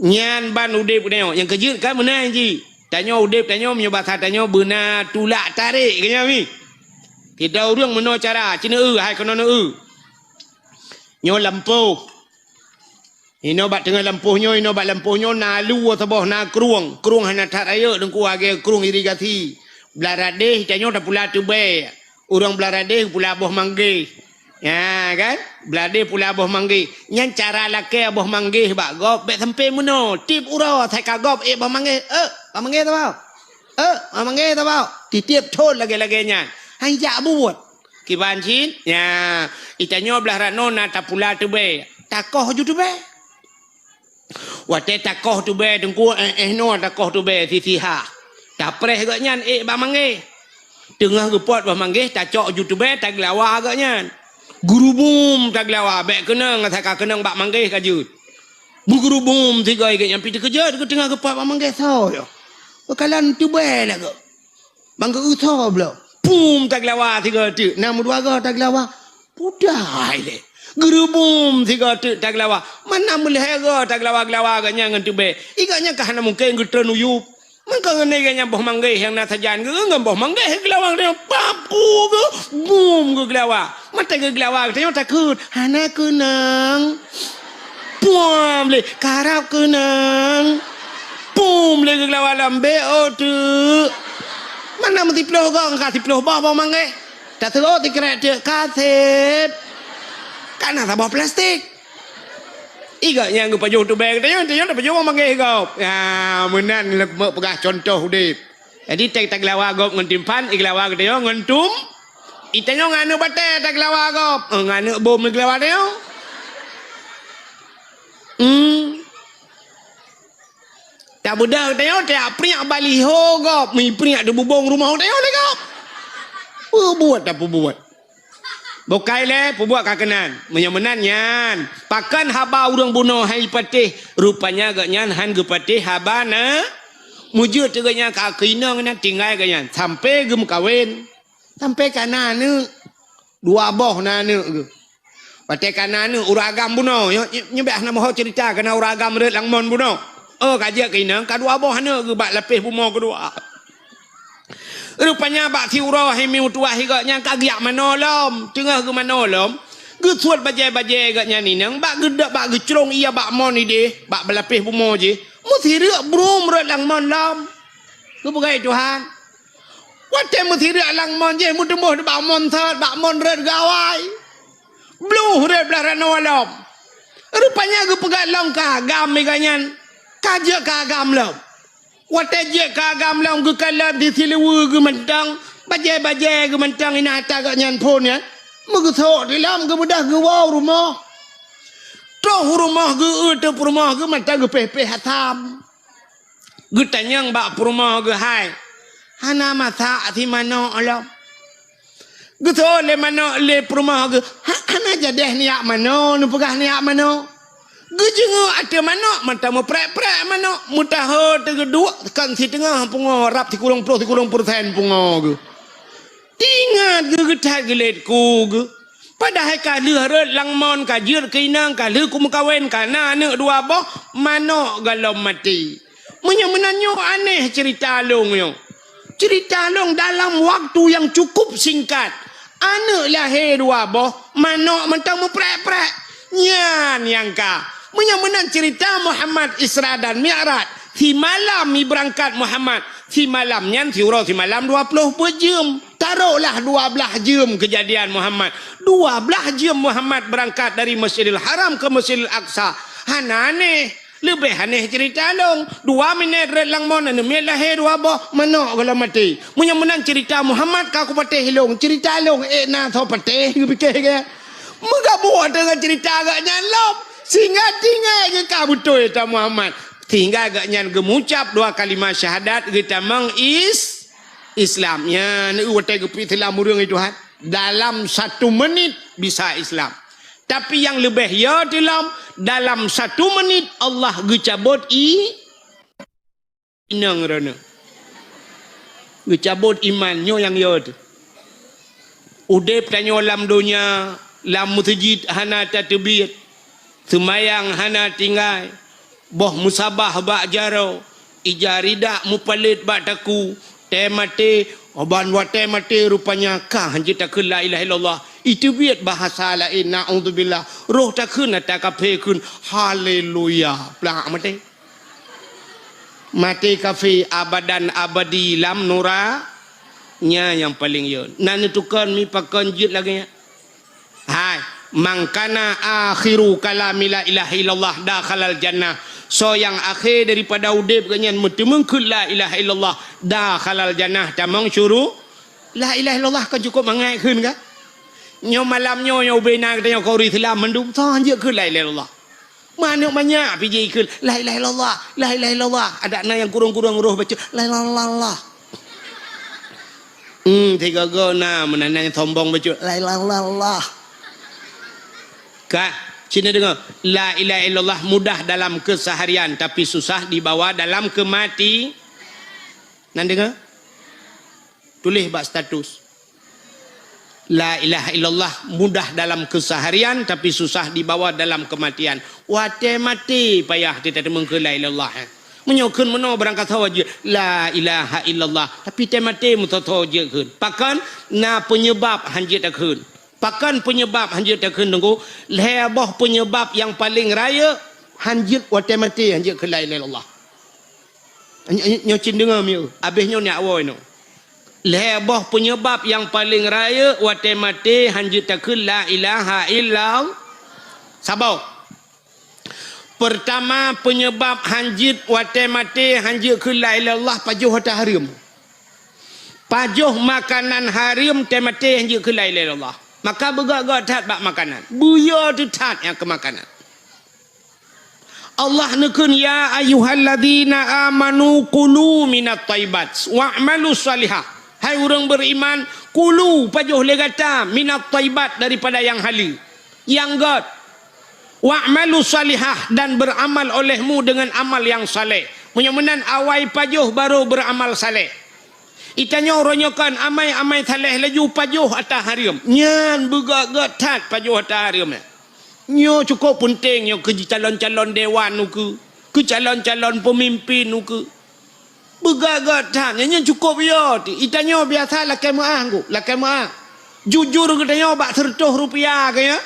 Nyan ban udeb geutanyoe. Nyang keujeuet kan meunan jih. Tanyoe udeb tanyoe meunyoe basa tanyoe beuna tulak tarek keu nyan mi. Sidroe ureuëng meunoe cara, ci neu-eu hai keunoe neu-eu. Nyoe lampôh. Inoe bak teungoh lampôh nyoe, inoe bak lampôh nyoe na lue saboh, na krueng. Krueng hana that rayeuk Teungku, lagèe krueng irigasi. Blah radeh tanyoe tapula teubèe. Ureuëng blah radeh pula boh manggeh. Ya kan? Blah radeh pula boh manggeh. Nyan cara lakèe boh manggeh bak gob bèk sampoe meunoe. Tiep uroe asai ka gob ék boh manggeh. "Eh, boh manggeh saboh. Eh, boh manggeh saboh." Titiep thon lagèe-lagèe nyan. Han jak buet. Kiban cit, ya, itanyoe blah rot noe na tapula teubèe, takoh ju teubèe. Watèe takoh teubèe Teungku, éh, éh noe takoh teubèe sisihah. Tapreh gobnyan ék bak manggeh. Teungoh geupot bak manggeh, tacok ju teubèe, tageulawa gobnyan. Geurubum tageulawa, bèk keunong, asai ka keunong bak manggeh ka jeuet. Beugeurubum sigoe gobnyan, pih teukeujot geuteungoh geupot bak manggeh soe nyoe. Beukalon teubèe lagoe. Bang geu-eu soe bloe. Pum, tageulawa sigoe teuk. Na meudua goe tageulawa. Pudai lé. Geurubum sigoe teuk tageulawa. Mana meulhèe goe tageulawa-geulawa gobnyan ngon teubèe. Gobnyan ka hana mungken geutreun u yup. Meuka ngon gobnyan boh manggeh nyang na sajan geu ngon boh manggeh geulawa geutanyoe. Papu geu, bum geugeulawa. Mata geugeulawa geutanyoe takheun. Hana keunong. Puam lé, karab keunong. Pum lé geugeulawa lom, bèk o teuk. Mana meusiploh goe, ka siploh boh boh manggeh. Taseuôt sikrek teuk, ka sép. Ka na saboh plastik. Gobnyan geupajoh teubèe geutanyoe, tanyoe tapajoh boh manggeh gob. Ya, meunan lé keumeuk peugah cuntoh udeb. Jadi, teuh tageulawa gob ngon timphan, igeulawa geutanyoe ngon tum. Itanyoe ngon aneuk batèe tageulawa gob, eh, ngon aneuk bom igeulawa tanyoe. Hmm. Tabeudôh tanyoe, tajak priek baliho gob, mi priek di bubông rumoh tanyoe lé gob. Peubuet tapeubuet. Bukai lé, peubuet ka keunan. Meunyoe meunan nyan, pakon haba ureuëng bunoe han jipatéh, rupanya gobnyan han geupatéh haba na. Meujeuet teuk gobnyan ka keu inong nyan tinggai gobnyan, sampoe geumeukawen, sampoe ka na aneuk. Dua boh na aneuk geuh. Watèe ka na aneuk ureuëng agam bunoe, nyoe, nyoe, nyoe bèk hana meuho ceurita keu na ureuëng agam rhot lam mon bunoe. Oh, ka jeuet keu inong, ka dua boh aneuk geuh bak lapéh bumoe keudua. Rupanya bak siuroe hai mi meutuwah gobnyan ka geujak manoe lom. Teungoh geumanoe lom, geusuet bajèe-bajèe gobnyan inong, bak geudok, bak geucrông ie bak mon idéh, bak beulapéh bumoe jih. Meusireuk brum rhot lam mon lom. Geupeugah Tuhan. Watèe meusireuk lam mon jih, meuteumboh bak mon sot, bak mon rhot gawai. Bluh rhot blah rot noe lom. Rupanya geupeugah lom keu agam gobnyan. Ka jeuet keu agam lom. Watèe jeuet keu agam lom geukalon di siluweue geuh mantong, bajèe-bajèe geuh mantong inan ata gobnyan phon nyan. Meugeusok di lom geubeudôh geuwoe u rumoh. Troh u rumoh geueu teuk peurumoh geuh mantong geupéh-péh asam. Geutanyong bak peurumoh geuh hai. Hana masak si manok lom. Geuseuôt lé manok lé peurumoh geuh, ha-, hana jadeh neujak manoe, neupeugah neujak manoe. Geujeungeuk ateueh manok, mantong meuprek-prek manok, meutaho teugeuduek, kon siteungoh pungo, rab sikureueng ploh sikureueng peureusén pungo geuh. Ingat geuh that geulet ku geuh. Padahai ka lheueh rot lam mon, ka jeuet keu inong, ka lheueh kumeukawen, ka na aneuk dua boh, manok gohlom maté. Meunyoe meunan nyoe aneh ceurita lôn nyoe. Ceurita lôn dalam waktu nyang cukup singkat. Aneuk lahé dua boh, manok mantong meuprek-prek. Nyan nyang ka. Meunyoe meunan ceurita Muhammad Isra dan Mi'raj, simalam ibeurangkat Muhammad, simalam nyan siuroe simalam dua ploh peuet jeuem. Taroklah dua blaih jeuem keujadian Muhammad. Dua blaih jeuem Muhammad beurangkat dari Masjidil Haram keu Masjidil Aqsa. Hana aneh. Leubeh aneh ceurita lôn. Dua minét rot lam mon, aneuk miet lahé dua boh, manok gohlom maté. Meunyoe meunan ceurita Muhammad ka kupatéh lôn, ceurita lôn ék na soe patéh, geupike ke? Meugabuk teungoh ceurita gobnyan lom. Sehingga tinggai geuh ka beutôi ta Muhammad. Sehingga gobnyan geumucab dua kalimah syahadat geutamong is-, Islam. Nyan, watée geupeuislam ureuëng itu, ha? Dalam satu menit bisa Islam. Tapi nyang leubeh yo teulom, dalam satu menit Allah geucabot i-, inong droeneuh. Geucabot iman, nyoe nyang yo teuh. Udeb tanyoe lam donya, lam meuseujid hana tateubiet, seumayang hana tinggai, boh meusabah bak jaroe, ija ridak mupalét bak takue, tée maté, ban watée maté rupanya ka hanjeuet takheun la ilaha illallah. Iteubiet bahasa laén, naudzubillah. Roh takheun ata kafé kheun, haleluya. Plak maté. Maté kafé abadan abadi lam nura, nya nyang paleng yo. Na neutukon mi pakon jeuet lagée nyan. Hai, man kana akhiru kalami la ilaha illallah dakhalal jannah. Soe nyang akhé daripada udeb gobnyan meuteumeung kheun la ilaha illallah dakhalal jannah, tamong syuru-, la ilaha illallah kan cukup mangat kheun ka? Nyoe malam nyoe, nyoe ubena geutanyoe keu ureuëng Islam mandum, soe hanjeuet kheun la ilaha illallah. Manök manyak pih jikheun, "La ilaha illallah, la ilaha illallah." Adak na nyang kurong-kurong roh bacut, "La ilaha illallah." Hmm, tiga go na, meunan nyang sombong bacut, "La ilaha illallah." Ka, sini dengar. La ilaha illallah mudah dalam keseharian, tapi susah dibawa dalam kemati-, nan dengar? Tuléh bak status. La ilaha illallah mudah dalam keseharian, tapi susah dibawa dalam kematian. Watée maté payah teuteumeukeue la ilaha illallah, eh. Meunyoe kheun meunoe barangkasoe jeuet la ilaha illallah, tapi tée maté meusoe-soe jeuet kheun. Pakon? Na penyebab hanjeuet takheun. Pakon penyebab hanjeuet takheun, Teungku? Lhée boh penyebab nyang paleng rayeuk hanjeuet watée maté hanjeuet kheun la ilaha illallah. Nyoe, nyoe, nyoe cit deungoe mieu, abéh nyoe nyak woe nyoe. Lhée boh penyebab nyang paleng rayeuk watée maté hanjeuet takheun la ilaha illallah. Saboh. Pertama, penyebab hanjeuet watée maté hanjeuet kheun la ilaha illallah, pajoh ata hareuem. Pajoh makanan hareuem tée maté hanjeuet kheun la ilaha illallah. Maka beugét-gét that bak makanan. Beuyo teuh that nyang keu makanan. Allah neukheun, "Ya ayyuhalladzina amanu kulu minat thaibat wa'malu shalihah." Hai ureuëng beriman, kulu, pajoh lé gata, minat thaibat, daripada nyang haleue, nyang gét. "Wa'malu shalihah," dan beramal olehmu dengan amal yang saleh. Meunyoe meunan awai pajoh baru beramal saleh. Itanyoe uroe nyoe kon amai-amai saleh laju pajoh ata hareuem. Nyan beugét-gét that pajoh ata hareuem nyan. Nyoe cukôp peunteng nyoe keu calon-calon dewan ukeue, keu calon-calon peumimpin ukeue. Beugét-gét that, nyan, nyan cukôp yo teuh. Itanyoe biasa lakée meuáh, Teungku, lakée meuáh. Jujur geutanyoe bak seureutôh rupiah keu nyoe.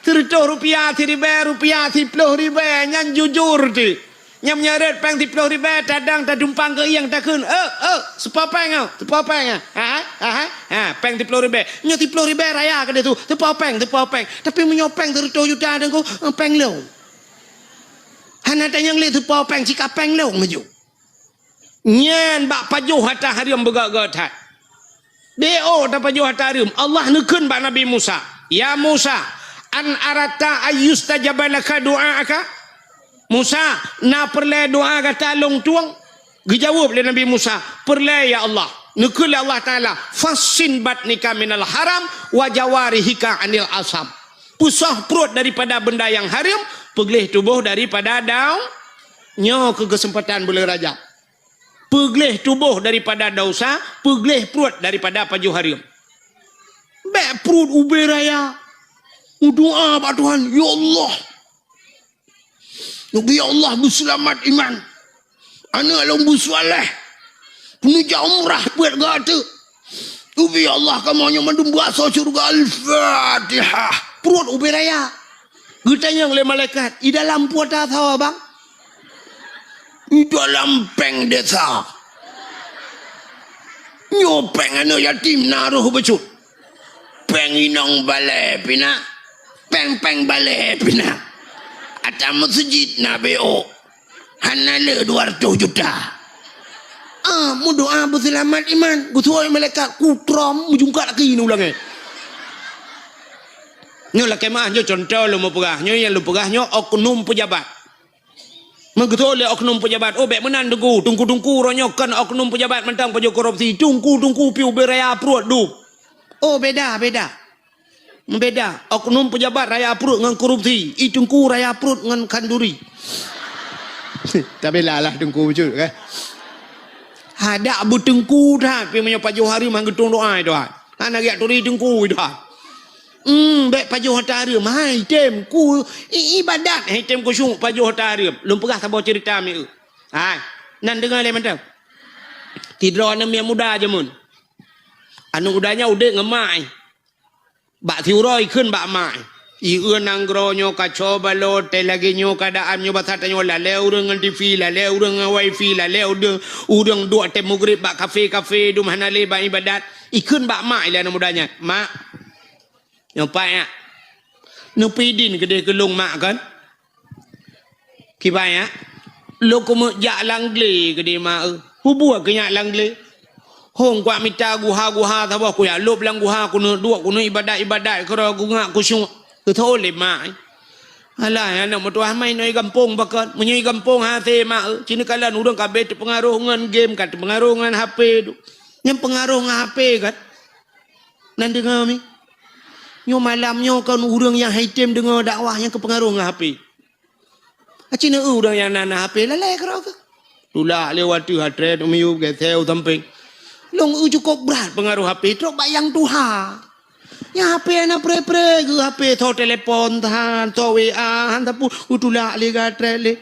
Seureutôh rupiah, siribée rupiah, siploh ribée, nyan jujur teuh. Nyang meunyoe rot péng siploh ribée, tadang tadumpang keu ieng takheun, "Eh, eh, seupo péng, oh, seupo péng, ah. Ha, ha, ha, ha, péng siploh ribée." Nyoe siploh ribée raya keudeh su, "Seupo péng, seupo péng." Tapi meunyoe péng seureutôh juta, Teungku, eh, péng lôn. Hana tanyong lé seupo péng, sika péng lôn maju. Nyan bak pajoh ata hareuem beugét-gét that. Di ôk tapajoh ata hareuem, Allah neukheun bak Nabi Musa, "Ya Musa, an aratta ayyustajaba laka du'aaka?" "Musa, na peureulée doá gata lôn tueng?" Geujaweueb lé Nabi Musa, "Peureulée, ya Allah." Neukheun lé Allah Taala, "Fassin batnika minal haram wa jawarihika anil asam." Peusoh pruet daripada benda nyang hareuem, peugleh tuboh daripada daun. Nyoe keu keuseumpatan buleuen Rajab. Peugleh tuboh daripada desya, peugleh pruet daripada pajoh hareuem. Bèk pruet ubé raya. Meudoa bak Tuhan, "Ya Allah, neubi ya Allah beuseulamat iman. Aneuk lôn beuseuleh. Peuneujak umrah peuet gata. Neubi ya Allah kamoe nyoe mandum beuasoe syeuruga." Al-Fatihah. Pruet ubé raya. Geutanyong lé malaikat, "I dalam peue tasoe, Bang?" "I dalam péng desa. Nyoe péng aneuk yatim na roh bacut. Péng inong balè pih na. Péng-péng balè pih na. Ata meuseujid na B O. Hana le dua ratus juta." Ah, meudoa beuseulamat iman. Geusuai malaikat kutrom meujungkat laki ni ulang, eh. Nyoe lakèe meu'ah, nyoe contoh lôn meupeugah. Nyoe nyang lôn peugah nyoe oknum peujabat. Meugeutôi lé oknum peujabat, "Oh, bèk meunan, Teungku. Teungku-teungku uroe nyoe kon oknum peujabat mantong pajoh korupsi. Teungku-teungku pih ubé raya pruet dum." Oh, beda, beda. Beda. Oknum peujabat raya pruet ngon korupsi. I teungku raya pruet ngon khanduri. Tapi lah, lah teungku bacut, kan? Hadak beuteungku that, pih meunyoe pajoh hareuem han geutueng doa, Tuhan. Hana geujak turi teungku, Tuhan. Hmm, bèk pajoh ata hareuem. Hai, tem ku i-, ibadat, hai, tem khusyuk pajoh ata hareuem. Lôn peugah saboh cerita mieu. Hai, nan deungoe lé mantong. Sidroe aneuk miet muda jameun. Aneuk muda nyan udép ngon mak, eh. Bak siuroe ikheun bak mak, eh. Ieu nanggroe nyoe kaco balot, teuh lagèe nyoe keuadaan nyoe basa tanyoe, lalè ureueng ngon TV, lalè ureueng ngon wifi, lalè ureueng, ureueng duek teuh mugrib bak kafe-kafe, dum hana lé bak ibadat. Ikheun bak mak lé aneuk muda nyan, "Mak, nyoe pat nyak. Neupeudin keudeh keu lôn mak kon?" "Kiban nyak?" "Lôn keumeuk jak lam glé keudeh mak eu." "Peue buet keu nyak lam glé?" "Hông kuat mita guha-guha saboh, kujak lôb lam guha, keuneuk duek, keuneuk ibadat-ibadat, keudroe kungak kusyuk." Geutôi lé mak, eh. "Alah, aneuk meutuah, ma inoe i gampông pakon? Meunyoe i gampông hase mak eu, ci neukalon ureueng ka abéh teupeungaroh ngon game, ka teupeungaroh ngon HP tu." Nyang peungaroh ngon HP kan? Nan deungoe mi. Nyoe malam nyoe kon ureueng nyang han item deungoe dakwah nyang keupeungaroh ngon HP. Aci neu ureueng nyang na, na HP lalè keudroe keuh. Tulak lé watèe hatre miyueb geuseu sampéng. Lôn eu cukôp brat peungaroh HP trok bak nyang tuha. Nyang HP hana pre-pre geuh, HP soe telepon that, soe WA han sapeue, geutulak lé geuhatre lé.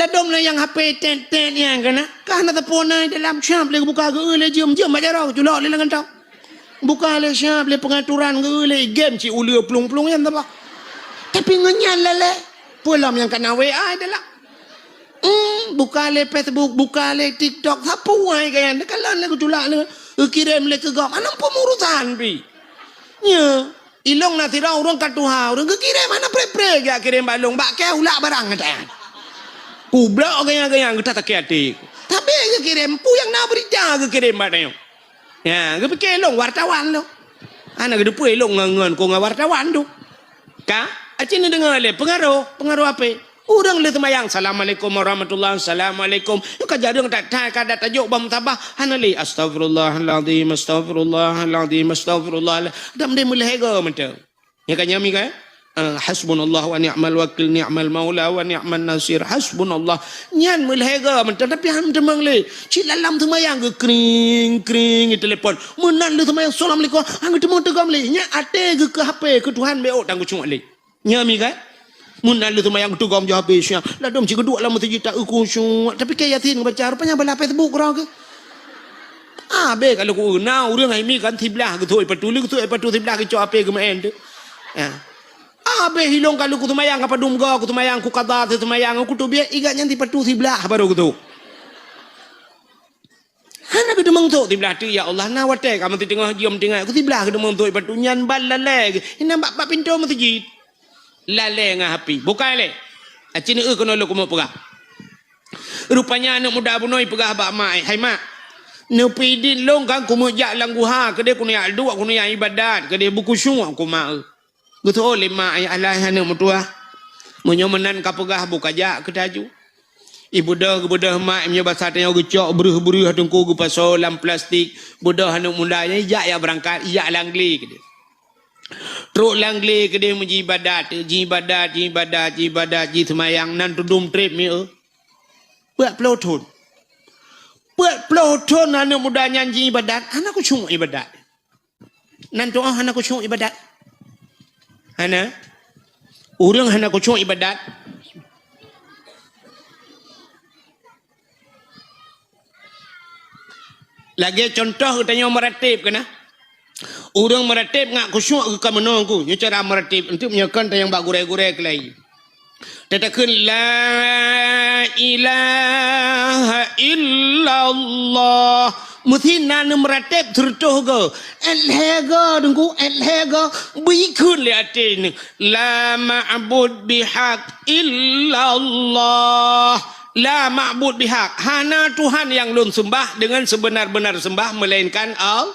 Ladôm lé nyang HP tet-tet nyang keunan, ka hana sapeue na dalam, siap lé geubuka geu lé jeuem, jeuem bak jaroe, culok lé lam kantong. Buka lé siap lé peungaturan geu lé game cit uleue plueng-plueng nyan saboh. Tapi ngon nyan lalè. Peue lom nyang kana WA dalam. Hmm, buka lé Facebook, buka lé TikTok, sapeue ai keu nyan. Neukalon lé geutulak lé, geukirém lé keu gob. Hana peue urusan pih. Nyo, ilong na sidroe ureueng ka tuha, ureueng geukirém hana pre-pre geujak kirém bak lôn, bak kèe ulak barang gata nyan. Kublok gaya-gaya gata sakét até. Tapi geukirém, peue nyang na beurita geukirém bak tanyoe. Ya, geupike lôn wartawan lôn. Hana geuteupeue lôn ngon, ngon keu ngon wartawan tu. Ka? Aci neudeungoe lé, peungaroh, peungaroh HP. Ureueng lheueh seumayang, "Assalamualaikum warahmatullah, assalamualaikum." Nyoe ka jareueng that-that ka dat tajok bak musabah, hana lé, "Astaghfirullahalazim, astaghfirullahalazim, astaghfirullah." Dam deh meulhèe goe mantong. Nyan ka nyami kan? Ah, "Hasbunallah wa ni'mal wakil, ni'mal maula wa ni'man nasir. Hasbunallah." Nyan meulhèe goe mantong, tapi han teumeung lé. Cit lam seumayang geukring, kring, telepon. Meunan lheueh seumayang, "Assalamualaikum." Han geuteumeung teugom lé. Nyan até geuh keu HP, keu Tuhan B O tan geucok lé. Nyami kan? Meunan lheueh seumayang teugom jih habéh siang. Ladôm cit geuduek lam meuseujid tak khusyuk. Tapi keu Yasin geubaca, rupanya bala Facebook keudroe keuh. Abéh ka lheueh ku na ureueng hai mi kan siblah geusôi patu, lheueh geusôi patu siblah geucok HP geumeu'en tu. Ya. Abéh ilong ka lheueh ku seumayang ka padum goe, ku seumayang ku qadha, seumayang ku teubiet, igat nyan sipatu siblah baru geusôi. Hana geuteumeung sôk siblah teuk, ya Allah, na watèe ka meuteungoh jeuem tinggai, ku siblah geuteumeung sôk, ipatu nyan ban lalè geuh. Inan bak, bak pintoe meuseujid. Lalè ngon HP. Bukai lé. Aci neu keunoe lôn keumeung peugah. Rupanya aneuk muda bunoe ipeugah bak mak, "Hai mak, neupeudin lôn kan keumeung jak lam guha, keudeh keuneuk jak duek, keuneuk jak ibadat, keudeh beukhusyuk keu mak eu." Geutôi lé mak, "Ya Allah, aneuk meutuah. Meunyoe meunan ka peugah, buka jak keu taju." Ibeudôh, geubeudôh mak, meunyoe basa tanyoe geucok breuh-breuh teungku geupasoe lam plastik, beudôh aneuk muda nyan ijak jak beurangkat, ijak lam glé keudeh. Trok lam glé keudeh meujibadat, jibadat, jibadat, jibadat, jiseumayang, nan teudum trép mieu. Peuet ploh thon. Peuet ploh thon aneuk muda nyan jiibadat, hana khusyuk ibadat. Nan tu'oh hana khusyuk ibadat. Hana. Ureuëng hana khusyuk ibadat. Lagée contoh geutanyoe meuratéb keunan. Ureuëng meuratéb ngat khusyuk geuh ka meunoe ku, nyoe cara meuratéb, untuk meunyoe kon tanyong bak gurée-gurée keulai. Tatakheun la ilaha illallah. Meusti na neumeuratéb sireutôh goe. Ék lhée goe, Teungku, ék lhée goe. Beukheun lé até neuh. La ma'bud bihaq illallah. La ma'bud bihaq. Hana Tuhan nyang lôn seumbah deungon seubeuna-beuna seumbah meulainkan Allah.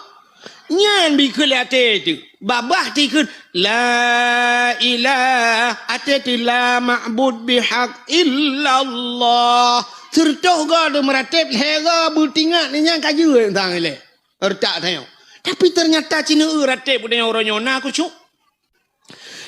Nyan bikheun lé até teuh. Babah tikheun, la ilah, até teuh la ma'bud bihaq illallah. Sireutôh goe deuh meuratéb, lhée goe beutingat, nyan ka jeuet sang ilée. Retak tanyoe. Tapi teunyata cineue ratéb uroe nyoe na khusyuk.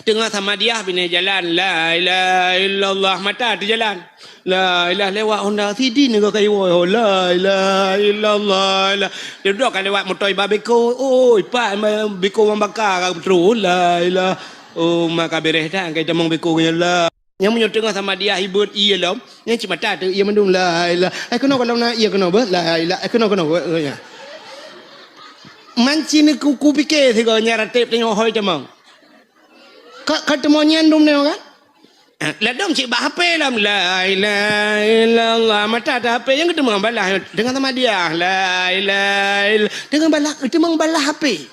Teungoh samadiah binéh jalan, la ilaha illallah, mata teujalan. La ilaha lewat honda sidin nyoe ka iwoe ho, la ilaha illallah. La. Dudoe ka lewat moto iba beko, oi, pat beko mambaka ka beutôi, la ilaha. Oh, maka bereh dah, angkai tamong beko nyan, la. Nyang meunyoe teungoh samadiah ibeut ié lom, nyang cit mata teuh ié mandum, la ilaha. Ai keunoe gohlom na ié keunoe beuh, la ilaha. Ai keunoe, keunoe beuh, ya. Manci ni ku, ku pike sigoe nyan ratéb tanyoe hôi tamong. Ka, ka teumong nyan dum nyoe kan? Ah, ladom cit bak H P lom, la ilaha illallah. Mata teuh H P nyang geuteumong balah deungon samadiah, la ilaha illallah. Deungon balah, geuteumong balah H P.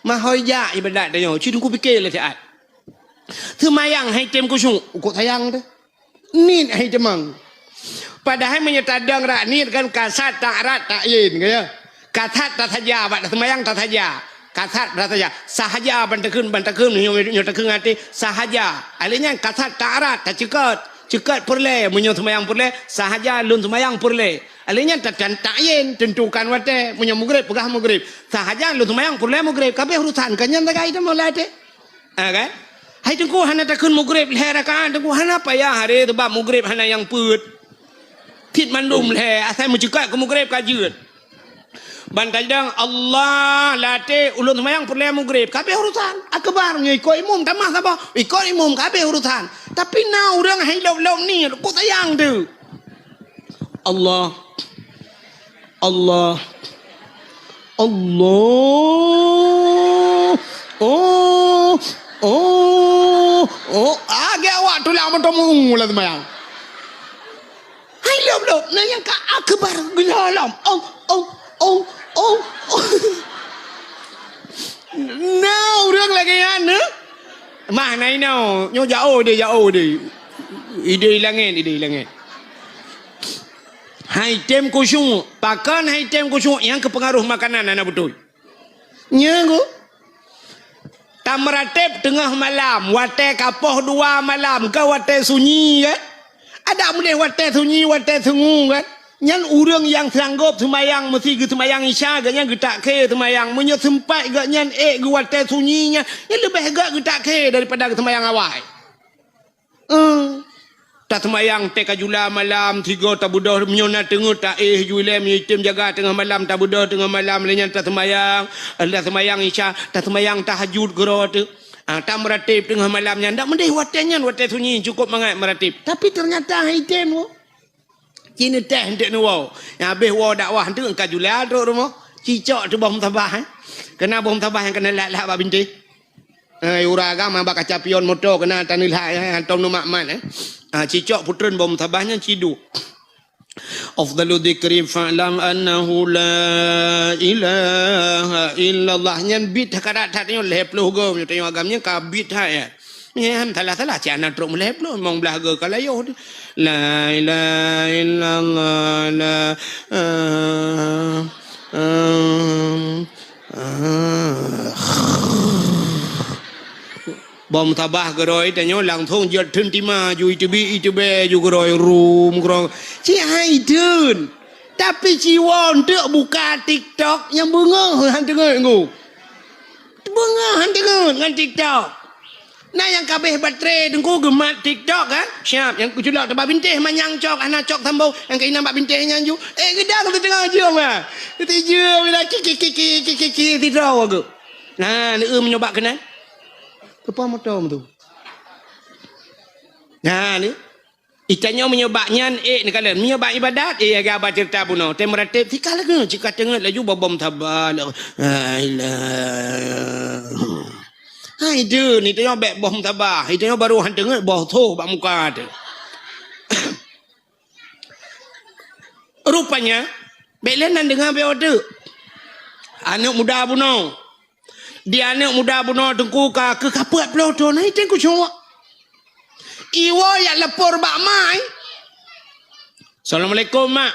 Mahôi jak ibadat tanyoe, ci Teungku pike lé siat. Seumayang hai tem khusyuk, ukok sayang teuh. Niet hai teumang. Padahai meunyoe tadong rak niet kan kasat, ta'arat, ta'yin, ka ya. Kasat tasaja, bak seumayang tasaja. Kasat tasaja. Sahaja ban takheun, ban takheun, nyoe, nyoe takheun até, sahaja. Alé nyan kasat, ta'arat, taceukot. Ceukot peureulée, meunyoe seumayang peureulée, sahaja lôn seumayang peureulée. Alé nyan ta-, ta-, ta'yin, tentukan watée, meunyoe mugreb, peugah mugreb. Sahaja lôn seumayang peureulée mugreb, kabeh urusan, ka nyan sagai teuma lam até. Ha, kan? Hai Teungku hana takheun mugreb lhée rakaat, Teungku hana payah haré, sabab mugreb hana nyang peuet. Cit mandum lhée, asai meuceukot keu mugreb ka jeuet. Ban tadong Allah lam até ulôn seumayang peureulée mugreb, kabeh urusan. Akbar nyoe ikot imum tamah saboh, ikot imum kabeh urusan. Tapi na ureuëng hai lop-lop niet, kok sayang teuh. Allah. Allah. Allah. Oh. Oh. Oh. Agak awak tulak moto mu lah sembahyang. Hai lop-lop, na nyang ka akbar geulolom. Oh, oh, oh, oh, oh. Na ureuëng lagée nyan, eh? Mah na inoe, nyoe jauh deh, jauh deh. Idéh langét, idéh langét. Hai tem khusyuk, pakon hai tem khusyuk nyang keupeungaruh makanan hana beutôi. Nyan ku. Tameuratéb teungoh malam, watée ka poh dua malam, ka watée sunyi kan? Adak meudeh watée sunyi, watée sungu kan? Nyan ureuëng nyang sanggob seumayang meusi geuseumayang Isya, gobnyan geutak khe seumayang. Meunyoe seumpat gobnyan ék geuwatée sunyi nyan, nyan leubeh gét geutak khe daripada geuseumayang awai. Eh, taseumayang teuh ka jula malam, sigoe tabeudôh, meunyoe na teungeut taéh ju ilée, meunyoe item jaga teungoh malam, tabeudôh teungoh malam, lheueh nyan taseumayang, taseumayang Isya, taseumayang tahajud keudroe teuh. Ah, tameuratéb teungoh malam nyan, dak meudeh watée nyan, watée sunyi, cukôp mangat meuratéb. Tapi teunyata han item, oh. Ci neuteh eunteuk neuwoe. Nyang habéh woe dakwah eunteuk ka jula trok rumoh. Cicok teuh boh musabah, eh. Keunan boh musabah nyang keuneulak-lak bak bintéh. Eh, ureuëng agam bak kaca pion moto keunan taneulak, eh, hantom neumat-mat, eh. Ah, cicok putreun boh musabah nyan ciduek. Afdalu dzikri fa'lam annahu la ilaha illallah. Nyan bit that karat that nyoe lhée ploh goe, meunyoe tanyoe agam nyan ka bit that, ya. Nyan salah-salah cit hana trok meulhée ploh, limong blaih goe ka layoh teuh. La ilaha illallah, la, ah, ah, ah. Boh musabah keudroe tanyoe langsong jeuet theun tima ju iteubiet, iteubiet ju keudroe rum, keudroe. Ci hai theun. Tapi ci woe eunteuk buka TikTok nyang beungoh han teungeut nggu. Beungoh han teungeut ngon TikTok. Na nyang ka abéh baterai Teungku geumat TikTok kan? Siap, nyang keuculok teubak bintéh manyang cok, hana cok sambông, nyang keunan bak bintéh nyan ju. Eh, geudang teuteungoh jeuem ah. Teuteujeuem lah ki ki ki ki ki ki ki sidroe geuh. Nah, leueu meunyoe bak keunan. Keupa moto tu. Nah, ni. Itanyoe meunyoe bak nyan, eh, neukalon. Meunyoe bak ibadat, eh, lagèe haba ceurita bunoe. Tém meuratéb, sika lagèe, cit ka teungeut laju bom-bom saba. La ilaha. Hai, deuh, ni tanyoe bèk bom saba. Itanyoe barô han teungeut, boh tho bak muka teuh. Rupanya, bèk lé nan deungoe bèk o teuk. Aneuk muda bunoe. Di aneuk muda bunoe Teungku ka keu ka peuet ploh thon, hai teuh kucok. Iwoe yak lapor bak mak, eh. Assalamualaikum, Mak.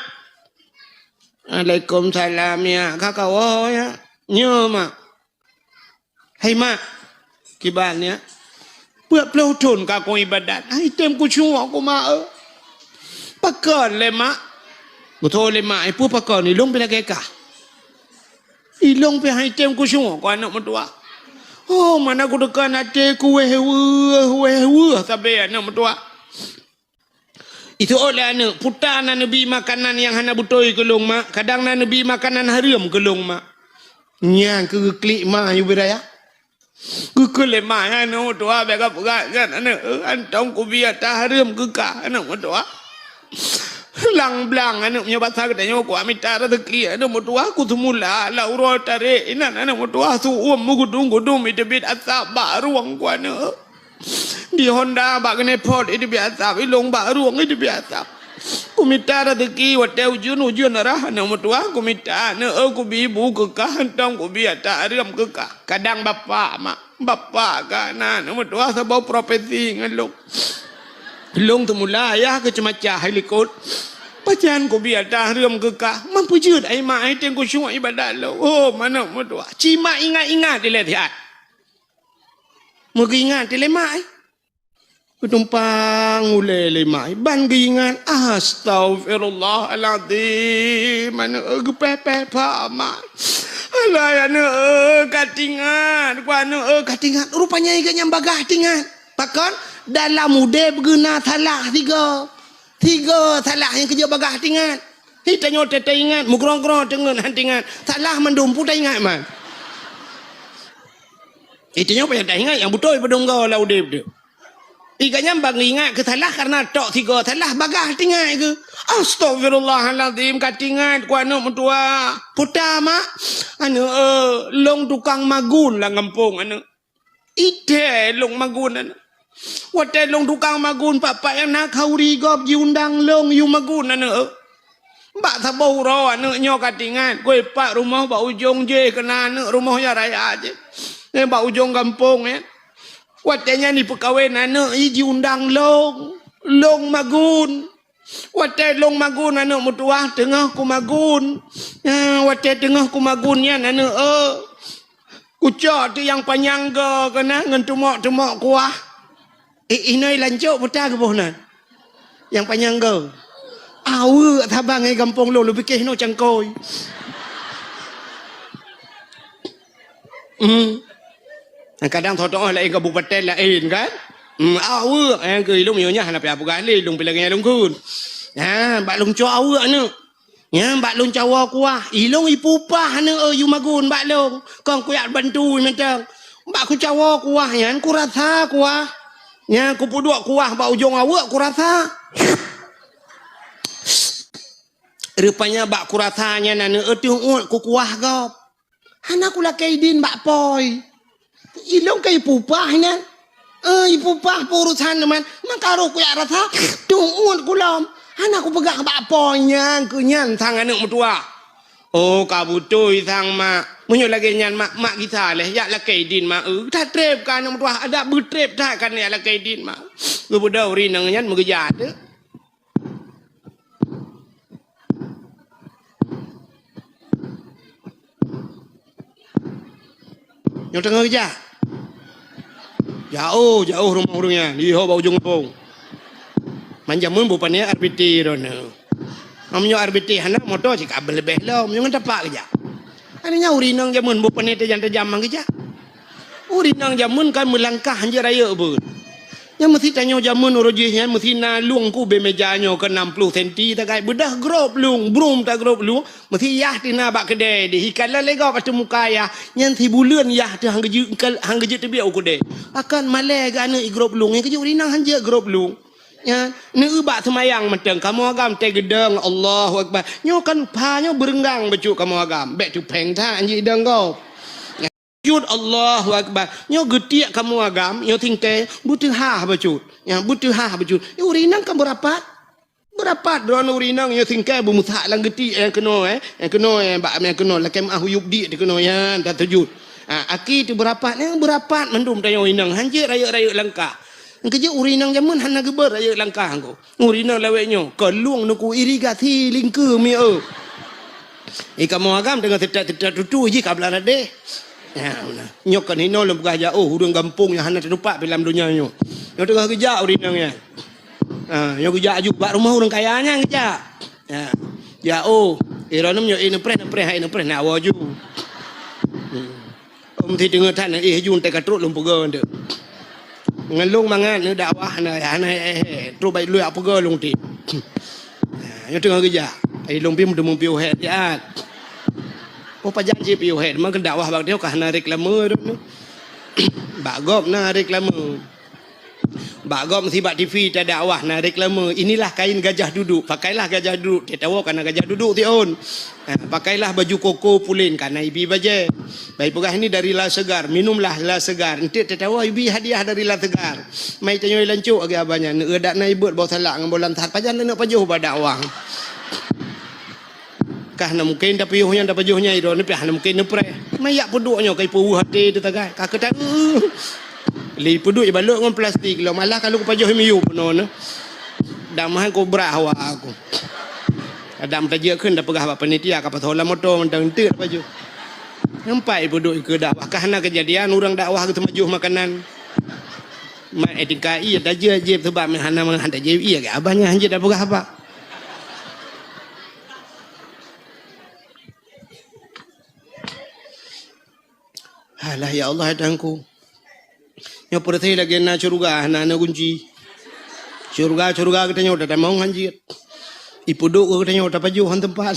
Waalaikumsalam, ya. Ka kawoe, ya. Nyo, Mak. Hai, Mak. Kiban, ya. Peuet ploh thon ka kong ibadat. Hai tém kucok ku, Mak, eh. Pakon lé, Mak? Beutôi lé, Mak. Eh, peue pakon? Ilong pih lagèe kah. Ilong pih hai tém kucok ku aneuk meutuah. Oh, mana kuteukan até ku wéh weueh, wéh weueh sabé aneuk meutuah. Iteuôt lé aneuk, puta na neubi makanan nyang hana beutôi keu lôn, Mak. Kadang na neubi makanan hareuem keu lôn, Mak. Nyan keu geuklik ma yue beu raya. Geukheun lé ma nyan, aneuk meutuah, bèk kapeugah nyan, aneuk, eh, hantom kubi ata hareuem keu kah, aneuk meutuah. Blang-blang, aneuk, meunyoe basa geutanyoe, kuat mita raseuki, aneuk meutuah, kuteumula, lam uroe tarek inan, aneuk meutuah, su-uem meugudong-gudong, iteubiet asap bak rueng ku, aneuk. Di honda bak keuneuk phot, iteubiet asap, ilong bak rueng, iteubiet asap. Kumita raseuki watèe ujeuen, ujeuen rhah, aneuk meutuah, kumita, aneuk, eh, kubi bu keu kah, hantom kubi ata hareuem keu kah. Kadang bapak, mak, bapak ka na, aneuk meutuah, saboh profesi ngon lôn. Lôn teumula ayah keu ceumacah hai likot. Pajan kubi ata hareuem keu kah, man peujeuet ai mak, ai tém kucok ibadat lôn. Oh, aneuk meutuah. Ci mak ingat-ingat ilèe siat. Meugeuingat ilèe mak, eh. Geutumpang ulèe lé mak, eh. Ban geuingat, astaghfirullahalazim. Aneuk, eh, geupèh-pèh pha mak. Alah, aneuk, eh, ka tingat. Ku aneuk, eh, ka tingat. Rupanya iga nyang bagah tingat. Pakon? Dalam udép geuh na salah sigoe. Sigoe salah nyang keujeuet bagah tingat. Hi tanyoe teuingat, meugrong-grong teungeut han tingat. Salah mandum peue taingat man. Itanyoe payah taingat nyang beutôi padum goe lam udép teuh. Iga nyan ban ingat keu salah kareuna tok sigoe salah bagah tingat keu. Astaghfirullahalazim, ka tingat ku aneuk meutuah. Puta mak, aneuk, eh, lôn tukang magun lam gampông aneuk. Itèe lôn magun aneuk. Watèe lôn tukang magun, pat-pat nyang na khauri gob jiundang lôn yue magun aneuk. Bak saboh uroe aneuk nyoe ka tingat, keu pat rumoh bak ujong jéh keunan aneuk rumoh nyang raya jéh. Eh, bak ujong gampông nyan. Watèe nyan jipeukawen aneuk, i jiundang lôn, lôn magun. Watèe lôn magun aneuk meutuah teungoh kumagun. Eh, watèe teungoh kumagun nyan aneuk, eh. Kucok teuk nyang panyang goe keunan ngon teumok-teumok kuah. Eh, inoe lancok peue ta geuboh nan. Nyang panyang goe. Aweuek saban ngon gampông lôn, lôn piké inoe cangkôi. Hmm. Kadang tho-tho laén kabupaten laén kan. Hmm, aweuek, eh, keu ilong nyoe nyan hana payah peugah lé, ilong pih lagèe nyan lôn kheun. Ha, bak lôn cok aweuek aneuk. Nyan bak lôn cawoe kuah, ilong ipupah aneuk, eh, yue magun bak lôn. Kon kuyak bantu mantong. Bak kucawoe kuah nyan kurasa kuah. Nyan kupeuduek kuah bak ujong aweuek kurasa. Rupanya bak kurasa nyan aneuk, eh, teuh uet kukuah gob. Hana kulakèe idin bak pôi. Ilong ka ipupah nyan. Eh, ipupah peurusan nyoe man. Maka roh kuyak rasa, teuh uet kulom. Hana kupeugah bak pôi nyan, keu nyan sang aneuk meutuah. Oh, ka beutôi sang mak. Meunyoe lagèe nyan mak, mak gisa lé, jak lakèe idin mak, eh. That trép ka aneuk meutuah, adak beutrép that ka jak lakèe idin mak. Geubeudôh ureueng inong nyan meugeujak teuh. Nyoe teungoh geujak. Jaoh, jaoh rumoh ureueng nyan, di ho bak ujong gampông. Man jameun beu pané R B T droeneuh. Meunyoe R B T hana, moto cit ka leubeh lom, nyoe ngon tapak geujak. Aneuk nyan ureueng inong jameun beu pané tajam-tajam man geujak. Ureueng inong jameun kan meulangkah hanjeuet rayeuk beuet. Nyan meusi tanyoe jameun uroe jih nyan meusi na lueng keu ubé meja nyoe keu enam ploh senti tagai beudah grob lueng, brum ta grob lueng, meusi yah tina bak keudè deh. Ikalon lé gob ateueh muka yah, nyan sibuleuen yah teuh han geujeuet, han geujeuet teubiet u keudè. Pakon malèe geuh aneuk i grob lueng, nyan keujeuet ureueng inong hanjeuet grob lueng. Nyan, neueu bak seumayang mantong, kamoe agam teugeudong, Allahu Akbar. Nyoe kan pha nyoe beureunggang bacut kamoe agam. Bèk tupèng that hanjeuet idong gob. Sujud, Allahu Akbar. Nyoe geutiek kamoe agam, nyoe singkèe, beuteuhah bacut. Nyan, beuteuhah bacut. Nyoe ureueng inong kan beurapat. Beurapat droeneuh ureueng inong nyoe singkèe beumeusak lam geutiek nyang keunoe, eh. Nyang keunoe, eh, bak nyang keunoe, lakèe meu'ah u yup diek teuh keunoe nyan, tasujud. Ha, aki teuh beurapat, nyang beurapat mandum tanyoe inong, hanjeuet rayeuk-rayeuk langkah. Nyang keujeuet ureueng inong jameun hana geubeuet rayeuk langkah ko. Ureueng inong lawét nyoe, keu lueng neuku irigasi lingkeue mieu. Eh, kamoe agam teungoh seutat-seutat tutu jih ka blah ladeh. Ya, beuna. Nyoe kon hinoe lôn peugah jak, oh, ureueng gampông nyang hana teutupat pi lam donya nyoe. Nyoe teungoh geujak ureueng inong nyan. Ha, nyoe geujak aju bak rumoh ureueng kaya nyan geujak. Ya. Jak, oh, eh, droeneuh nyoe, eh, neupreh, neupreh, hai neupreh, nak awoe aju. Hmm. Om si teungoh that, eh, aju teuka trok lôn peugah tu. Ngon lôn mangat neudakwah, hana, hana, eh, eh, trok bai lôn peugah lôn ti. Ha, nyoe teungoh geujak. Ai lôn pih meuteumé piôh hèt siat. Oh, pajan cit piôh hèt, meukeue dakwah bak dia ka hana reklame tu. Bak gob na reklame. Bak gob meusi bak T V tadakwah na reklame, "Inilah kain gajah duduk, pakailah gajah duduk." Teuh tawoe ka na gajah duduk siôn. Ha, "Pakailah baju koko pulen, ka na ibi bajèe. Bai peugah ini dari La Segar, minumlah La Segar." Enteuk teuh tawoe ibi hadiah dari La Segar. Mai tanyoe lancok lagèe abah nyan, neueu dak na ibeuet boh salak ngon boh lansat, pajan leuneuk pajoh bak dakwah. Kah na mungken tapiôh nyan tapajoh nyan, droeneuh pih hana mungken neupreh. Mayak peuduek nyoe ka ipeuweuh até teuh tagai. Ka keuta, lé peuduek ibalot ngon plastik lom. Alah ka lôn kupajoh miyueb bunoe nyoe. Dam han kubrah awak aku. Adam tajak kheun tapeugah bak panitia ka pasoe lam moto mantong enteuk tapajoh. Nampak ipeuduek keu dakwah. Kah na keujadian ureueng dakwah geuteumajoh makanan. Mak etika iya tajak jieb sebab hana mangat tajak iya ke abah nyan hanjeuet tapeugah apa. Alah, ya Allah, ya Tuhanku. Nyoe peureuté lagèe na syeuruga, hana na gunci. Syeuruga, syeuruga geutanyoe tatamong hanjeuet. Ipeuduek geutanyoe tapajoh han teumpat.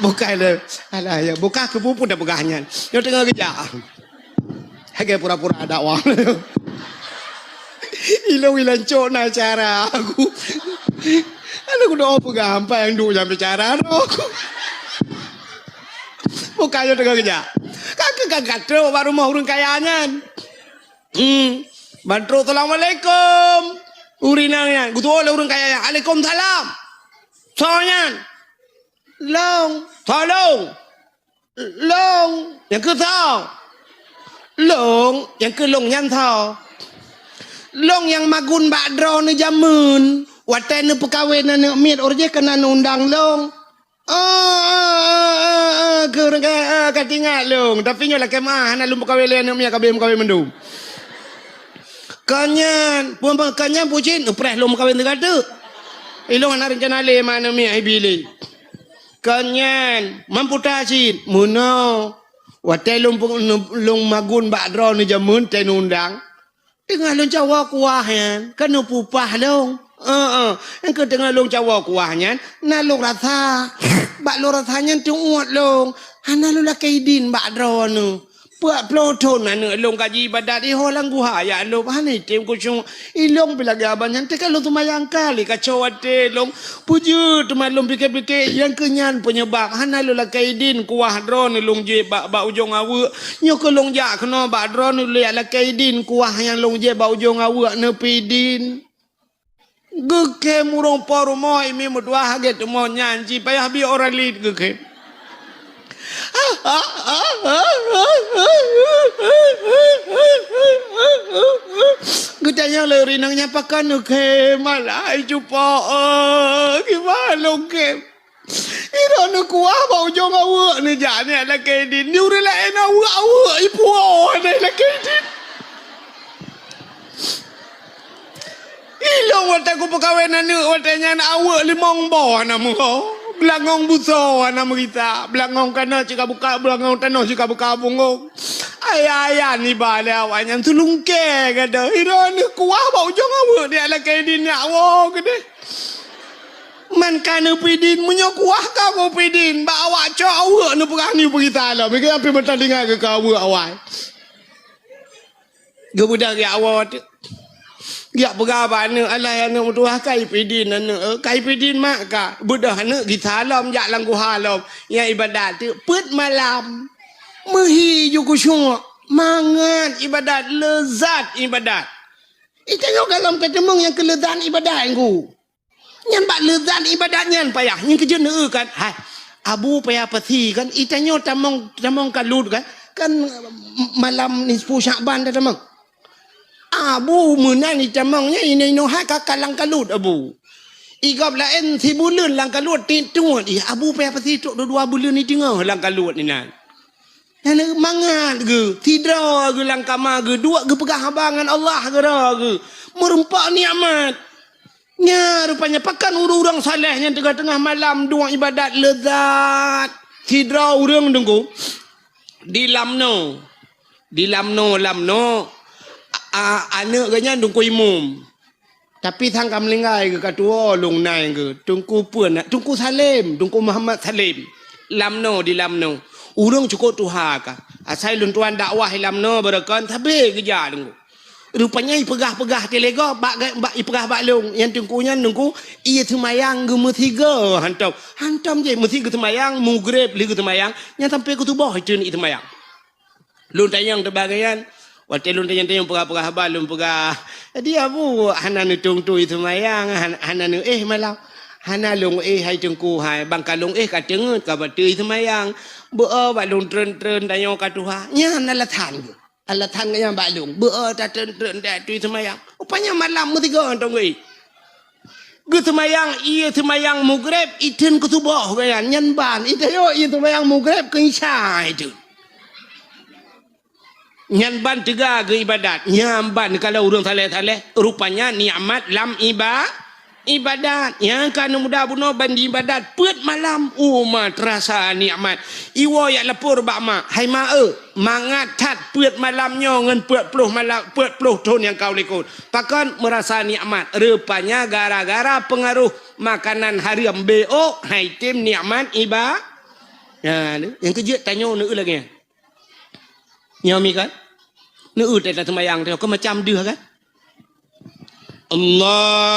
Bukai le. Alah, ya, bukai keu peue-peue tapeugah nyan. Nyoe teungoh geujak. Lagèe pura-pura dakwah. Ilôn ilancok na cara aku. Aneuk kudoe peugah ampai nyang duek nyang bicara tu. Bukan nyoe teungoh geujak. Ka keu ka gatrok bak rumoh ureueng kaya nyan. Hmm. Ban trok, "Assalamualaikum." Ureueng inong nyan, geutuwoe lé ureueng kaya nyan, "Alaikumsalam." Soe nyan? "Lôn." "Soe lôn?" "Lôn." "Nyang keu soe?" "Lôn." "Nyang keu lôn nyan soe?" "Lôn nyang magun bak droeneuh jameun. Watèe neupeukawen aneuk miet, uroe jih ka na neuundang lôn." "Oh, oh, oh, oh, oh, keu, ka, ah, ka teuingat lôn. Tapi nyoe lakèe meu'ah, hana lôn peukawen lé aneuk miet, ka abéh meukawen mandum." "Kon nyan, peue, peue, kon nyan peue cit, neupreh lôn meukawen teuka teuk. Ilôn hana reuncana lé ma aneuk miet ibi lé." "Kon nyan, mamputa cit, meunoe. Watèe lôn pe-, lôn magun bak droeneuh jameun teuh neuundang, teungoh lôn cawoe kuah nyan, ka neupeupah lôn. Heeh, nyang keu teungoh lôn cawoe kuah nyan, na lôn rasa. Bak lôn rasa nyan teuuet lôn. Hana lôn lakèe idin bak droeneuh. Peuet ploh thon aneuk lôn ka jiibadat, ihoe lam guha jak lôn, hana item khusyuk. Ilôn pih lagèe abah nyan, teuka lôn seumayang kali kaco até lôn. Peue jeuet teuma lôn pike-pike, nyang keu nyan peunyebab hana lôn lakèe idin kuah droeneuh lôn jieb bak, bak ujong aweuek. Nyoe keuh lôn jak keunoe bak droeneuh lôn lakèe idin kuah nyang lôn jieb bak ujong aweuek neupeuidin. Geukhem ureueng po rumoh, imi meutuah lagèe teumon nyan, ci payah bi ora lit geukhem. Geutanyong lé ureueng inong nyan, "Pakon neukhem?" "Alah, hai cupo, eh, kiban lôn khem? Droeneuh kuah bak ujong aweuek neujak neulakèe idin. Di ureueng laén aweuek-aweuek ipuwoe neulakèe idin. Ilôn watèe kupeukawen aneuk watèe nyan aweuek limong boh hana meuho, beulangong busoe hana meurita, beulangong tanoh cit ka buka, beulangong tanoh cit ka buka punggong. Ayah-ayah niba lé awak nyan seulungkée gata. Droeneuh kuah bak ujong aweuek, neulakée idin neuk woe keudeh. Man ka neupidin, meunyoe kuah ka neupidin, bak awak cok aweuek neupeugah nyoe beugita lom. Meukeue pih meuteungoh deungon keu aweuek awai. Geubeudôh geujak woe teuk. Geujak peugah bak aneuk, "Alah, aneuk meutuwah, ka ipidin aneuk, eh, ka ipidin mak ka." Beudôh aneuk geusalom jak lam guha lom. Nyang ibadat teuk peuet malam. Meuhi ju khusyuk, mangat ibadat, leuzat ibadat. Itanyoe gohlom tateumeung nyang keu leuzat ibadat, Teungku. Nyan bak leuzat ibadat nyan payah. Nyan keujeuet neueu kan. Hai, Abu payah pasi kan. Itanyoe tamong, tamong kalut kan. Kan malam nisfu Syakban tatamong. Abu meunan itamong nyan inoe-inoe hai ka, ka lam kalut Abu. Igob laén sibuleuen lam kalut tiep tuet. Ih, Abu payah pasi trok dua buleuen iteungoh lam kalut inan. Nyan mangat geuh, sidroe geuh lam kama geuh, duek geupeugah haba ngon Allah keudroe geuh. Meureumpok nikmat. Nya rupanya pakon ureuëng-ureuëng saleh nyang teungoh-teungoh malam duek ibadat leuzat. Sidroe ureuëng Teungku di Lamno. Di Lamno, Lamno, a, a, aneuk geuh nyan Teungku Imum. Tapi sang ka meuninggai geuh ka tuwoe lôn nai geuh. Teungku peue na, Teungku Salem, Teungku Muhammad Salem. Lamno di Lamno. Ureuëng cukôp tuha ka. Asai lôn tuan dakwah di Lamno beureukan sabe geujak Teungku. Rupanya ipeugah-peugah teulego bak, bak ipeugah bak lôn. Nyang Teungku nyan Teungku, ie seumayang geumeusigoe hantom. Hantom jih meusi geuseumayang, mugreb lheueh geuseumayang, nyan sampoe keu suboh iteun ie seumayang. Lôn tanyong teubagayan, watée lôn tanyong-tanyong peugah-peugah haba lôn peugah, "Jadi Abu hana neutung tui seumayang, han-, hana neuéh malam?" "Hana lôn éh hai Teungku hai, bang ka lôn éh ka teungeut ka bateue seumayang. Beu-o bak lôn treun-treun tanyoe ka tuha." Nyan alasan geuh. Alasan geuh nyan bak lôn, beu-o tatreun-treun tui seumayang. Rupanya malam meusigoe hantom geuéh. Geuseumayang, ie seumayang mugreb, iteun keu suboh geuyan. Nyan ban, itanyoe ie seumayang mugreb keu isya iteun. Nyan ban teuga geuibadat. Nyan ban kalau ureuëng saleh-saleh, rupanya nikmat lam iba-, ibadat. Nyang ka neumuda bunoe ban jiibadat peuet malam. Uma teurasa nikmat. Iwoe jak lapor bak mak, "Hai mak eu, mangat that peuet malam nyoe ngon peuet ploh malam, peuet ploh thon nyang ka u likot." Pakon meurasa nikmat? Rupanya gara-gara peungaroh makanan hareuem, B O, hai tem nikmat iba-, nyan, nyang keujeuet tanyoe neueu lagée nyan. Nyoe mi kan? Neueu teuh taseumayang teuh, kon macam deuh kan? Allahu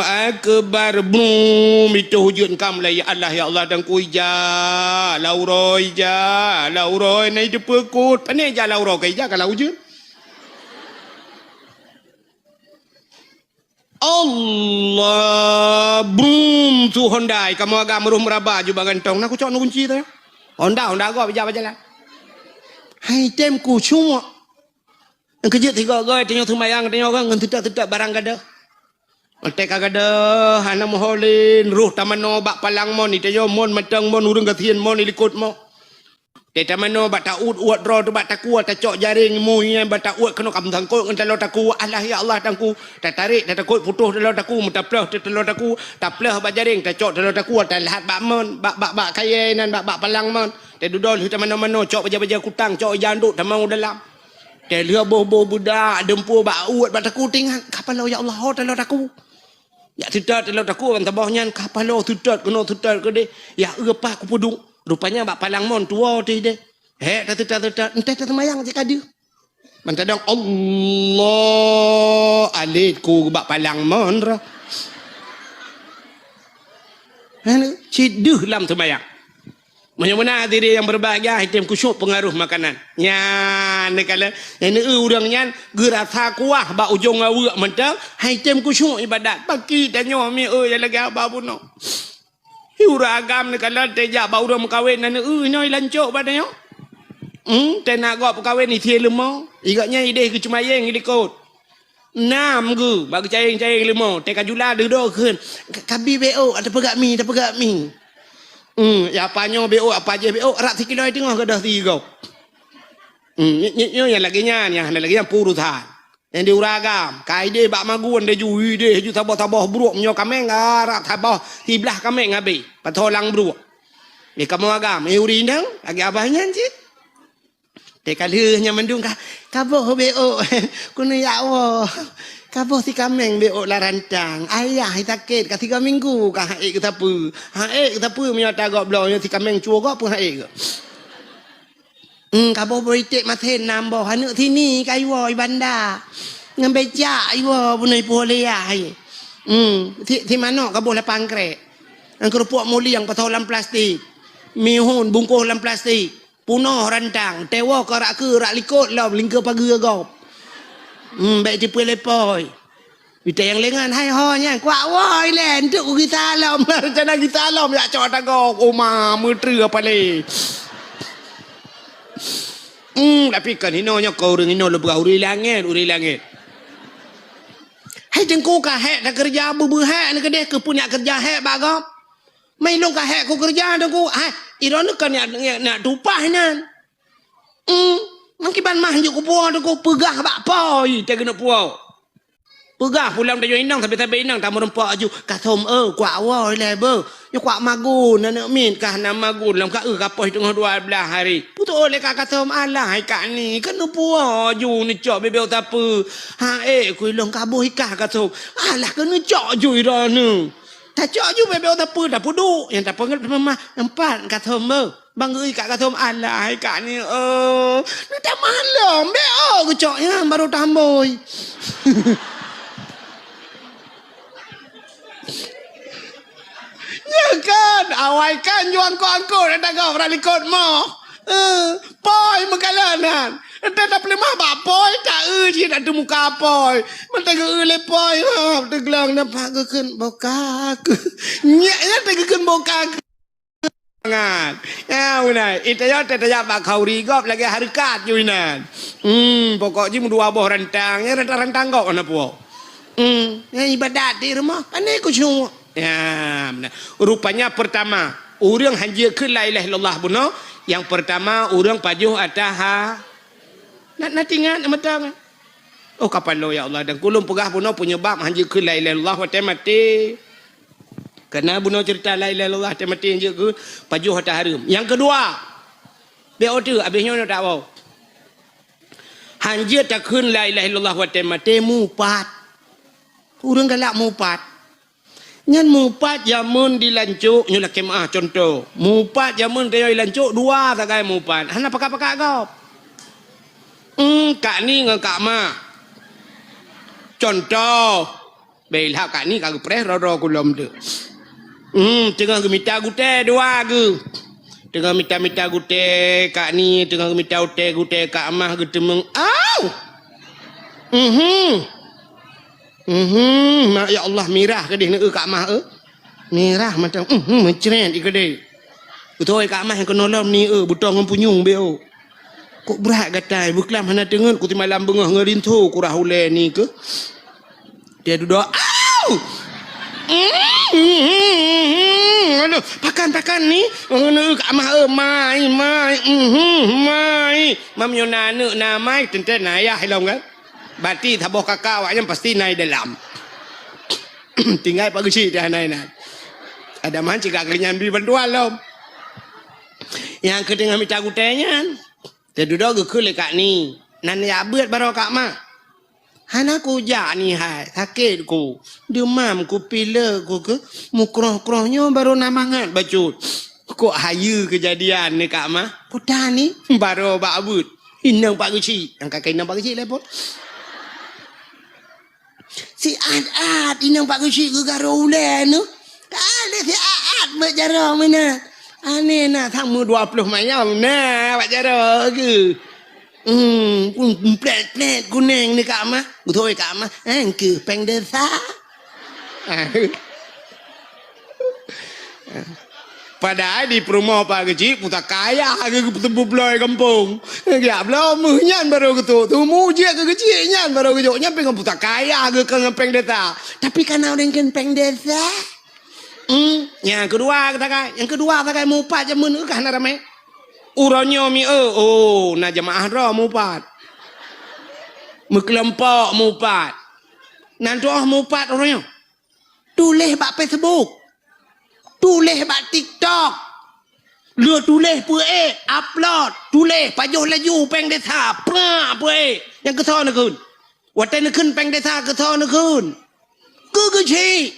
Akbar. Brum, itu hujud kam la ya Allah, ya Allah, dan ku ija, lau roi ija, lau roi, na itu pekot. Pane ija lau roi, ka ija ka lau hujud. Allah, brum, su Honda, kamoe agam meurôh meuraba ju bagantong. Na kucok nu kunci tu. Honda, Honda gob ija bajalan. Hai tem kucok. Nyang keujeuet sigoe-goe tanyoe seumayang tanyoe kan ngon teutot-teutot barang gadoh. Watée ka gadoh hana meuho lé, roh tamanoe bak palang mon, itanyoe mon mantong mon, ureuëng gasien mon, ilikot mon. Watée tamanoe bak taut uet droe teuh bak takue, tacok jaréng mui nyan bak taut keunoe ka meusangkot ngon taloe takue. Allah ya Allah tangku. Tatarek tatakot putôh taloe takue, meutaplôh teuh taloe takue, taplôh bak jaréng, tacok taloe takue, talhat bak mon, bak, bak, bak kayée nan, bak, bak palang mon. Teududoe lheueh tamanoe-manoe, cok bajée-bajée kutang, cok ija andok tamong u dalam. Teuh lheueh boh-boh beudak, deumpue bak uet, bak takue tingat, ka paloe ya Allah, ho taloe takue. Jak teutot taloe takue ban saboh nyan, ka paloe teutot keunoe teutot keudeh. Ya eu pah kupeuduek. Rupanya bak palang mon tuwoe teuh deh. Hék tateutot-teutot, enteh taseumayang cit ka deuh. Mantadong Allah alet ku bak palang mon roh. Hana, cit deuh lam seumayang. Meunyoe meunan hadirin nyang berbahagia, item khusyuk pengaruh makanan. Nyan, neukalon, nyang neu ureuëng nyan geurasa kuah bak ujong aweuek mantong, hai item khusyuk ibadat. Baki tanyoe mi eu nyang lagée haba bunoe. Hi ureuëng agam neukalon teuh jak bak ureuëng meukawen na neu nyoe lancok bak tanyoe. Hmm, teuh na gob peukawen isie leumo. Igok nyan ideh geucumayeng ilikot. Nam geu bak geucayeng-cayeng leumo, teuh ka jula deuh doh kheun. Ka-, kabi B O, tapeugah mi, tapeugah mi. Hmm, ya apa nyoe B O, apa jih B O, rak sikilo teungoh gadoh sigoe. Hmm, nyoe, nyoe, nyoe nyang lagée nyan, nyang hana lagée nyan peurusan. Nyang di ureuëng agam, ka ideh bak magun deh ju, ideh ju saboh-saboh bruek meunyoe kaméng, arak saboh siblah kaméng habéh, patholang bruek. Di kamoe agam, eh ureuëng inong, lagée abah nyan cit. Teuka lheueh nyan mandum ka, ka boh beuôk. Keuneuk jak woe. Ka boh si kaméng beuôk lam rantang. Ayah sakét ka tiga minggu ka han ék geusapeue. Han ék geusapeue meunyoe ata gob bloe nyoe si kaméng cuwoe gob pun han ék geuh. Hmm, ka boh beuiték masén nam boh. Aneuk sini ka iwoe i banda. Ngon becak iwoe bunoe ipuh lé yah. Hmm, si, si manok ka boh lapan krek. Ngon keurupuk mulieng pasoe lam plastik. Mihun bungkôh lam plastik. Punoh rantang, tewoe keurak-keurak likot lom lingkeu pageue gob. Hmm, bèk tipeu lé pôi. Ita nyang lengan, hai ho nyan, kuak woe ilèe, enteuk ku gisa lom, rencana gisa lom, jak cok tagob, oma, meutreue apa lé. Hmm, tapi kan hinoe nyoe keu ureueng hinoe lôn peugah ureueng langèt, ureueng langèt. Hai teungku ka hék takeureuja beubeue hék neuh keudeh keu peue nyak keureuja hék bak gob. Mai lôn ka hék kukeureuja teungku, hai, droeneuh ka nyak, nyak, nyak tupah nyan. Hmm, meukiban mah jeuet kupuwoe teungku, peugah bak pôi teuh keuneuk puwoe. Peugah pulang tanyoe inong sabe-sabe inong tameureumpok aju, "Kathom, eh, kuak woe ilèe beuh. Nyoe kuak magun, aneuk miet kah na magun lam ka eu ka poh teungoh dua blaih hari." Putôh lé ka Kathom, "Alah hai kak ni, keuneuk puwoe aju neucok beubeue sapeue." "Ha éh, ku ilong ka boh ikah Kathom." "Alah keuneuk cok aju droeneuh." Tacok ju beubeue sapeue, tapeuduek, nyang tapeugét teuma mah, empat Kathom beuh. Bang geui kak Kathom, "Alah hai kak ni, eh, neutamah lom, beuôk geucok nyan baru tambôi." Nyan kan, awai kan juang angkot-angkot, ata gob rot likot moh. Eh, pôi meukalon nyan. Ata tapeuleumah bak pôi, ta-eu cit ata muka pôi. Mantong geu-eu lé pôi, ha, teuglong nampak geukheun boka keuh. Nyak nyan teugeukheun boka keuh. Nyan. Ya, beuna. Ita nyoe teutajak bak khauri gob lagèe hareukat ju inan. Hmm, pokok jih meudua boh rantang, ya rantang-rantang gob hana puwoe. Hmm, ya ibadat di rumoh, pandai khusyuk. Ya, beuna. Rupanya pertama, ureueng hanjeuet kheun la ilaha illallah bunoe, yang pertama ureueng pajoh ata ha. Na, na tingat mata kan? Oh, kapalo ya Allah, dan kulôn peugah bunoe penyebab hanjeuet kheun la ilaha illallah watèe maté. Karena bunoe cerita la ilaha illallah watèe maté hanjeuet kheun pajoh ata hareuem. Yang kedua, beuôk teuh, abéh nyoe na tak woe. Hanjeuet takheun la ilaha illallah watèe maté mupat. Ureueng galak mupat. Nyan mupat jameun di Lancok, nyoe lakèe meu'ah contoh. Mupat jameun tanyoe di Lancok dua sagai mupat. Hana pakat-pakat gob. Hmm, kak ni ngon kak ma. Contoh. Bèk ilhak kak ni ka geupreh roro kulom tu. Hmm, teungoh geumita gutèe dua geuh. Teungoh mita-mita gutèe kak ni, teungoh geumita utèe gutèe kak ma geuteumeung. Au! Mhm. Mhm, ma-, ya Allah, mirah keudeh neu-eu kak ma, eh. Mirah mantong, mhm, meucret i keudeh. Beutôi kak ma nyang keunoe lom ni, eh, beutoh ngon punyueng beuôk. Kok brat gatai, beuklam hana teungeut, ku simalam beungoh ngon rinso kurah ulèe ni keuh. Dia dudoe, au! Mhm, aduh, pakan, pakan ni, neu-eu kak ma, eh, mai, mai, mhm, mai. Mam nyoe na aneuk na mai, teuntèe na ayah ilom kan? Berarti saboh kaka awak nyan pasti na i dalam. Tinggai Pak Geuchik teuh hana inan. Ada man cit kak keulinyan bri bantuan lom. Nyang keu teungoh mita gutèe nyan, teududoe geukheun lé kak ni. Nan jak beuet baroe kak ma. Hana kujak ni hai, sakét ku. Deumam ku, pilek ku keuh, mukroh-kroh nyoe baroe na mangat bacut. Kok hayeue keujadian ni kak ma? Peue tan ni? Baroe bak beuet. Inong Pak Geuchik. Nyang ka keu inong Pak Geuchik lé pon. Siat-at inong Pak Geuchik geugaroe ulèe nyoe. Ka lé siat-at bak jaroe meunan. Aneh na, sama dua ploh mayam na bak jaroe geuh. Hmm, pun plèt-plèt kunèng ni kak ma. Beutôi kak ma. Eh, keuh péng desa. Padahai di peurumoh Pak Geuchik pusaka ayah geuh, geupeuteupeue bloe gampông. Geujak bloe meuh nyan baroe geutrok. Teumu jeuet keu Geuchik nyan baroe geujok. Nyan pih ngon pusaka ayah geuh, kon ngon péng desa. Tapi kana ureueng kheun péng desa. Hmm, nyang keudua geuh sagai. Nyang keudua sagai mupat jameun geuh ka hana ramè. Uroe nyoe mi, eh, oh, na jeumaáh droe mupat. Meukeulompok mupat. Nan tuoh mupat uroe nyoe. Tuléh bak Facebook. Tuléh bak TikTok. Le tuléh peuék, upload, tuléh, pajoh laju péng desa, prak peuék. Nyang keusoe neukheun. Watée neukheun péng desa keusoe neukheun. Keu geuchik.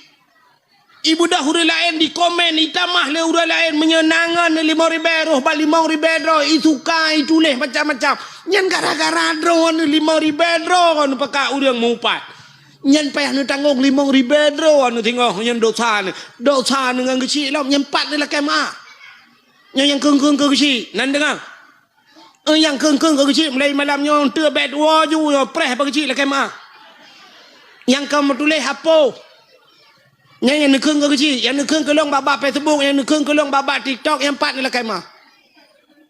Ibeudôh ureuëng laén dikomen, itamah lé ureuëng laén meunyoe na ngon limong ribée roh bak limong ribée droe, isuka, ituléh macam-macam. Nyan gara-gara droe limong ribée droe neupakat ureuëng mupat. Nyan payah neutanggong limong ribée droe neutingoh nyan dosa neu. Dosa neu ngon geuchik lom, nyan pat neulakée meuáh. Nyoe nyang kheun-kheun keu geuchik, nan deungoe. Eh, nyang kheun-kheun keu geuchik, mulai malam nyoe teuk bèk tuwoe ju nyoe preh bak geuchik lakée meuáh. Nyang ka meutuléh hapôh. Nyang, nyang neukheun keu geuchik, nyang neukheun keu lôn bak-bak Facebook, nyang neukheun keu lôn bak-bak TikTok, nyang pat neulakée meuáh.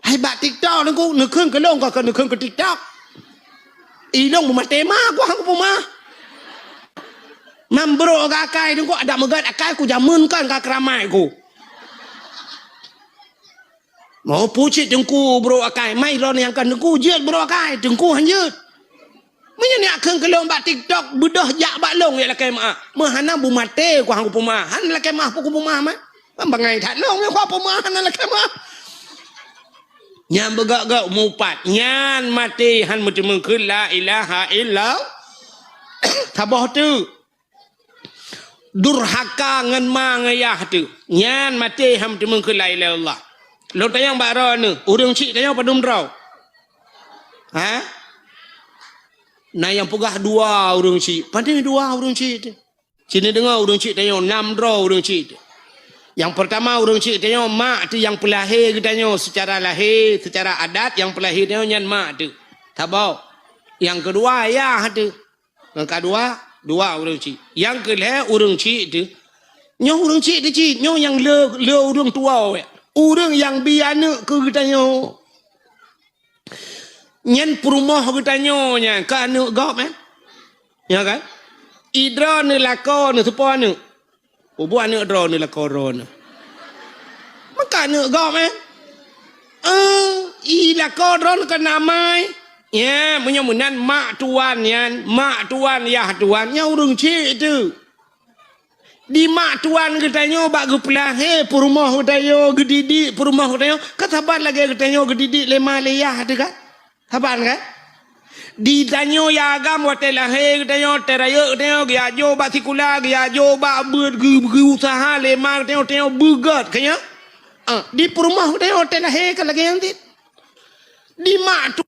Hai bak TikTok Teungku, neukheun keu lôn ka, ka neukheun keu TikTok. I lôn beumaté ma ku hang kupeumeuáh. Mam brok akai Teungku, adak meugat akai ku jameun kan ka keuramat ku. Mau pucit Teungku brok akai, mai lôn nyang kan Teungku jeuet brok akai, Teungku han jeuet. Meunyoe neuk kheun keu lôn bak TikTok, beudôh jak bak lôn jak lakée meuáh. Meuhana beumaté ku hang kupeumeuáh, han lakée meuáh peue kupeumeuáh mah. Ban bangai that lôn nyang kupeumeuáh hana lakée meuáh. Nyan beugak-gak mupat, nyan maté han meuteumé kheun la ilaha illallah. Saboh teuk. Durhaka ngon ma ngon yah teuh. Nyan maté han meuteumé kheun la ilaha illallah. Lôn tanyong bak droeneuh, ureuëng chik tanyoe padum droe? Ha? Na nyang peugah dua ureuëng chik. Padum dua ureuëng chik teuh? Sini deungoe ureuëng chik tanyoe, nam droe ureuëng chik teuh. Nyang peurtama ureuëng chik tanyoe, mak teuh nyang peulahé geutanyoe seucara lahé, seucara adat nyang peulahé tanyoe nyan mak teuh. Saboh. Nyang keudua yah teuh. Nyang keudua, dua ureuëng chik. Nyang keulhée ureuëng chik teuh. Nyoe ureuëng chik teuh cit, nyoe nyang le, le ureuëng tuwoe. Ureuëng nyang bi aneuëk keu geutanyoe. Nyan peurumoh geutanyoe nyan, ka aneuëk gob, eh? Ya kan? I droeneuh lakoe neuh, soe po aneuëk? Peubuet aneuëk droeneuh lakoe droeneuh. Meuka aneuëk gob, eh? Eh, i lakoe droeneuh keunan amai. Ya, meunyoe meunan mak tuan nyan, mak tuan, yah tuan, nyan ureuëng chik teuh. Di mak tuan geutanyoe bak geupeulahé peurumoh geutanyoe, geudidik peurumoh geutanyoe, ka saban lagée geutanyoe geudidik lé ma lé yah teuh kan? Saban kan? Di tanyoe ya agam watée lahé geutanyoe, teurayeuk geutanyoe, geujak jok bak sikula, geujak jok bak beuet, geu-, geuuseuha lé ma geutanyoe, tanyoe beugét keu nyan. Ah, di peurumoh geutanyoe watée lahé ka lagée nyan cit. Di mak tu,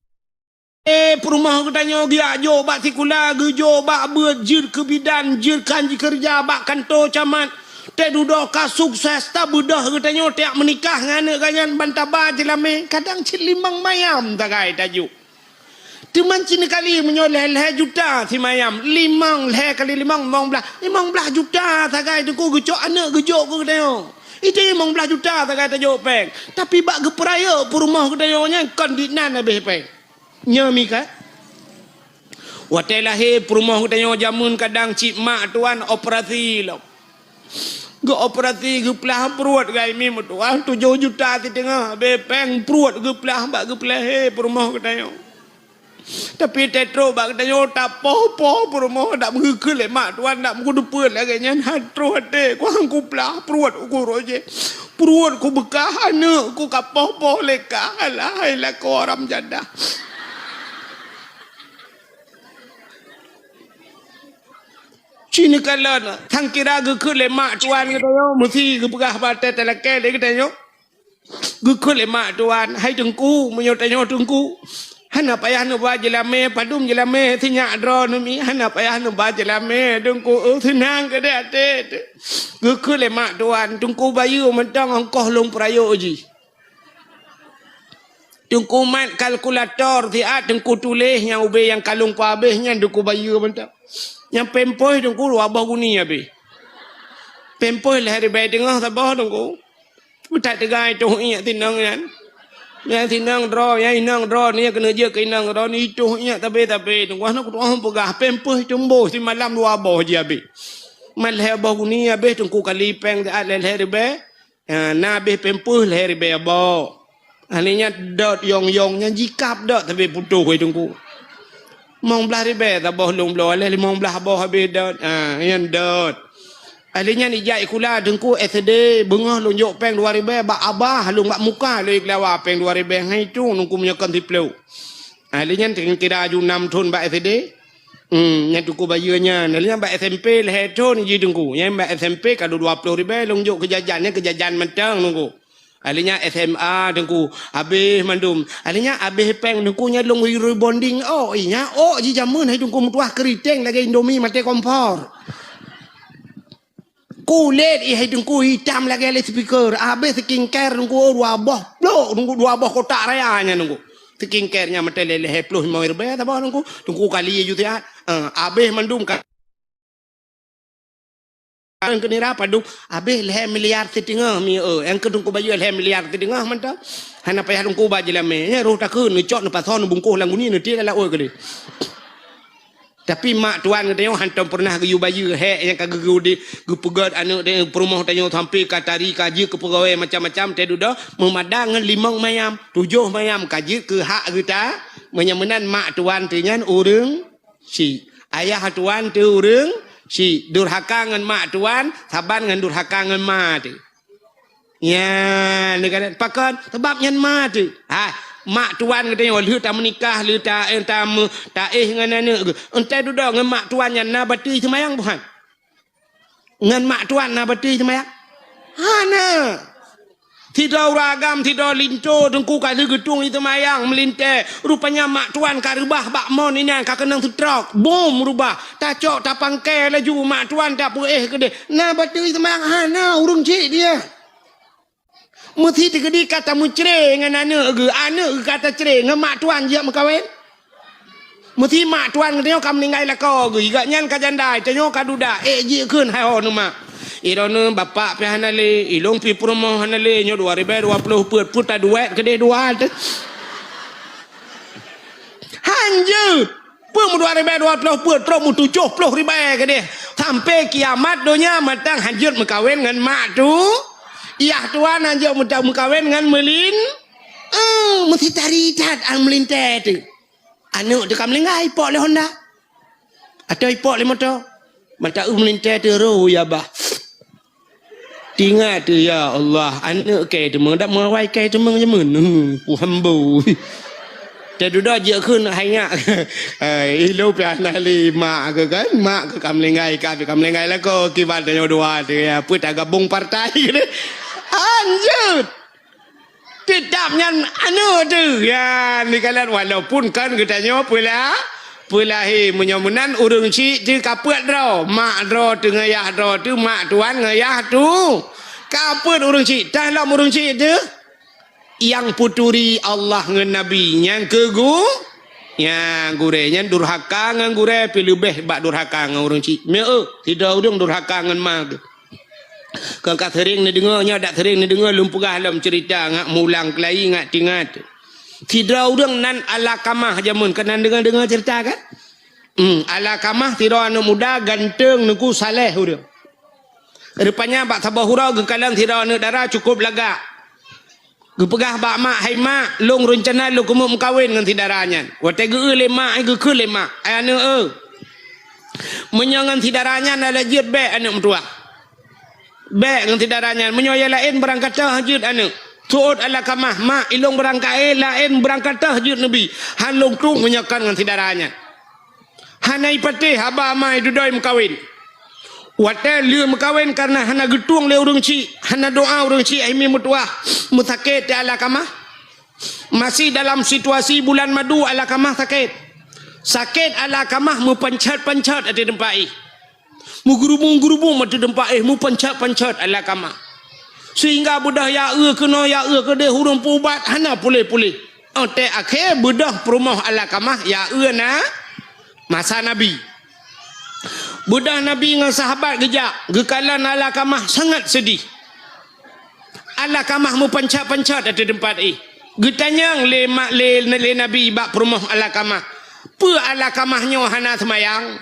eh, peurumoh geutanyoe geujak jok bak sikula, geujok bak beuet, jeuet keu bidan, jeuet kan jikeureuja bak kantô camat. Teududoe ka sukses, tabeudôh geutanyoe tajak meunikah ngon aneuëk geuh nyan ban taba jeulamé, kadang cit limong mayam sagai tajok. Teuma cit neukali meunyoe lhée-lhée juta simayam, limong, lhée kali limong, limong blaih, limong blaih juta sagai Teungku geucok aneuëk geujok keu geutanyoe. Itu limong blaih juta sagai tajok péng. Tapi bak geupeurayeuk peurumoh geutanyoe nyan kon dinan habéh péng. Nyoe mi ka. Watée lahé peurumoh geutanyoe jameun kadang cit mak tuan operasi lom. Geuoperasi geuplah pruet gai mi meutuah tujoh juta siteungoh, habéh péng pruet geuplah bak geupeulahé peurumoh geutanyoe. Tapi teutrok bak geutanyoe tapoh-poh peurumoh dak meugeukheun lé mak tuan dak meukeudeupeuen lagée nyan han troh até ku han kuplah pruet uku roh jih. Pruet kubeukah aneuëk ku kapoh-poh lé kah, alah hai lakoe haram jadah. Ci neukalon, sangkira geukheun lé mak tuan geutanyoe, meusi geupeugah bak até talakée lé geutanyoe. Geukheun lé mak tuan, "Hai Teungku, meunyoe tanyoe Teungku, hana payah neuba jeulamé, padum jeulamé sinyak droeneuh mi, hana payah neuba jeulamé Teungku, eu, seunang keudeh até teuh." Geukheun lé mak tuan, "Teungku bayeue mantong ongkoh lôn peurayeuk jih." Teungku mat kalkulator siat, Teungku tuléh nyang ubé nyang kalon peuhabéh nyan Teungku bayeue mantong. Nyang pampers Teungku dua boh guni habéh. Pampers lhée ribée teungoh saboh Teungku. Meutat teugai toh iék sinong nyan. Nyang sinong droe, nyang inong droe, nyang keuneuk jeuet keu inong droe, itoh iék tabé-tabé. Teungku hana kutu'oh peugah, pampers teumbôh simalam dua boh jih habéh. Mat lhée boh guni habéh Teungku kali péng siat lhée-lhée ribée. Ha, na habéh pampers lhée ribée boh. Ahli nyan dot yong-yong nyan jikab dot tapi putôh wai Teungku. Limong blaih ribée saboh lôn bloe, lhée limong blaih boh habéh dot. Ha, nyan dot. Ahli nyan ijak sikula Teungku S D, beungoh lôn jok péng dua ribèe bak abah, lôn bak muka lôn ikeulawa péng dua ribèe, hai tu Teungku meunyoe kon siplôh. Ahli nyan kira ju nam thôn bak S D. Hmm, nyan Teungku bayeue nyan. Ahli nyan bak S M P lhèe thôn jih Teungku. Nyan bak S M P ka dua ploh ribèe lôn jok keu jajan, nyan keu jajan mantong Teungku. Ahli nyan S M A Teungku, habéh mandum. Ahli nyan habéh péng Teungku nyan lôn rebonding ôk, ih nyan ôk jih jameun hai Teungku meutuah keuriteng lagèe Indomie maté kompor. Kulét ih hai Teungku itam lagèe loudspeaker. Habéh skincare Teungku dua boh plôk Teungku, dua boh kotak raya nyan Teungku. Skincare nyan maté lhèe ploh limong ribèe saboh Teungku. Teungku kali ju siat. Ah, habéh mandum ka. Nyang keu nira padub, habéh lhèe miliar siteungoh mi, eh. Nyang keu Teungku bayeue lhèe miliar siteungoh mantong. Hana payah Teungku ba jeulamé. Nyan roh takheun, neucok, neupasoe, neubungkoh lam guni, neutiek lam laôt keudeh. Tapi mak tuan geutanyoe hantom peureunah geuyue bayeue hék nyang ka geu-, geupeugöt aneuk peurumoh tanyoe sampoe ka tari, ka jeuet keu peugawée macam-macam, teuh dudoe meumada ngon limong mayam, tujoh mayam ka jeuet keu hak geuta. Meunyoe meunan mak tuan teuh nyan ureuëng chik. Ayah tuan teuh ureuëng chik. Durhaka ngon mak tuan saban ngon durhaka ngon ma teuh. Nyan, neukalon pakon? Sabab nyan ma teuh. Ha, mak tuan geutanyoe lheueh tameunikah, lheueh ta-, eh, tameu-, taéh ngon aneuk geuh. Entah dudoe ngon mak tuan nyan na bateue seumayang buhan? Ngon mak tuan na bateue seumayang? Hana. Sidroe ureuëng agam, sidroe linto Teungku ka lheueh geutueng seumayang meulintèe. Rupanya mak tuan ka reubah bak mon inan ka keunong stroke. Bom reubah. Tacok tapangkai laju mak tuan tapeuéh keudeh. Na bateue seumayang? Hana, ureuëng chik dia. Meusi teukeudi ka tameucre ngon aneuk geuh, aneuk geuh ka tacre ngon mak tuan jeuet meukawen. Meusi mak tuan geutanyoe ka meuninggai lakoe geuh, gobnyan ka janda, tanyoe ka duda, ék jikheun hai ho neuh mak. Droeneuh bapak pih hana lé, ilôn pih peurumoh hana lé, nyoe dua ribèe dua ploh peuet, peuet taduek keudeh dua teuh. Hanjeuet. Peue meudua ribèe dua ploh peuet, trok meutujoh ploh ribèe keudeh. Sampoe kiamat donya mantong hanjeuet meukawen ngon mak tu. Yah tuan hanjeuet meuta-, meukawen ngon meulin-, eh, meusi tari that an meulintèe teuh. Aneuk teuh ka meulinggai, ipok lé honda. Atau ipok lé moto. Mata eu meulintèe teuh roh ya bah. Tingat teuh, ya Allah, aneuk kèe teumeung, dak meuawai kèe teumeung jameun. Huh, puhambo. Teududoe jikheun hai nyak. Hai, ilôn pih hana lé mak keuh kan, mak keuh ka meulinggai, ka pih ka meulinggai lakoe, kiban tanyoe dua teuh, ya, peue tagabong partai keuh deh. Hanjeuet. Teutap nyan aneuk teuh. Ya, neukalon walaupun kan geutanyoe peula-, peulahé. Meunyoe meunan ureuëng chik teuh ka peuet droe, mak droe teuh ngon yah droe teuh, mak tuan ngon yah tu. Ka peuet ureuëng chik, tah lom ureuëng chik teuh. Nyang peuturi Allah ngon Nabi, nyang keu gu-, nyang gurèe nyan durhaka ngon gurèe pih leubeh bak durhaka ngon ureuëng chik. Meu, sidroe ureuëng durhaka ngon ma geuh. Kon ka seuring neudeungoe, nyoe dak seuring neudeungoe lôn peugah lom ceurita ngat mulang keulayi ngat tingat. Sidroe ureuëng nan Alakamah jameun, keunan deungoe-deungoe ceurita kan? Hmm, Alakamah sidroe aneuk muda ganteng Teungku saleh ureuëng. Rupanya bak saboh uroe geukalon sidroe aneuk dara cukup lagak. Geupeugah bak mak, "Hai mak, lôn reuncana lôn keumeung meukawen ngon si dara nyan." Watèe geu-eu lé mak, geukheun lé mak, "Ai aneuk eu, meunyoe ngon si dara nyan hana jeuet bèk aneuk meutuah. Bèk ngon si dara nyan, meunyoe nyang laén barangkatoh jeuet aneuk." Seuôt Alakamah, "Mak, ilôn barangkaé laén barangkatoh jeuet neubi. Han lôn tueng meunyoe kon ngon si dara nyan." Hana ipatéh haba ma idudoe meukawen. Watèe lheueh meukawen kareuna hana geutueng lé ureuëng chik, hana doa ureuëng chik, hai mi meutuah, meusakét teuh Alakamah. Masih dalam situasi bulan madu Alakamah sakét. Sakét Alakamah meupanchat-panchat ateueh teumpat éh. Meugeurubung-geurubung ateueh teumpat éh, meupanchat-panchat Alakamah. Sehingga beudôh ya eu keunoe, ya eu keudeh, ureuëng peuubat hana puléh-puléh. Óh tée akhé beudôh peurumoh Alakamah ya eu na masa Nabi. Beudôh Nabi ngon sahabat geujak, geukalon Alakamah sangat seudeh. Alakamah meupanchat-panchat ateueh teumpat éh. Geutanyong lé ma-, lé, lé Nabi bak peurumoh Alakamah, "Peue Alakamah nyoe hana seumayang?"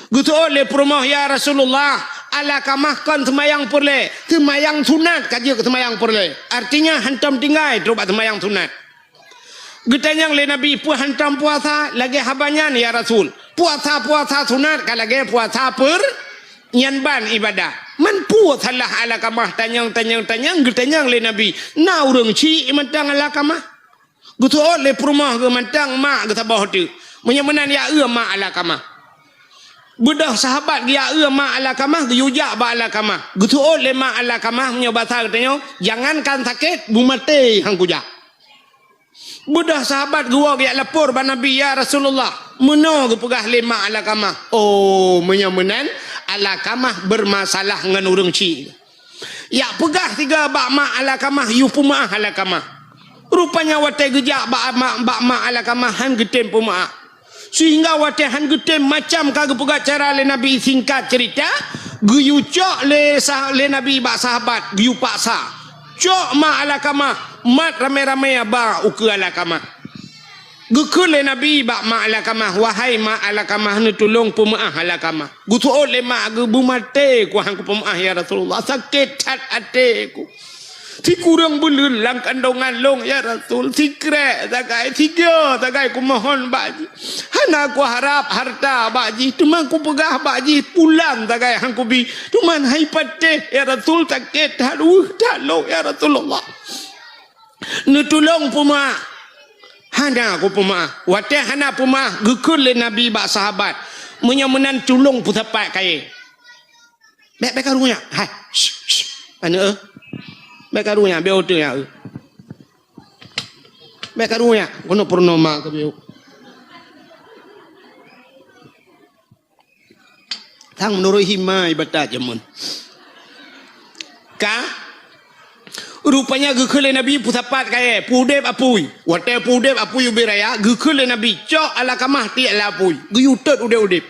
Geuseuôt lé peurumoh, "Ya Rasulullah, Alakamah kon seumayang peureulée, seumayang sunat ka jeuet keu seumayang peureulée." Artinya, hantom tinggai trok bak seumayang sunat. Geutanyong lé Nabi, "Peue hantom puasa lagée haba nyan, ya Rasul?" "Puasa-puasa sunat ka lagée puasa peur-, Nyan ban ibadah. Man peue salah Alakamah tanyong, tanyong, tanyong, geutanyong lé Nabi. Na ureuëng chik mantong Alakamah. Geuseuôt lé peurumoh geuh mantong mak geusaboh teuk. Meunyoe meunan ya eu mak Alakamah. Beudôh sahabat geujak eu mak Alakamah, geuyue jak bak Alakamah. Geuseuôt lé mak Alakamah meunyoe basa geutanyoe, jangankan sakét, beumaté han kujak. Beudôh sahabat geuwoe geujak lapor bak Nabi, "Ya Rasulullah, meunoe geupeugah lé mak Alakamah." Oh, meunyoe meunan, Alakamah beurmasalah ngon ureuëng chik. Jak peugah sigoe bak mak Alakamah, yue peumeuáh Alakamah. Rupanya watée geujak bak mak, bak mak Alakamah han geutem peumeuáh. Sehingga watée han geutem macam ka geupeugah cara lé Nabi, singkat cerita, geuyue cok lé sah-, lé Nabi bak sahabat, geuyue paksa. Cok mak Alakamah, mat ramé-ramé ba ukeue Alakamah. Geukheun lé Nabi bak mak Alakamah, "Wahai mak Alakamah, neutulông peumeuáh Alakamah." Geuseuôt lé mak geuh, "Beumaté ku han kupeumeuáh, ya Rasulullah. Sakét that até ku. Sikureueng buleuen lam kandongan lôn, ya Rasul. Sikrek sagai, sigoe sagai kumohon bak jih. Hana kuharab harta bak jih, teuma kupeugah bak jih pulan sagai han kubi. Teuma hai patéh, ya Rasul, sakét that, weueh that lôn, ya Rasulullah." Neutulông peumeuáh. Hana kupeumeuáh. Watée hana peumeuáh, geukheun lé Nabi bak sahabat, "Meunyoe meunan tulông peusapat kayée." "Bék, bék karu nyak. Hai. Shh, shh. Aneuk, eh. Bék karu nyak, bék oto nyak, eh. Bék karu nyak. Kono peurunoe ma keu bieu." Sang meunurot hima ibatat jameun. Ka? Rupanya geukheun lé Nabi peusapat kayée, peuudeb apui. Watée peuudeb apui ubé raya, geukheun lé Nabi, "Cok Alakamah tiek lam apui." Geuyue tot udeb-udeb.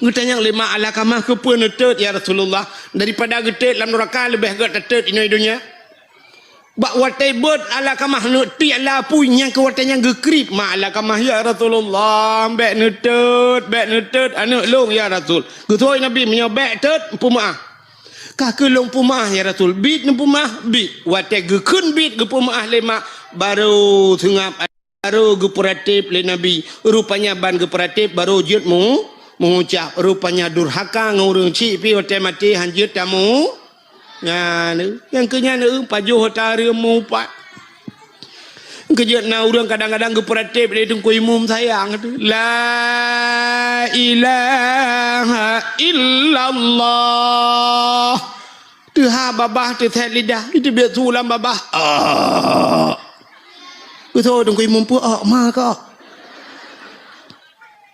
Geutanyong lé mak Alakamah, "Keupeue neutot, ya Rasulullah? Daripada geutot lam nuraka leubeh gét tatot inoe donya." Bak watée beuet Alakamah neuk tiek lam apui, nyang keu watée nyan geukrieb mak Alakamah, "Ya Rasulullah, bék neutot, bék neutot aneuk lôn, ya Rasul." Geutanyong Nabi, "Meunyoe bék tot, peumeuáh." "Ka keuh lôn peumeuáh, ya Rasul." "Bit neupeumeuáh?" "Bit." Watée geukheun bit geupeumeuáh lé mak, barô seungab. Barô geupeuratéb lé Nabi. Rupanya ban geupeuratéb, barô jeuet mu-, meuucab. Rupanya durhaka ngon ureuëng chik pih watée maté han jeuet tamu. Nyan, nyang keu nyan, eh, pajoh ata reuem meuupat. Keu jeuet na ureuëng kadang-kadang geupeuratéb lé Teungku Imum sayang tu. La ilaha illallah. Teuhah babah teuthet lidah, iteubiet su lam babah. Ah. Beutôi Teungku Imum peuok ma ka.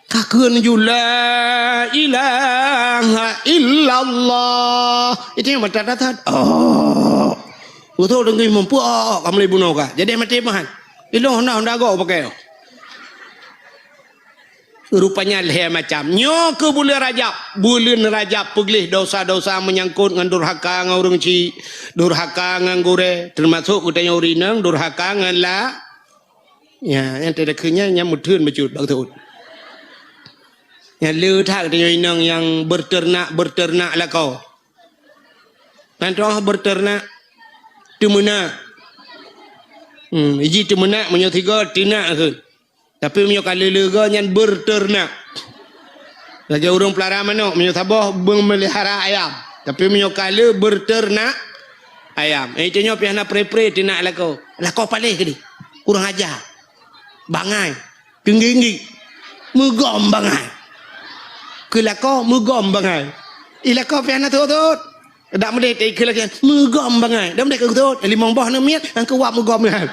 Ka kheun ju, "La ilaha illallah." Itu nyang mata datat. Oh. Beutôi Teungku Imum peuok ka mulai bunoe ka. Jadi maté mahan. Ilong honda-honda gok pakai. Rupanya lhée macam. Nyoe keu buleuen Rajab. Buleuen Rajab peugleh dosa-dosa meunyangkot ngon durhaka ngon ureuëng chik, durhaka ngon gurée, teumasok geutanyoe ureuëng inong durhaka ngon la. Ya, nyang teudeukheun nyan, nyang meutheun bacut bak teuôt. Nyang le that geutanyoe inong nyang beuteunak, beuteunak lakoe. Nyan toh beuteunak, teumeunak. Hmm, iji teumeunak meunyoe sigoe teunak kheun. Tapi meunyoe ka le-le goe nyan beuteunak. Lagée ureuëng peulara manok, meunyoe saboh beumeulihara ayam. Tapi meunyoe ka le beuteunak ayam. Eh, tanyoe pih hana pre-pre teunak lakoe. Lakoe paléh keudeh. Kurang aja. Bangai. Teunggik-nggik. Meugom bangai. Keu lakoe meugom bangai. I lakoe pih hana thot-thot. Dak meudeh teuikeu lagée meugom bangai. Dak meudeh keu thot, limong boh aneuk miet, nyang keu wab meugom nyan.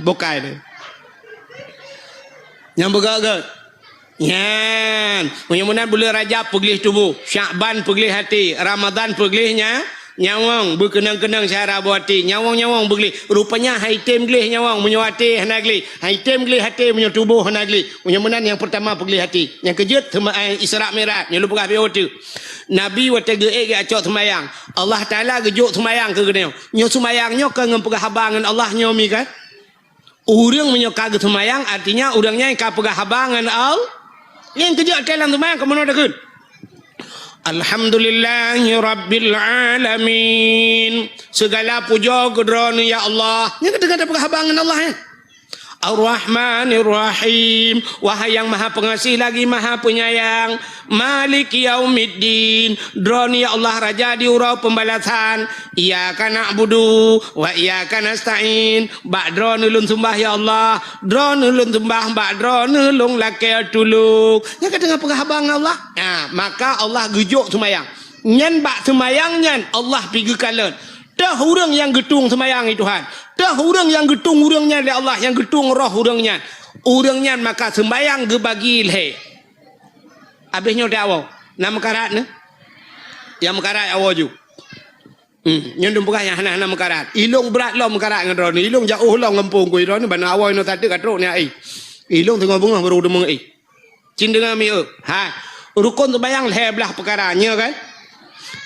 Bukai deh. Nyang beugét-gét. Nyan, meunyoe meunan buleuen Rajab peugleh tuboh, Syakban peugleh até, Ramadhan peugleh nya, nyawöng, beukeunong-keunong syara boh até, nyawöng-nyawöng beugleh. Rupanya hai tem gleh nyawöng meunyoe até hana gleh, hai tem gleh até meunyoe tuboh hana gleh. Meunyoe meunan nyang peurtama peugleh até. Nyang keujeuet teuma, eh, Isra Mi'raj, nyoe lôn peugah beu teuk. Nabi watée geuék geucok seumayang, Allah Taala geujok seumayang keu geutanyoe. Nyoe seumayang nyoe ka ngon peugah haba ngon Allah nyoe mi kan? Ureuëng meunyoe ka geuseumayang, artinya ureuëng nyan ka peugah haba ngon Allah. Nyang keujeuet até lam seumayang ka meunoe takheun. Alhamdulillahi rabbil alamin. Segala puja keu Droeneuh ya Allah. Nyan ka teuka peugah haba ngon Allah nyan. Ar-Rahmanir Rahim. Wahai nyang Maha Pengasih lagi Maha Penyayang. Maliki Yaumiddin. Droeneuh ya Allah Raja di uroe pembalasan. Iyyaka na'budu wa iyyaka nasta'in. Bak Droeneuh lôn seumbah ya Allah. Droeneuh lôn seumbah, bak Droeneuh lôn lakée tulông. Nyang ka teungoh peugah haba ngon Allah. Nah, maka Allah geujok seumayang. Nyan bak seumayang nyan Allah pi geukalon. Teuh ureuëng nyang geutueng seumayang, hai Tuhan. Teuh ureuëng nyang geutueng ureuëng nyan lé Allah, nyang geutueng roh ureuëng nyan. Ureuëng nyan maka seumayang geubagi lhée. Abéh nyoe teuh awoe. Na meukarat nyoe? Nyang meukarat awoe ju. Hmm, nyoe dum peugah nyang hana-hana meukarat. Ilong brat lom meukarat ngon droeneuh. Ilong jaoh lom gampông ku droeneuh, bana awoe nyoe tateuk ka trok nyan ai. Ilong teungoh beungoh baru deungoe ai. Cin deungoe mieu. Ha, rukon seumayang lhée blaih peukara, nyoe kan?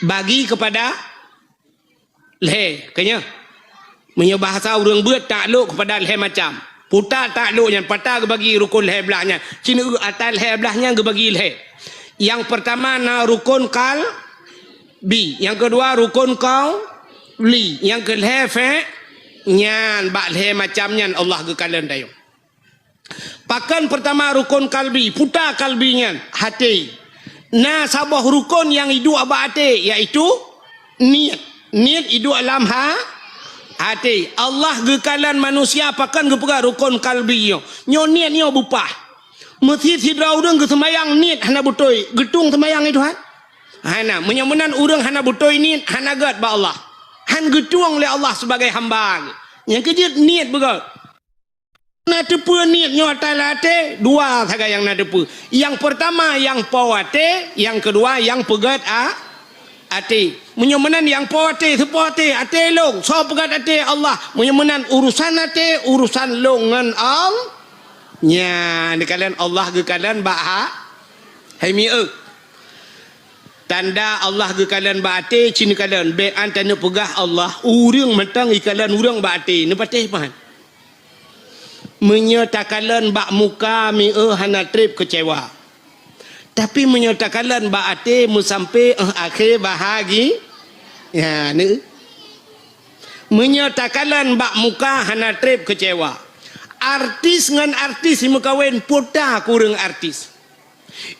Bagi kepada lhée, keu nyoe. Meunyoe bahasa ureuëng beuet, taklok kepada lhée macam. Puta taklok nyan, pata geubagi rukon lhée blaih nyan. Cin eu ata lhée blaih nyan geubagi lhée. Nyang peurtama na rukon kalbi, nyang keudua rukon qauli, nyang keulhée fe-, nyan bak lhée macam nyan Allah geukalon tanyoe. Pakon peurtama rukon kalbi, puta kalbi nyan, até. Na saboh rukon nyang iduek bak até, yaitu niet. Niet iduek lam ha-, até. Allah geukalon manusia pakon geupeugah rukon kalbi nyoe. Nyoe niet nyoe beupah. Meusit sidroe ureuëng geuseumayang niet hana beutôi, geutueng seumayang itu han? Hana. Meunyoe meunan ureuëng hana beutôi niet, hana gét bak Allah. Han geutueng lé Allah sibagai hamba. Nyang keujeuet niet beugét. Na teupeue niet nyoe ata lam até, dua sagai nyang na teupeue. Nyang peurtama nyang po até, nyang keudua nyang peugét a-, até. Meunyoe meunan nyang po até, soe po até, até lôn, soe peugét até Allah. Meunyoe meunan urusan até, urusan lôn ngon Allah. Nyan, neukalon Allah geukalon bak ha-, hai mieu. Tanda Allah geukalon bak até, cin neukalon, bék an taneuk peugah Allah, ureuëng mantong ikalon ureuëng bak até, neupatéh pahan. Meunyoe takalon bak muka mieu hana treb keucewa. Tapi meunyoe takalon bak até meusampé éh akhé bahagi-, ya, neu. Meunyoe takalon bak muka hana treb keucewa. Artis ngon artis meukawen, puta kureueng artis.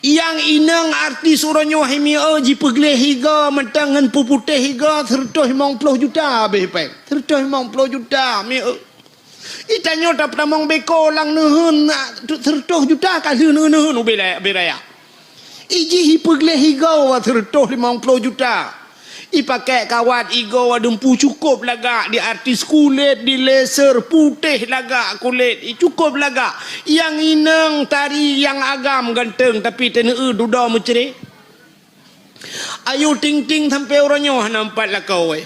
Nyang inong artis uroe nyoe hai mieu jipeugleh igoe mantong ngon peuputéh igoe sireutôh limong ploh juta abéh péng. Sireutôh limong ploh juta mieu. Itanyoe tapeutamong beko lam neuheun, sireutôh juta ka lheueh neuheun ubé raya. Ijih ipeugleh igoe sireutôh limong ploh juta. Ipakék kawat igoe dumpu cukôp lagak, di artis kulét, di laser, putéh lagak kulét, cukôp lagak. Nyang inong tari nyang agam ganteng, tapi teuneu dudoe meucré. Ayu Ting Ting sampoe uroe nyoe hana meupat lakoe.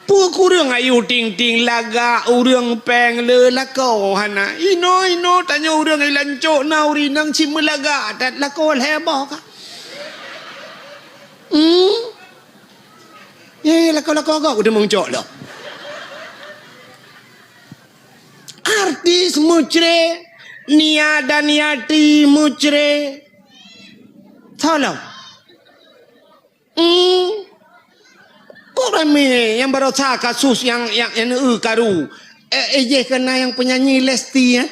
Peue kureueng Ayu Ting Ting lagak ureuëng péng le lakoe hana. Inoe-inoe tanyoe ureuëng ilancok na ureuëng inong cit meulagak that lakoe lhée boh ka. Hmm? Eh, lakoe-lakoe agak udah meucok dah. Artis meucré, Nia Daniati meucré. Tolong. Hmm. Kok ramé nyang barosa kasus nyang, nyang, nyang eu karu. Eh, eh, jeh kena nyang penyanyi Lesti, eh?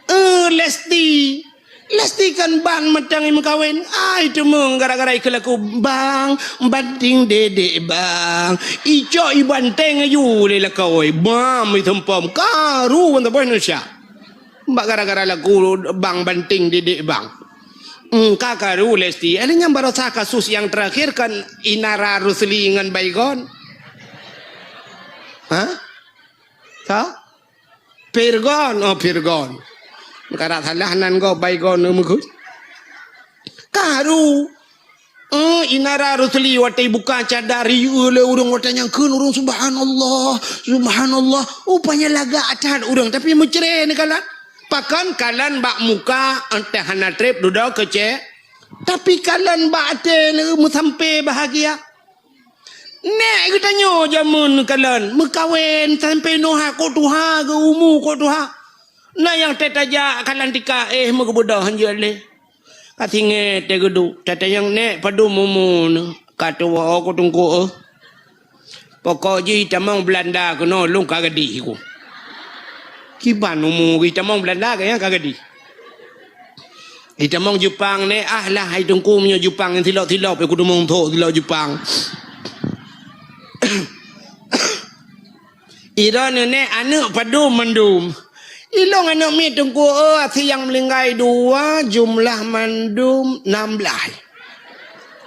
Eh, Lesti. Lesti kan ban mantong imeukawen. Ai, teumong gara-gara ikeu laku, "Bang, banting dedek, Bang." Icok ibanteng aju lé lakoe. Bam, iteumpom. Karu ban saboh Indonesia. Bak gara-gara lagu bang banting didik bang. Hmm, ka karu Lesti. Ada nyang barosa kasus yang terakhir kan Inara Rusli ngon Baygon. Ha? Ka? Pirgon. Oh, Pirgon. Karak salah nan go Baygon meugut. Karu. Eh, Inara Rusli watée buka cadar, iyue lé ureuëng watée nyang kheun ureuëng, "Subhanallah, subhanallah." Rupanya lagak that ureuëng, tapi meucré neukalon. Pakon kalon bak muka, entah hana treb dudoe keucé. Tapi kalon bak até lé meusampé bahagia. Nék geutanyoe jameun neukalon, meukawen sampé noha kok tuha, geu umu kok tuha. Na nyang teutajak kalon tika, eh, meugeubeudoh hanjeuet lé. Ka singoh teuh geuduek, tatanyong, "Nék, padum umu neuh?" Ka tuwoe ku teungku, eh. Pokok jih tamong Beulanda keunoe lôn ka gadih ku. Kiban umu geutamong Belanda ka nyang ka gadih. Geutamong Jepang neh, ah lah hai Teungku meunyoe Jepang nyang silop-silop, ya kudu meuthok silop Jepang. Ira nenek aneuk padum mandum. Ilong aneuk miet Teungku, oh, asie nyang meuninggai dua, jumlah mandum nam blaih.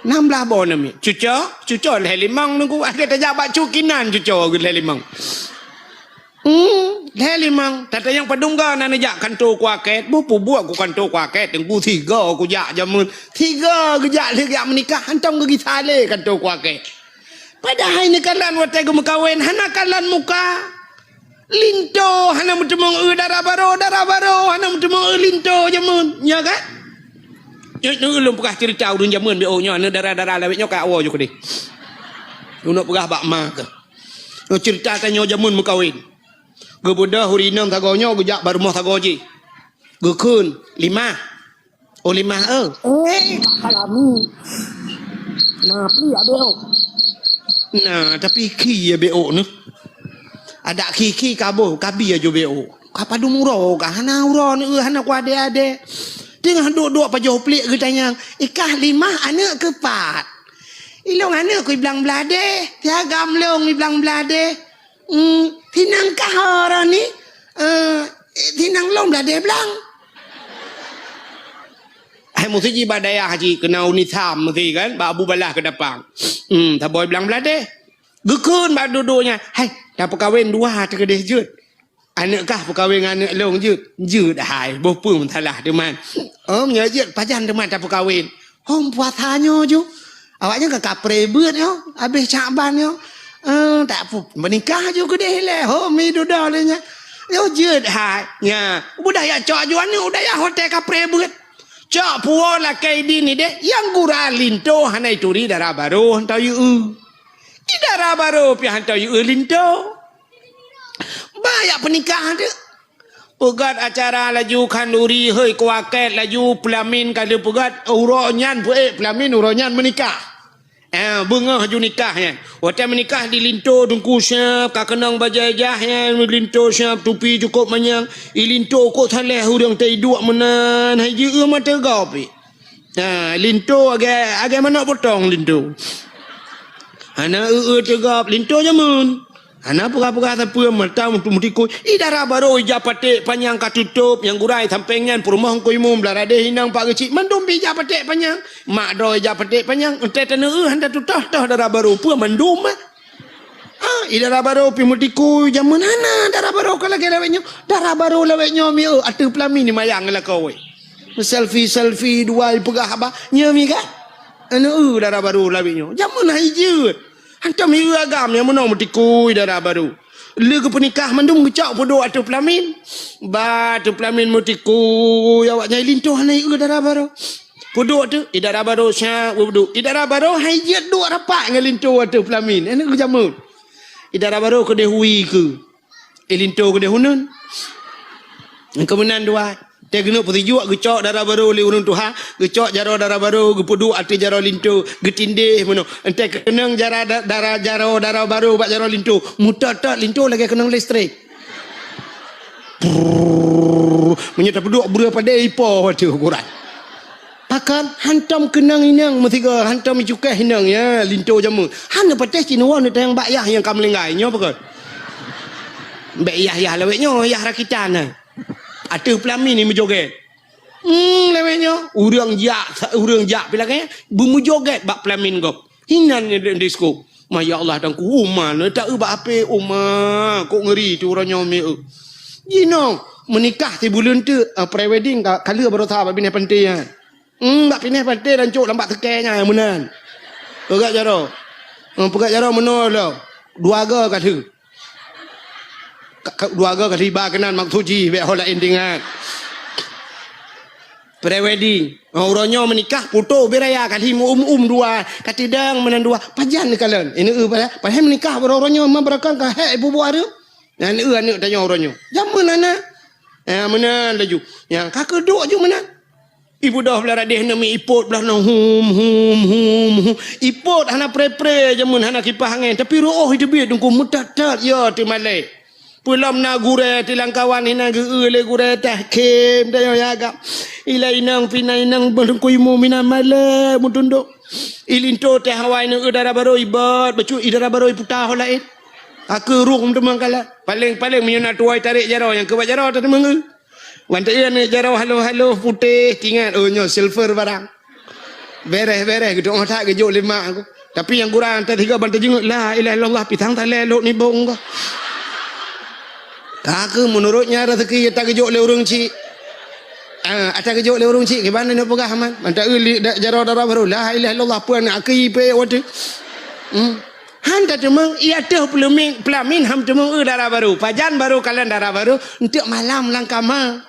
Nam blaih boh aneuk miet. Cuco, cuco lhèe limong Teungku. Akhé tajak bak cukinan cuco lhèe limong. Hmm, lhèe limong. Tatanyong padum ga na neujak kanto kuakét. Beupubuet ku kanto kuakét, Teungku, sigoe kujak jameun. Sigoe geujak lheueh geujak meunikah, hantom geugisa lé kanto kuakét. Padahai neukalon watèe geumeukawen hana kalon muka. Linto hana meuteumong eu dara baro, dara baro hana meuteumong eu linto jameun. Nya kan? Nyoe, nyoe ulôn peugah cerita ureueng jameun B O nyoe, aneuk dara-dara lawét nyoe ka awai ju keudeh. Ulôn peugah bak ma keuh. Nyoe cerita tanyoe jameun meukawen. Geubeudôh ureueng inong sagoe nyoe geujak bak rumoh sagoe jih. Geukheun, "Limah." "Oh, Limah, eu." "Eh, Kak Kalami." Nah, pi abéh, oh. Nah, tapi khi ya B O nyoe. Adak khi-khi ka boh, ka bi aju B O. Ka padum uroe, ka hana uroe nyoe, hana kuadé-adé. Teungoh duek-duek pajoh pliek geutanyong, "Ikah Limah aneuk keu pat?" "Ilong aneuk keu Iblang Bladeh, si agam long Iblang Bladeh." "Hmm, sinang kah uroe ni?" "Eh, sinang long Bladeh Blang." Hai musti ji bak dayah ji keunan unisam musti kan, bak Abu Balah Keudapang. Hmm, saboh Iblang Bladeh. Geukheun bak dudoe nyan, "Hai, tapeukawen dua teuh keudeh jeuet. Aneuk kah peukawen ngon aneuk long jeuet?" "Jeuet hai, boh peue masalah teuma." "Oh, meunyoe jeuet, pajan teuma tapeukawen?" "Hom puasa nyoe ju. Awaknyan ka kapreh beuet nyoe, abéh Syakban nyoe. Eh, tak pu-, meunikah ju keudeh ilèe. Hom mi dudoe lé nyan." "Nyoe jeuet hai." Nya, udah ya cok ju aneuk, udah ya hotel kapreh beuet. Cok puwoe lakèe idin ideh, nyang gura linto hana ituri dara baro hantom yue. Di dara baro pih hantom yue linto. Ba jak peunikah teuk. Peugöt acara laju khanduri, hei kuakét laju peulamin ka lheueh peugöt, uroe nyan peuék peulamin, uroe nyan meunikah. Eh, beungoh ju nikah nyan. Watèe meunikah di linto teungku siap, ka keunong bajèe jah nyan, linto siap, tupi cukôp manyang. I linto kok saleh ureueng teuiduek meunan, hai jieu mata gop. Ha, linto agak, agak manok potong linto. Hana eu-eu teugop linto jameun. Hana peugah-peugah sapeue mata mutu-mutikui. I dara baro ija paték panyang ka tutôp, nyang gurai sampéng nyan peurumoh Teungku Imum, Blang Radeh, Inong Pak Geuchik, mandum pi ija paték panyang. Mak droe ija paték panyang, entée taneu eu hana tutoh-toh dara baro peue mandum ah. Ah, i dara baro pi meutikui jameun hana dara baro ka lagée lawét nyoe. Dara baro lawét nyoe mi eu ateueh peulamin ni mayang lakoe. Selfie-selfie dua peugah haba, nyoe mi kan? Anu eu dara baro lawét nyoe. Jameun hai jeuet. Hantom i eu agam nyang meunoe meutikui dara baro. Lé geupeunikah mandum geucok peuduek ateueh peulamin. Ba ateueh peulamin meutikui awaknyan linto hana i eu dara baro. Peuduek teuh, i dara baro syak peuduek. I dara baro hai jeuet duek rapat ngon linto ateueh peulamin. Anu geujameun. I dara baro keudeh hui keu. I linto keudeh uneun. Keumeunang dua. Teuh keuneuk peusijuek geucok dara baro lé ureueng tuha, geucok jaroe dara baro, geupeuduek ateueh jaroe linto, geutindéh meunoe. Entée keunong jara da-, dara jaroe dara baro bak jaroe linto, meutot-tot linto lagée keunong listrik. Prrrr, meunyoe tapeuduek breueh padé ipo ateueh ukuran. Pakon hantom keunong inong meusigoe, hantom icukéh inong, ya, linto jameun. Hana patéh cit neuwoe neutanyong bak yah nyang ka meulinggai, nyoe pakon. Bék yah-yah lawét nyoe, yah rakitan na. Ateueh peulamin ni meujogét. Hmm, lawét nyoe, ureueng jak, ureueng jak pih lagée nyan, beumeujogét bak peulamin gob. Hinan nyoe di disko. Ma ya Allah, dan ku uma na ta eu bak ape uma, kok ngeri tu uroe nyoe mi eu. Jinoe, meunikah sibuleuen teuk, ah, pre-wedding ka, ka lheueh baroesa bak binéh panté nyan. Hmm, bak binéh panté dan cok lam bak seukée nyan meunan. Peugah jaroe. Hmm, peugah jaroe meunoe lom. Dua go ka lheueh. Ka, ka, dua go ka lheueh iba keunan maksud jih, bék ho laén teuingat. Pre-wedding. Oh, uroe nyoe meunikah, foto beu raya ka lheueh meu-um-um dua, ka teudong meunan dua. Pajan neukalon. Ini eu padahai, padahai meunikah baroe uroe nyoe, ma baroe kan ka hék ibu-bu hareuem. Nyan eu aneuk tanyoe uroe nyoe. Jameun hana. Ya, meunan laju. Ya, ka keuduek ju meunan. Ibu doh Blang Radeh neu mi ipot blah neu hum, hum, hum, hum. Ipot hana pre-pre jameun hana kipah angén. Tapi reuôh iteubiet Teungku meutat-tat ya teumalée. Peulom na gurée tilang kawan inan geu-eu lé gurée teh khém dayoe ya agam. Ilai inong pina inong beulungkui mu mina malée mutundok. Ilinto teh awai neu dara barô ibot bacut i dara barô iputa ho laén. Aku ruh meuteumang kala. Paléng-paléng meunyoe na tuwai tarek jaroe nyang keubat jaroe teuteumang. Wan teu aneuk jaroe halo-halo putéh tingat oh nyoe silver barang. Bereh-bereh geuduek that geujok lé mak aku. Tapi nyang gura anta tiga ban teujingeuk la ilaha illallah pisang talé lok nibong ka. Ka keu menurut nya rezeki ata geujok lé ureueng cik. Ah, ata geujok lé ureueng cik kiban nyoe peugah man. Mantap li jaroe dara barô la ilaha illallah puan aki pe wate. Hmm. Han tateumeung, i ateueh peuleumeng, peulamin han teumeung eu dara barô. Pajan barô kalon dara barô, enteuk malam lam kama.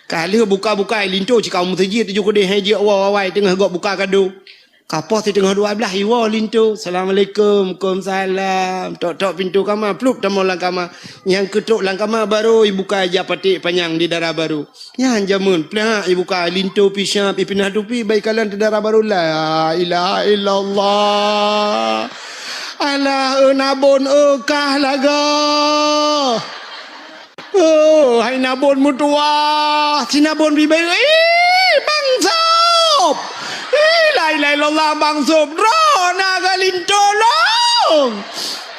Ka lheueh buka-buka linto cikaum meuseujid tujoh keudeh hai jiak woe awai teungoh gok buka kado. Ka poh siteungoh dua blaih iwoe linto. Assalamualaikum. Waalaikumsalam. Tok-tok pintoe kama, plup tamong lam kama. Nyang keutok lam kama barô ibuka ija paték panyang di dara barô. Nyan jameun pleuhak ibuka linto pisap ipinah tupi bai kalon teu dara barô la ilaha illallah. Alah eu nabon eu kah lagoe. Oh, hai nabon meutuwah, si nabon bibeu. Ih, Bang Sop. Ih, la ilaha illallah Bang Sop. Droe na geulinto lôn.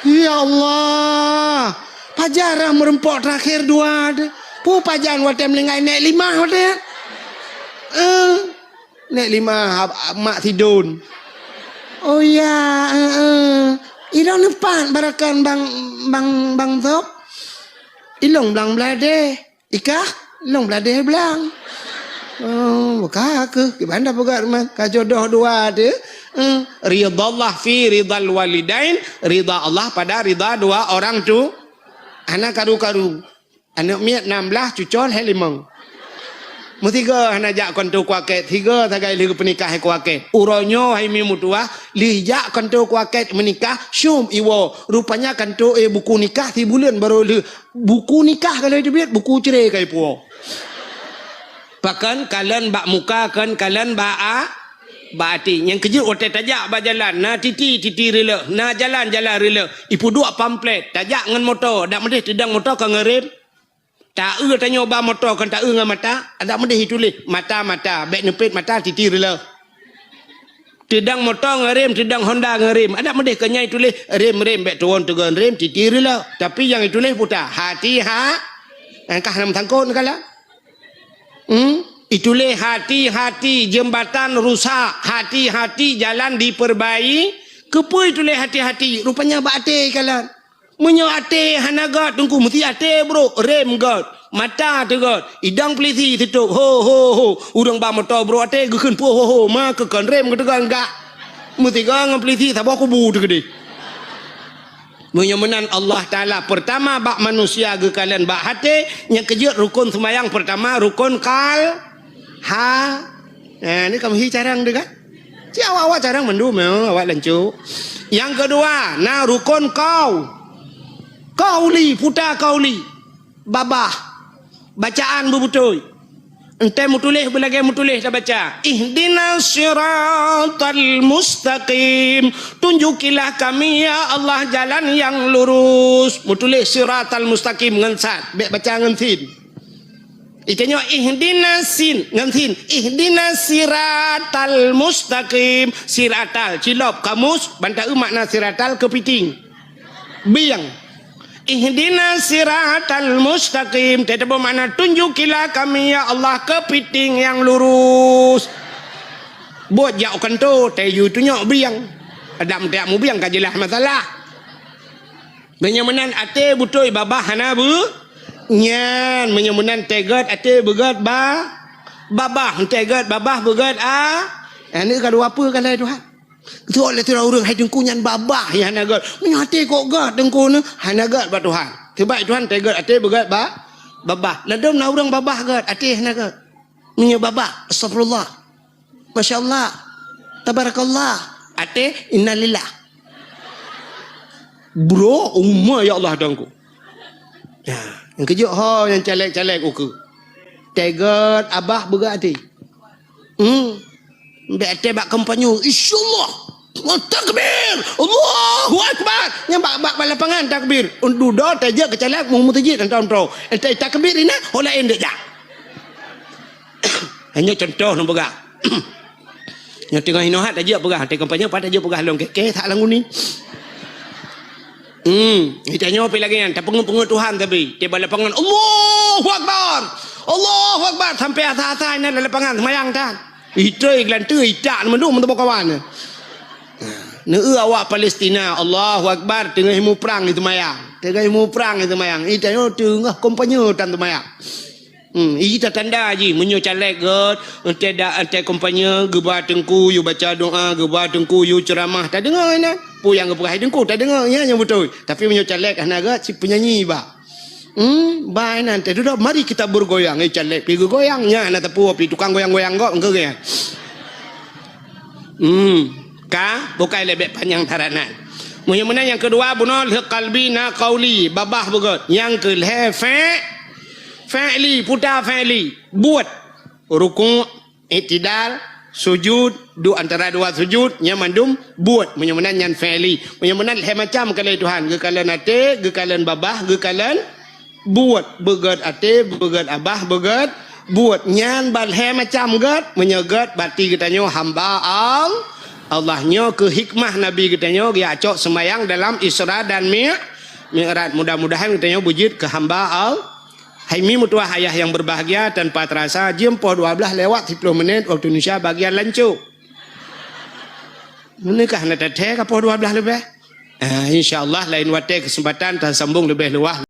Ya Allah. Pajan rah meureumpok terakhir dua tu. Pu pajan watée meulinggai nek limah watée. Eh, nek limah mak sidon. Oh ya, eh, eh. Ilong neupat barakan bang bang bang Sop. Ilong blang bladeh. Ikah ilong bladeh blang. Oh, ka keuh kiban dah peugah rumah ka jodoh dua tu. Hmm. Ridallah fi ridal walidain, rida Allah pada rida dua orang tu. Hana karu-karu. Aneuk miet nam blaih, cucol hai limong. Meusigoe hana jak kanto kuakét, sigoe sagai lheueh geupeunikah hai kuakét. Uroe nyoe hai mi meutuwah, lheueh jak kanto kuakét meunikah, syom iwoe. Rupanya kanto eh buku nikah sibuleuen barô lheueh. Buku nikah ka lheueh teubiet, buku cre ka ipuwoe. Pakon kalon bak muka, kon kalon bak a, bak até. Nyang keujeuet watée tajak bak jalan, na titi, titi rileuk, na jalan, jalan rileuk. Ipeuduek pamflet, tajak ngon moto, dak meudeh teudong moto ka ngon rem. Taeu tanyoe ba moto kon taeu ngon mata, dak meudeh ituléh mata, mata, bék neupet mata, titi rileuk. Teudong moto ngon rem, teudong Honda ngon rem, dak meudeh kon nyan ituléh rem, rem, bék tuwon teugon rem, titi rileuk. Tapi nyang ituléh puta, hati ha, angkah nam sangkot neukala. Hmm? Ituléh hati-hati jembatan rusak, hati-hati jalan diperbai-, keupeue ituléh hati-hati? Rupanya bak até kalon. Meunyoe até hana gét teungku, meusti até brok, rem gét, mata teuh gét, idang peulisi sitôb, ho, ho, ho. Ureuëng ba moto brok até geukheun puoh, ho, ho, ma keu kon rem geuteugon gak. Meusigoe ngon peulisi saboh kubu teuh keudeh. Meunyoe meunan Allah Taala peurtama bak manusia geukalon bak até, nyang keujeuet rukon seumayang peurtama rukon kal-, ha. Nah, ni kamoe hi carang deh kan? Ci awak-awak carang mandum ya, awak lancu. Nyang keudua, na rukon kau. Kauli, puta kauli. Babah. Bacaan beubeutôi. Entée meutuléh beulagée meutuléh tabaca. Ihdinas siratal mustaqim. Tunjukilah kami ya Allah jalan yang lurus. Meutuléh siratal mustaqim ngon sad. Bék baca ngon sin. Itanyoe ihdinas sin, ngon sin. Ihdinas siratal mustaqim. Siratal, cilop, kamus, ban taeu makna siratal keupiting. Bieng. Ihdinas siratal mustaqim. Teutabeuh makna tunjukilah kami ya Allah keupiting nyang lurus. Buet jak u kanto, tayue tunyok bieng. Adam tiak mubieng ka jeulaih masalah. Meunyoe meunan até beutôi babah hana beu. Nyan, meunyoe meunan teugot até beugét ba-, babah, teugot babah beugét a-, aneuk ka dua peue kan hai Tuhan. Teuok lé sidroe ureuëng hai teungku nyan babah nyang hana gét. Meunyoe até kok gét teungku nyoe hana gét bak Tuhan. Sebab Tuhan teugot até beugét ba-, babah. Ladom na ureuëng babah gét, até hana gét. Meunyoe babah, astagfirullah. Masya Allah. Tabarakallah. Até, innalillah. Bro, uma ya Allah dangku. Ya, nyang keujok ho nyang caleg-caleg uku. Teugot abah beugét até. Hmm. Bék até bak kampanye. Insyaallah. Takbir. Allah. Allahu Akbar! Nyan bak, bak, bak lapangan takbir. Dudoe tajak keu caleg mu meuseujid hantom troe. Entah takbir inan, ho laén dek jak. Hanya contoh lôn peugah. Nyang teungoh hinoe hat tajak peugah, teuka peunyoe pat tajak peugah lôn keh-keh that lam guni. Hmm, tanyoe pi lagèe nyan, tapeungeut-peungeut Tuhan tapi, tiba lapangan, "Allahu Akbar! Allahu Akbar!" Sampai asa-asa inan lam lapangan seumayang tan. Itroi geulanteue itak mandum meuteumé kawan. Neueu awak Palestina, Allahu Akbar, teungoh muprang di seumayang. Teungoh muprang di seumayang. Itanyoe teungoh kampanye tan seumayang. Hmm, ita tanda jih, meunyoe caleg gèt, entah dak, entah kampanye, geuba teungku, yue baca doa, geuba teungku, yue ceuramah, tadeungoe inan. Peue nyang geupeugah teungku, tadeungoe, nyan nyang beutôi. Tapi meunyoe caleg hana gèt, si peunyanyi ba. Hmm, ba inan teuh dudoe, mari kita bergoyang. Eh, caleg pi geugoyang, nyan hana teupeu pi tukang goyang-goyang gop, engkeu nyan. Hmm, ka, bukai leubeh panyang that nan. Meunyoe meunan nyang keudua, bunoe lheueh qalbi na qauli, babah beugèt. Nyang keu lhèe fi-, fi'li, puta fi'li, buet. Ruku', i'tidal, sujud, duek antara dua sujud, nyan mandum buet. Meunyoe meunan nyan fi'li. Meunyoe meunan lhèe macam keu lé Tuhan, geukalon até, geukalon babah, geukalon buet, beugèt até, beugèt babah, beugèt buet. Nyan ban lhèe macam gèt, meunyoe gèt, berarti geutanyoe hamba Al-, Allah. Nyoe keuh hikmah Nabi geutanyoe geujak cok seumayang dalam Isra dan Mi-, Mi'raj. Mudah-mudahan geutanyoe beujeuet keu hamba Al-, hai mi meutuah ayah nyang berbahagia, tanpa terasa jeuem poh dua belas lewat siplôh menit waktu Indonesia bagian lancok. Meunyoe ka hana tathèe ka poh dua belas leubeh. Ah, insya Allah lain watèe keuseumpatan tasambong leubeh luwah.